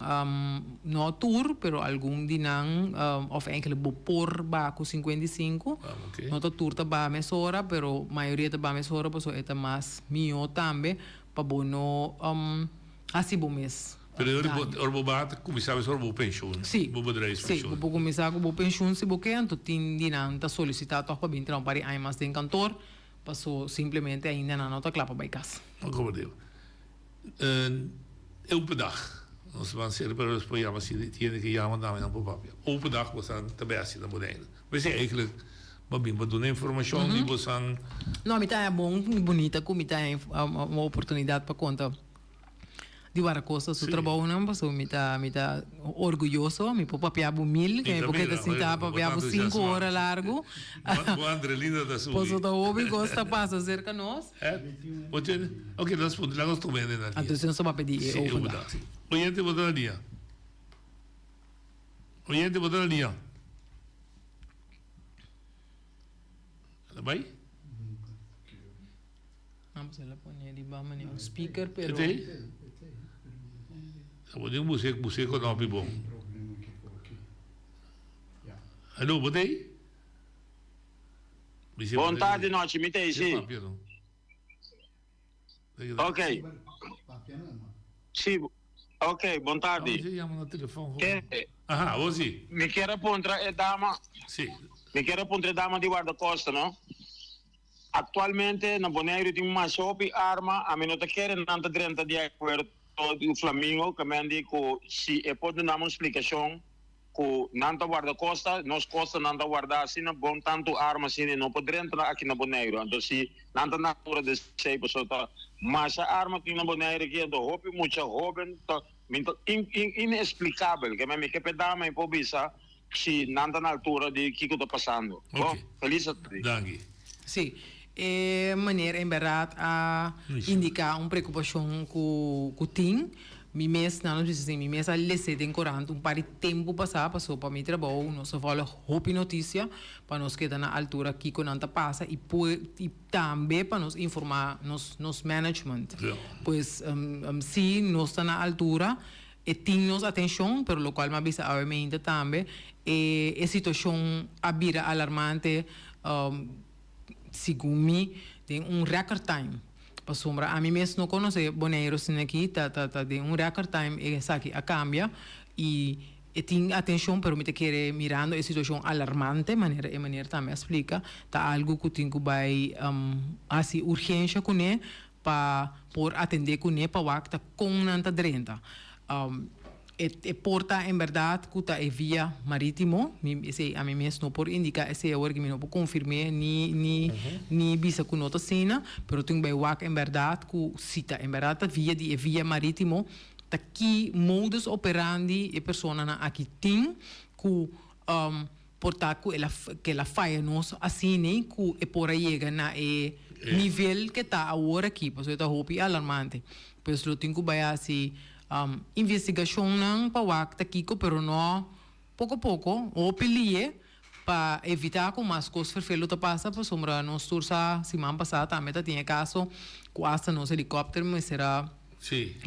no tur, pero algun di nan, of eigenlijk bo por baha ku 55. No ta tur ta baha mesora, pero mayoria ta baha mesora pasobra e ta mas mihó tambe pa bo no hasi bo mes Pero daño. ora bo baha ta kuminsá mesora bo penshun, Sí, bo bedrijfspenshun. sí, bo por kuminsá ku bo penshun si bo ke, anto tin di nan ta solisitá tòg pa bin traha un par di aña mas den kantor, paso simplemente ainda nan no ta kla pa bai kas. Open dag. Nos ban sera pero nos por yama si tiene que yama dame nan por papia. Open dag bosan ta besi na Bonaire. Besi eigenlijk ba bin pa duna informacion di bosan. No, mi ta haña bon i bunita ku mi ta haña un oportunidat pa konta di Waracosta su trabounan pasobra mi ta mi ta orguyoso, mi por papia bo mil, mi por keda sinta papia bo sinku ora largu. Bo adrenalina ta subi. Pasobra ta hopi kos ta pasa serka nos. Eh? Bo tene? Ok, nos puntra, laga nos tuma hende na lia. Anto nos ta papia di e Sí, open dag. Sí. Oyente, bo ta na lia. Oyente, bo ta na lia. El a bai? Vamos a pone riba manera un speaker, pero... E ta ei? Bo tin bus'é, bus'é konopi bon. Hallo, bo ta ei? Bon tardi nochi mi ta esi. Ok. Si. Ok, bon tardi. Awo yama na telefon. Ke? Aha, awo si. Mi kier a puntra e dama. Si. Mi kier a puntra e dama di Guardacosta, no? Actualmente na Boneiru tin masha hopi arma, ami no ta kere nan ta drenta di acuerdo di Flamingo, ke men di ku si e por duna mi un splicacion ku nan ta warda costa, nos costa nan ta warda asina bon tantu arma asina e no por drenta aki na Boneiru, anto si nan ta na altura di esei pasobra ta masha arma tin na Boneiru aki, anto hopi mucha hoben ta mi ta inexplicabel, ke men mi ke pe dama e por bisa Si nan ta na altura di kiko ta pasando. Bo, felis atardi. Danki. Sí, e meneer en berdad a indica un preocupacion cu cu tin. Mi mes, nan nos bisa así, mi mes a lese den corant un par di tempo pasa, paso pa mi trabou nos ta volg hopi noticia pa nos keda na altura kico nan ta pasa y y tambe pa nos informa nos nos management. Pues si nos ta na altura. E tin nos atencion, pero locual mi a bisa awe meinta tambe, e e situacion a bira alarmante segun mi den un record time. Pasobra ami mes no conoce Boneiru asina aki, ta ta ta den un record time esaki a cambia y e tin atencion pero mi ta kere mirando e situacion alarmante manera e meneer tambe a splica, ta algo cu tin cu bay haci urgencia cune pa por atendé kuné pa wak ta kon nan ta drenta. E e por ta en bèrdat ku ta e via marítimo, mi esei ami mes no por indiká esei awor ki mi no por konfirm'é ni ni ni bisa ku no ta asina, pero tin bai wak en bèrdat ku si ta en bèrdat ta via di e via marítimo ta ki modus operandi e personanan aki tin ku Por ta cu el a cu el a faya nos asina cu e por a yega na e nivel que ta awor aki, pasobra e ta hopi alarmante. Pues lo tin cu bay haci investigacionnan pa wak ta kico, pero no poco poco, hopi lie pa evita cu mas cos ferfel lo ta pasa, pasobra nos tur sa siman pasa tambe ta tin e caso cu hasta nos helicopter mester a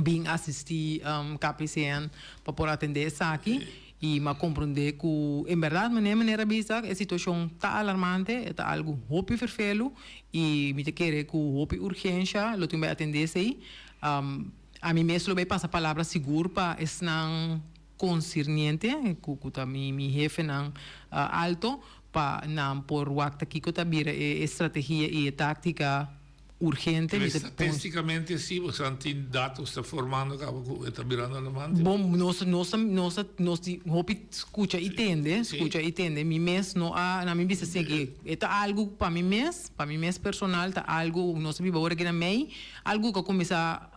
bin asisti KPCN pa por atende esaki. I m'a komprondé ku en bèrdat manera meneer a bisa e situashon ta alarmante, e ta algu hopi ferfelu i mi ta kere ku hopi urgensha lo tin bai atendé esei. Ami mes lo bai pasa palabra sigur pa esnan konsirniente ku ku ta mi mi hefenan alto pa nan por wak ta kiko ta bira e estrategia i e táktika urgente. Pero estatisticamente si bosan tin datos ta formando caba cu e ta birando alarmante? Bon, nos nos nos nos di hopi scucha y tende, scucha y tende. Mi mes no a, na mi bisa si ke e ta algo pa mi mes, pa mi mes personal ta algo, nos ta biba ora aki na mei, algo cu a cuminsa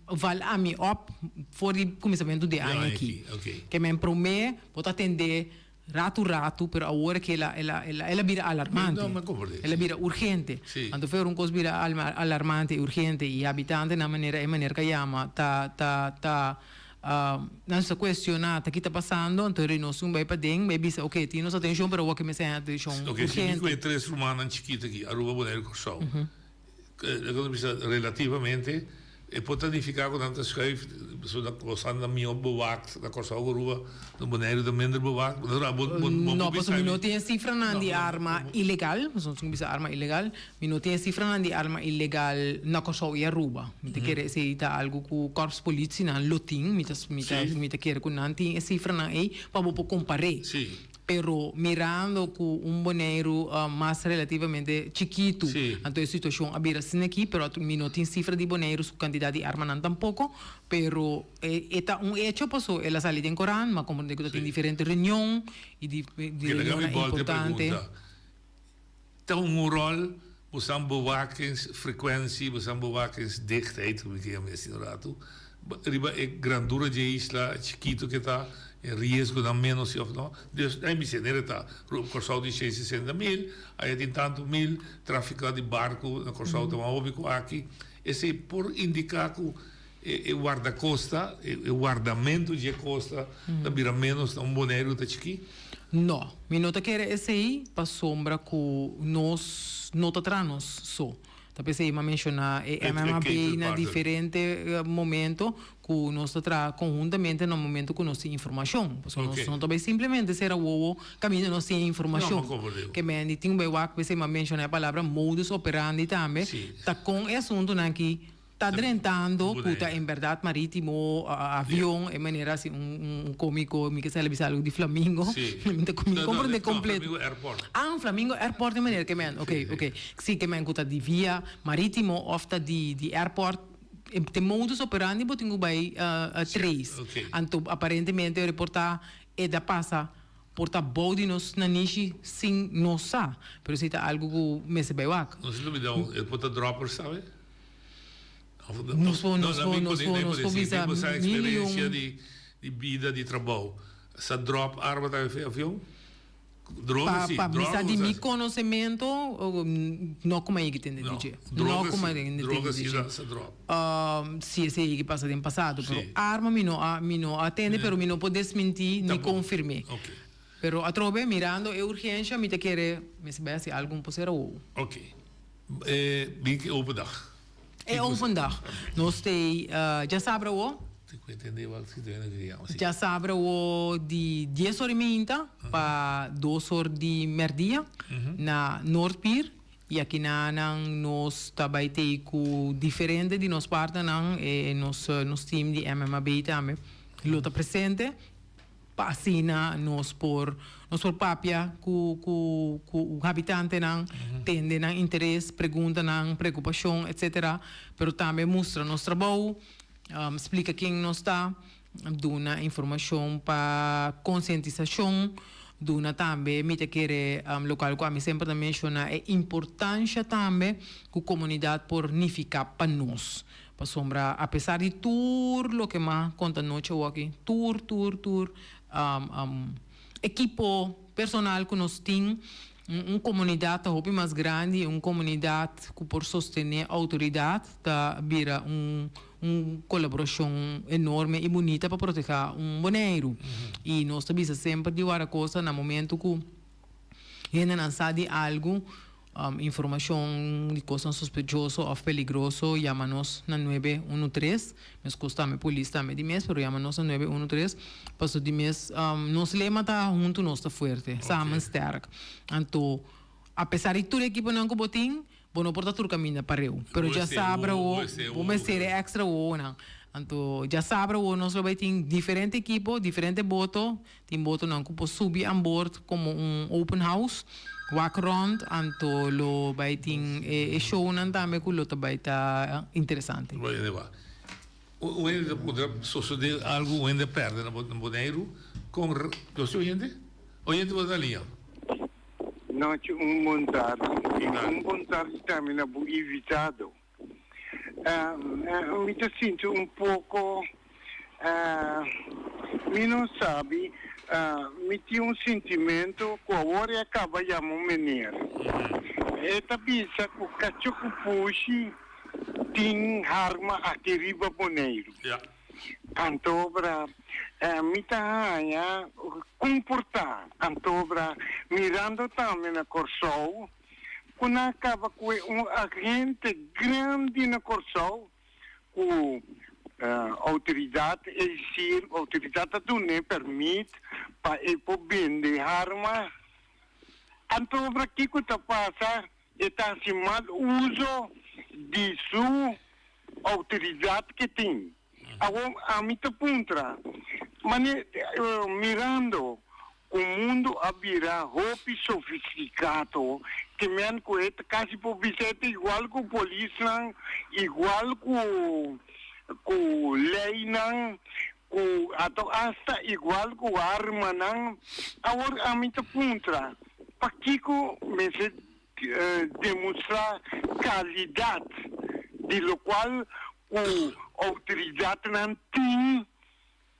val ami op for di cuminsamentu di aña aki. Ke men prome bo ta tende Ratu ratu, pero awor ke el a, el a, el a, el a bira alarmante. No, mi a comprende. El a bira urgente. Sí. Anto fer un kos bira alma, alarmante i urgente i habitantenan manera e meneer ka yama ta, ta, ta, nan sa kuestioná ta ki ta pasando, anto ri nos un bai paden bai bisa oke tin nos atenshon pero awor ke mester haña atenshon Oke, si mi urgente. ku e tres rumannan chikito aki, Aruba, Boneiru i Kòrsou. Loke ta bisa relativamente e por ta nifiká ku nan ta schuif pasobra nan kos anda mihó bewakt na Kòrsou ku Aruba, na Boneiru ta minder bewakt. Bo bo No, bisa pasobra mi mi. no tin e sifranan di arma ilegal, pasobra nos tin ku bisa arma ilegal, mi no tin e sifranan di arma ilegal na Kòrsou i Aruba. Mi ta kere esei ta algu ku Korps Politienan lo tin, mi ta mi ta mi ta kere ku nan tin e sifranan ei pa bo por kompar'é. Pero mirando cu un Boneiru mas relativamente chikitu, anto e situacion a bira asina aki, pero mi no tin cifra di Boneiru su cantidad di armanan tampoco, pero e ta un hecho paso el a sali den corant, m'a comprende cu ta tin diferente reunion y di reunionnan importante. Ta un rol bosan bewakingsfrequentie, bosan bewakingsdichtheid, como ke yama esti un ratu, riba e grandura dje isla chikito ke ta, e riesgonan menos si of no. Dus, ai mi sende ta, Kòrsou tin shei sesenta mil, aya tin tantu mil, trafika di barku na Kòrsou ta mas hopi ku aki. Esei por indiká ku e wardakosta, e wardamentu dje kosta ta bira ménos na un Boneiru ta chikí? No, mi no ta kere esei pasobra ku nos no ta traha nos so. Ta p'esei mi a menshoná e MMAB na diferente momento ku nos ta traha konhuntamente na momento ku nos tin informashon. Pasobra nos no ta bai simplemente sera wowo kaminda nos tin e informashon. Ke men di tin bai wak, p'esei mi a menshoná e palabra modus operandi tambe, ta kon e asuntunan aki. Ta drentando ku ta en bèrdat marítimo, avion, e manera asi un kómiko mi ke sa el a bisa algu di flamingo, mi ta mi komprende kompleto. Flamingo Airport. Ah, un flamingo airport e manera ke men, ok, ok. Si ke men ku ta di via marítimo òf ta di di airport, te modus operandi bo tin ku bai trace. Anto aparentemente reportá e ta pasa Por ta bou di nos nanishi sin nos sa, pero esei ta algu ku mester bai wak. Nos lo bida un, e por ta dropper sabe? Nos por, nos por, nos por, nos por bisa mil y un. Di di bida di trabou, sa drop arma tambe fe avion? Droga si, Pa droga bisa di ku mi sa. konosementu, no kuma yegi tende No, di dje. No droga kuma si, yegi tende droga di si dje. sa drop. Si esei yegi pasa den pasado, pero Si. arma mi no a mi no a tende, pero mi no por desmintí ni Tampoco. konfirm'é. Ok. Pero atrobe, mirando e urgensha, mi ta kere mester bai hasi algun por ser awowo. Ok. E bin ku e open dag. E open dag. Nos t'ei djasabra awo. Te ku entendé wak si te wena ku yama si. Djasabra awo di dies or i meinta pa dos or di mèrdia na Noordpier. I akinanan nos ta bai tei ku diferente di nos partnernan, e nos nos team di MMAB tambe lo ta presente pa asina nos por nos por papia ku ku ku habitantenan, tende nan interes, preguntanan, preokupashon etcetera, pero tambe mustra nos trabou, splika ken nos ta. Duna informashon pa konsientisashon, duna tambe mi ta kere lokal ku ami semper ta menshoná e importansha tambe ku komunidat por nifiká pa nos. Pasobra apesar di tur loke m'a konta nochi awoki, tur tur tur ekipo personal ku nos tin, un komunidat ta hopi mas grandi, un komunidat ku por sostené outoridat ta bira un Un kolaborashon enorme i bunita pa protehá un Boneiru. I nos ta bisa semper di Warakosa na momentu ku hendenan sa di algu, informashon di kosnan sospechoso òf peligroso, yama nos na nuebe unu tres. Meskos tambe polis tambe di mes, pero yama nos na nuebe unu tres. Pasobra di mes nos lema ta huntu nos ta fuerte, samen sterk. Anto apesar di tur ekiponan ku bo tin, Bo no por ta tur caminda pareu, pero djasabra awo bo mester e extra wowonan. Anto djasabra awo nos lo bay tin diferente ekipo, diferente boto, tin botonan cu por subi an board como un open house, wak rond, anto lo bay tin e shownan tambe cu lo ta bay ta interesante. Lo bay ta Un hende ta puntra sosode algu un hende a perde na Boneiru con nos tin un hende? Oyente bo ta na liña. Nochi un bon tardi y un bon tardi tambe na bo invitado. Mi ta sinti un poco mi no sabi mi tin un sintimento cu awor e a caba yama un meneer. E ta bisa cu cacho cu pushi tin harma aki riba Boneiru. Antobra mi ta haña komportá antobra mirando tambe na Kòrsou ku nan a kaba ku e un agente grandi na Kòrsou ku outoridat es desir outoridat a dun'é pèrmit pa e por bende harma antobra kiko ta pasa e ta hasi mal uso di su Autoridad ke tin. Awor ami ta puntra, mane mirando cu mundo a bira hopi sofisticado, ke men cu e ta casi por bisa e ta igual cu polisnan, igual cu cu leynan, cu ato hasta igual cu armanan. Awor ami ta puntra, pakico mester Demostrá kalidat di lokual ku outoridatnan tin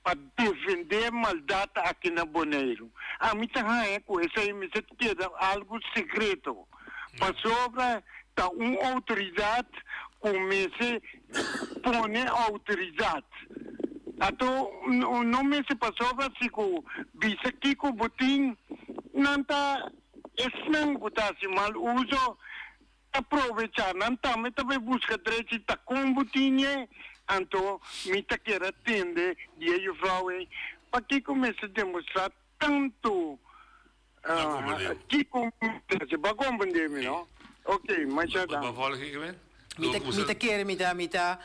pa defendé maldat aki na Boneiru. Ami ta haña ku esei mester keda algu sekreto, pasobra ta un outoridat ku mester pone outoridat. Anto no mester pasobra si ku bisa kiko bo tin, nan ta. Esnan ku ta hasi mal uso ta probechá, nan tambe ta bai buska drechi ta kon bo tin e. Anto mi ta kier a tende di e jufrou ei, pakiko mester demostrá tantu kiko mester hasi? Bo a komprendé mi, no? Oké, masha danki. Mi ta, mi ta kere, mi ta, mi ta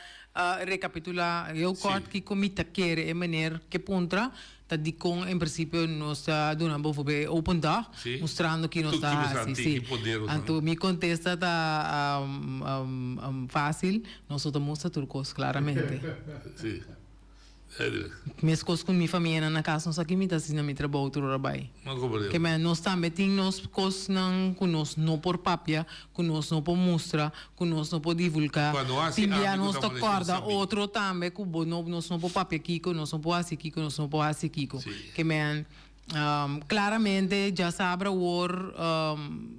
recapitula heel kort kiko mi ta kere e meneer ke puntra, ta dikon en principio nos ta duna bijvoorbeeld e open dag, mustrando ki nos ta hasi. Si. Anto mi contesta ta facil, nos no ta mustra tur cos claramente. Meskos ku mi famianan na kas no sa ki mi ta hasi na mi trabou tur ora bai. Ke men nos tambe tin nos kosnan ku nos no por papia, ku nos no por mustra, ku nos no por divulká. Tin bia nos ta kòrda otro tambe ku bo no nos no por papia kiko, nos no por hasi kiko, nos no por hasi kiko. Ke men klaramente djasabra awor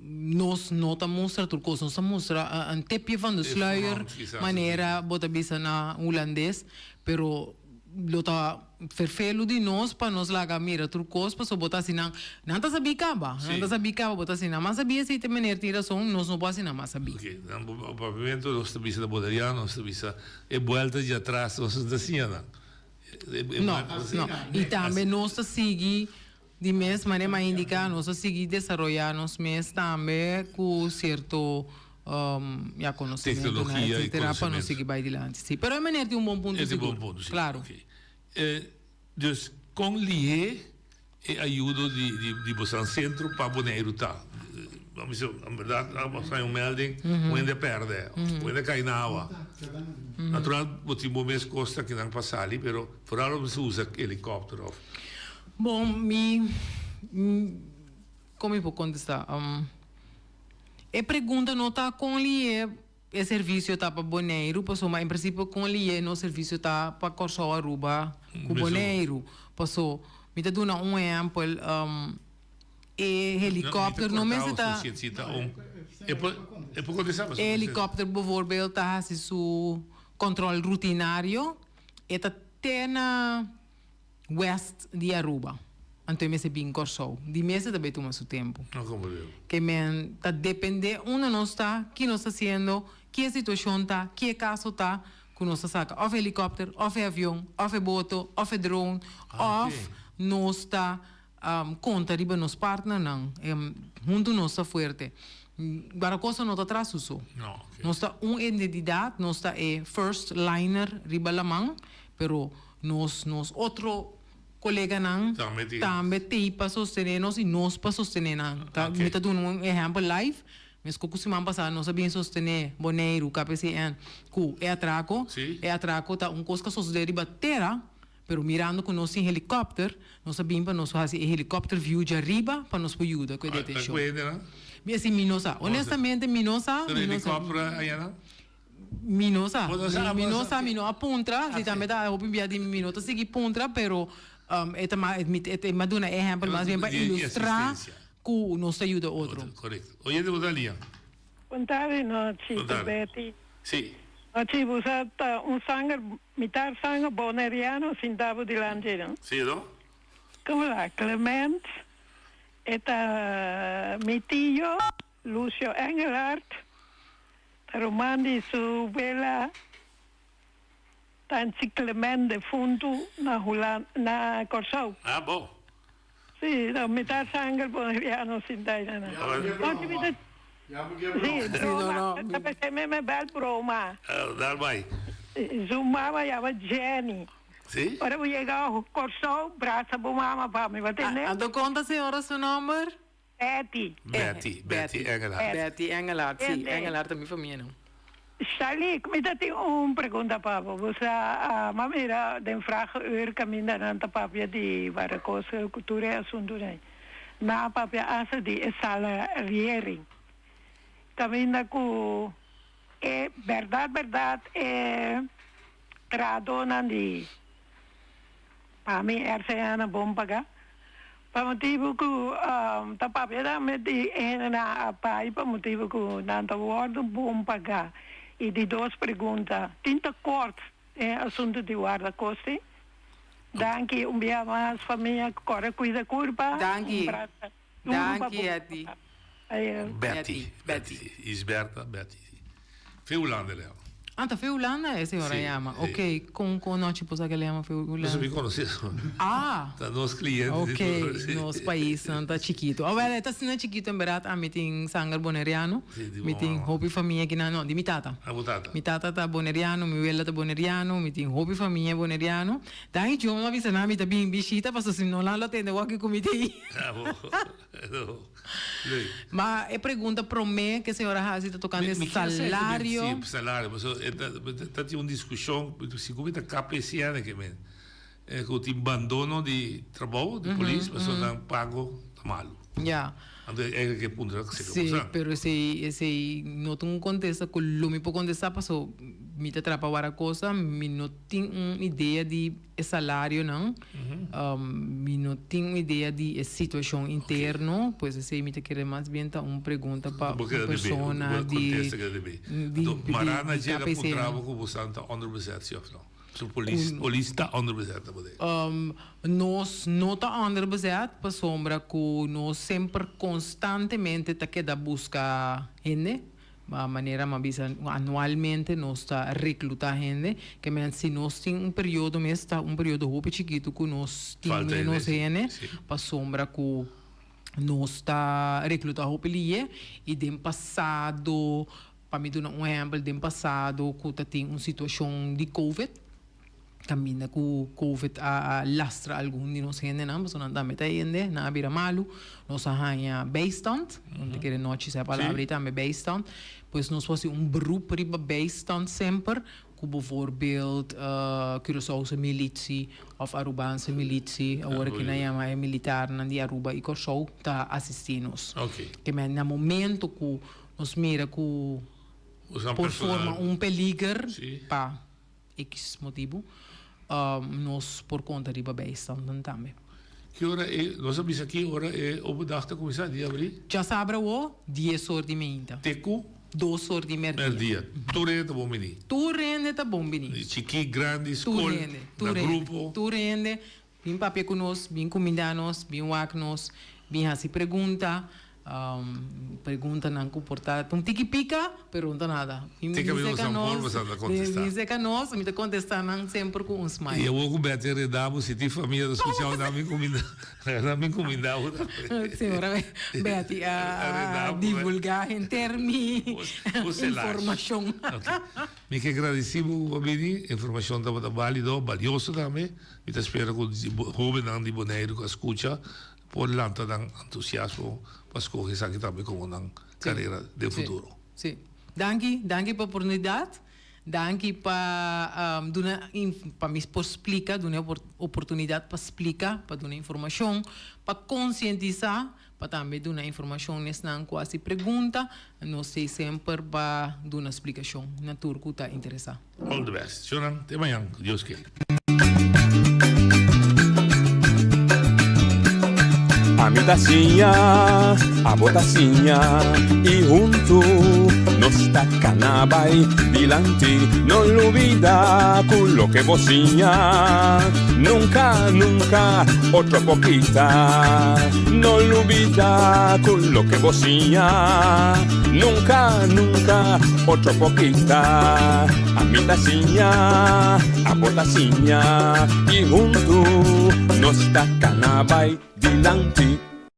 nos no ta mustra tur kos, nos ta mustra un tipje van de sluier manera bo ta bisa na hulandes. Pero lo ta ferfelu di nos pa nos laga mira tur kos pasobra bo ta hasi nan, nan ta sabí kaba, nan ta sabí kaba, bo ta hasi nan mas sabí esei te meneer tin rason, nos no por hasi nan mas sabí. Ok, nan papiamento nos ta bisa na boneriano, nos ta bisa e buelta di atras nos no ta siña nan. No, no, i tambe nos ta sigui di mes manera mi a indica, nos ta sigui desaroya nos mes tambe ku sierto ya conocimiento etcetera pa nos sigui bay dilanti si pero e meneer tin un bon punto sigur claro. Dus con lihe e ayudo di boso centro pa Boneiru ta? Bo bisa en berdad bo haña un melding un hende a perde un hende a cay na awa natural bo tin bo mes cos akinan pa sali pero vooral bo mester usa helicopter of. Bon mi con mi por contesta? E pregunta no ta kon lié e servisio ta pa Boneiru, pasobra en prinsipio kon lié nos servisio ta pa Kòrsou, Aruba ku Boneiru. Paso, mi ta duna un ehèmpel, e helikòpter no mester ta. E helikòpter bijvoorbeeld ta hasi su kòntròl rutinario, e ta te na. West di Aruba. Anto e mester bin Kòrsou. Di mes e ta bay tuma su tempu. Ke men ta depende unda nos ta, ki nos ta hasiendo, ki e situashon ta, ki e kaso ta ku nos ta saka òf e helikòpter, òf e avion, òf e boto, òf e drone, òf nos ta konta riba nos partnernan. Huntu nos ta fuerte. Guardakosta no ta tras su so. Nos ta un identidat, nos ta e first liner riba laman, pero Nos nos otro coleganan tambe t'ey pa sostene nos y nos pa sostene nan. Ta mi ta duna un ehempel live, mesco cu siman pasa nos a bin sostene Boneiru, KPCN, cu e atraco. E atraco ta un cos cu a sosode riba tera, pero mirando cu nos tin helicopter, nos a bin pa nos haci e helicopter view djariba pa nos por yuda cu e detencion. Mi a si mi no sa. Honestamente mi no sa. Mi no sa. Mi no sa. Mi no sa, mi no a puntra. Si tambe ta hopi bia di mi no ta sigui puntra, pero e ta mas, e mi a duna e ehempel mas bien pa ilustra ku nos ta yuda otro. Korekto. Oyente bo ta lia. Bon tardi nochi, ta Betty. Si. Nochi, bo sa ta un sanger, mitar sanger boneriano sinta bo dilanti no? Si, no? Komo la? Clement, e ta mi tio Lucio Engelhardt. Ta ruman di su wela Tanchi Clement defuntu na Hulan na Kòrsou. Ah bo. Si, no, mitar sanger boneriano sinta ei na. Nochi mi ta Si, broma, ta pensé mi me bel broma. Dal bai. Su mama yama Jenny. Si. Ora bo yega Kòrsou, brasa bo mama pa mi, bo tende? Anto konta señora su nomber? Betty. Betty, Betty Engelhardt. Betty Engelhardt, si, Engelhardt ta mi famia no. Shalik, mi ta tin un pregunta pa bo. Bo sa, m'a mira den vragenuur kaminda nan ta papia di Baracosa ku tur e asuntunan ei. Nan a papia asta di e salariering. Kaminda ku e bèrdat bèrdat e trahadónan di. Pa mi RCN a bon paga. Pa motibu ku ta papia tambe di e hendenan a bai pa motibu ku nan ta wòrdu bon paga. I di dos pregunta, tin tekort den e asuntu di warda kosti? Danki un bia mas famia, kòrda kuida kurpa. Danki. Un brasa duru pa Danki bo. Etty. Ayo. Betty, Betty, Isberta, Betty. Fe Hulanda leo. Ah, ta fe Hulanda e señora Sí, yama. sí. Ok, con con nochi por sa ke el yama fe Hulanda? Nos a bin conoce. Ah. Ta nos cliente. Ok, Sí. nos paisnan ta chikito. Oh, wel, e ta asina chikito en berdad. Ami tin sanger boneriano. Sí, di Mi bo tin mama. hopi famia kinan, no, di mi tata. Ah, bo tata. Mi tata ta boneriano, mi wela ta boneriano, mi tin hopi famia boneriano. Dan yo no a bisa nan mi ta bin bishita pasobra si no nan lo tende wak ku mi ta ei. Ah, bo. Leuk. Ma e pregunta promé ku e señor a hasi ta tokante Mi kier sa salario. Sí, salario. Pasobra e ta ta tin un diskushon, sigur mi ta KPCN ke men, ku tin bandono di trabou di polis pasobra nan pago ta malu. Ya. Anto e ke puntra ku seka Sí, bosan. pero esei esei no ta un kontesta ku lo mi por kontestá pasobra mi ta trapa wara kosa, mi no tin un idea di e salarionan, mi no tin un idea di e situacion interno, pues esey mi ta kere mas bien ta un pregunta pa un persona di di Marana di dje la KPCN. puntra bo ku bosan ta onderbezet si of no? Su polis polis ta onderbezet na bodega? Nos no ta onderbezet pasobra ku nos semper konstantemente ta keda buska hende. Manera mi a bisa anualmente nos ta recluta hende, ke men si nos tin un periodo mes ta un periodo hopi chikitu ku nos tin Falta hende, menos si, hende si. pasobra ku nos ta recluta hopi liye y den pasado pa mi duna un ehempel den pasado ku ta tin un situacion di covid Kaminda ku covid a lastra algun di nos hendenan, pasobra nan tambe ta hende, nan a bira malu. Nos a haña bijstand, nan ta kere nochi sa e palabra ei tambe, bijstand. Pues nos por hasi un beroep riba bijstand semper, ku bijvoorbeeld Curaçaose militie òf Arubaanse militie, awor ki nan yama e militarnan di Aruba i Kòrsou ta asistí nos. Ke men na momento ku nos mira ku por forma un peliger pa. X motibu, nos por konta riba bijstandnan tambe. Ki ora e, nos a bisa ki ora e open dag ta kuminsá, di abrí? Djasabra awo, dies or di meinta. Te ku? Dos or di merdia. Merdia. Tur hende ta bon bini? Tur hende ta bon bini. Di chikí, grandi, skol, na grupo? Tur hende. Bin papia ku nos, bin kumindá nos, bin wak nos, bin hasi pregunta. Preguntanan ku por ta un tiki pika, pero no ta nada. Bin Te kaminda seka San Paul nos, boso ta kontestá. bin seka nos, mi ta kontestá nan semper ku un smile. I awor ku Betty a reda bo, si tin famia ta skuchá bo, nan bin kumindá, nan bin kumindá bo tambe. Señora Betty a divulgá henter mi informashon. Mi ke gradisí bo ku bo a bini, informashon tabata bálido, balioso tambe. Mi ta spera ku hóbennan di Boneiru ku a skucha por lanta nan entusiasmo pa skohe esaki tambe komo nan karera den futuro. Sí. Danki, danki pa oportunidat. Danki pa duna pa mi por splika, duna e oportunidat pa splika, pa duna informashon, pa konsientisá. Pa tambe duna informashon n'esnan ku hasi pregunta, nos t'ei semper pa duna splikashon na tur ku ta interesá. All the best. Shornan, te mañan, ku Dios ke. Ami ta siña, abo ta siña, i huntu nos ta kana bai dilanti. No lubida ku loke bo siña nunka, nunka otro por kita. No lubida ku loke bo siña nunka, nunka otro por kita. Ami ta siña, abo ta siña, i huntu nos ta kana bai dilanti.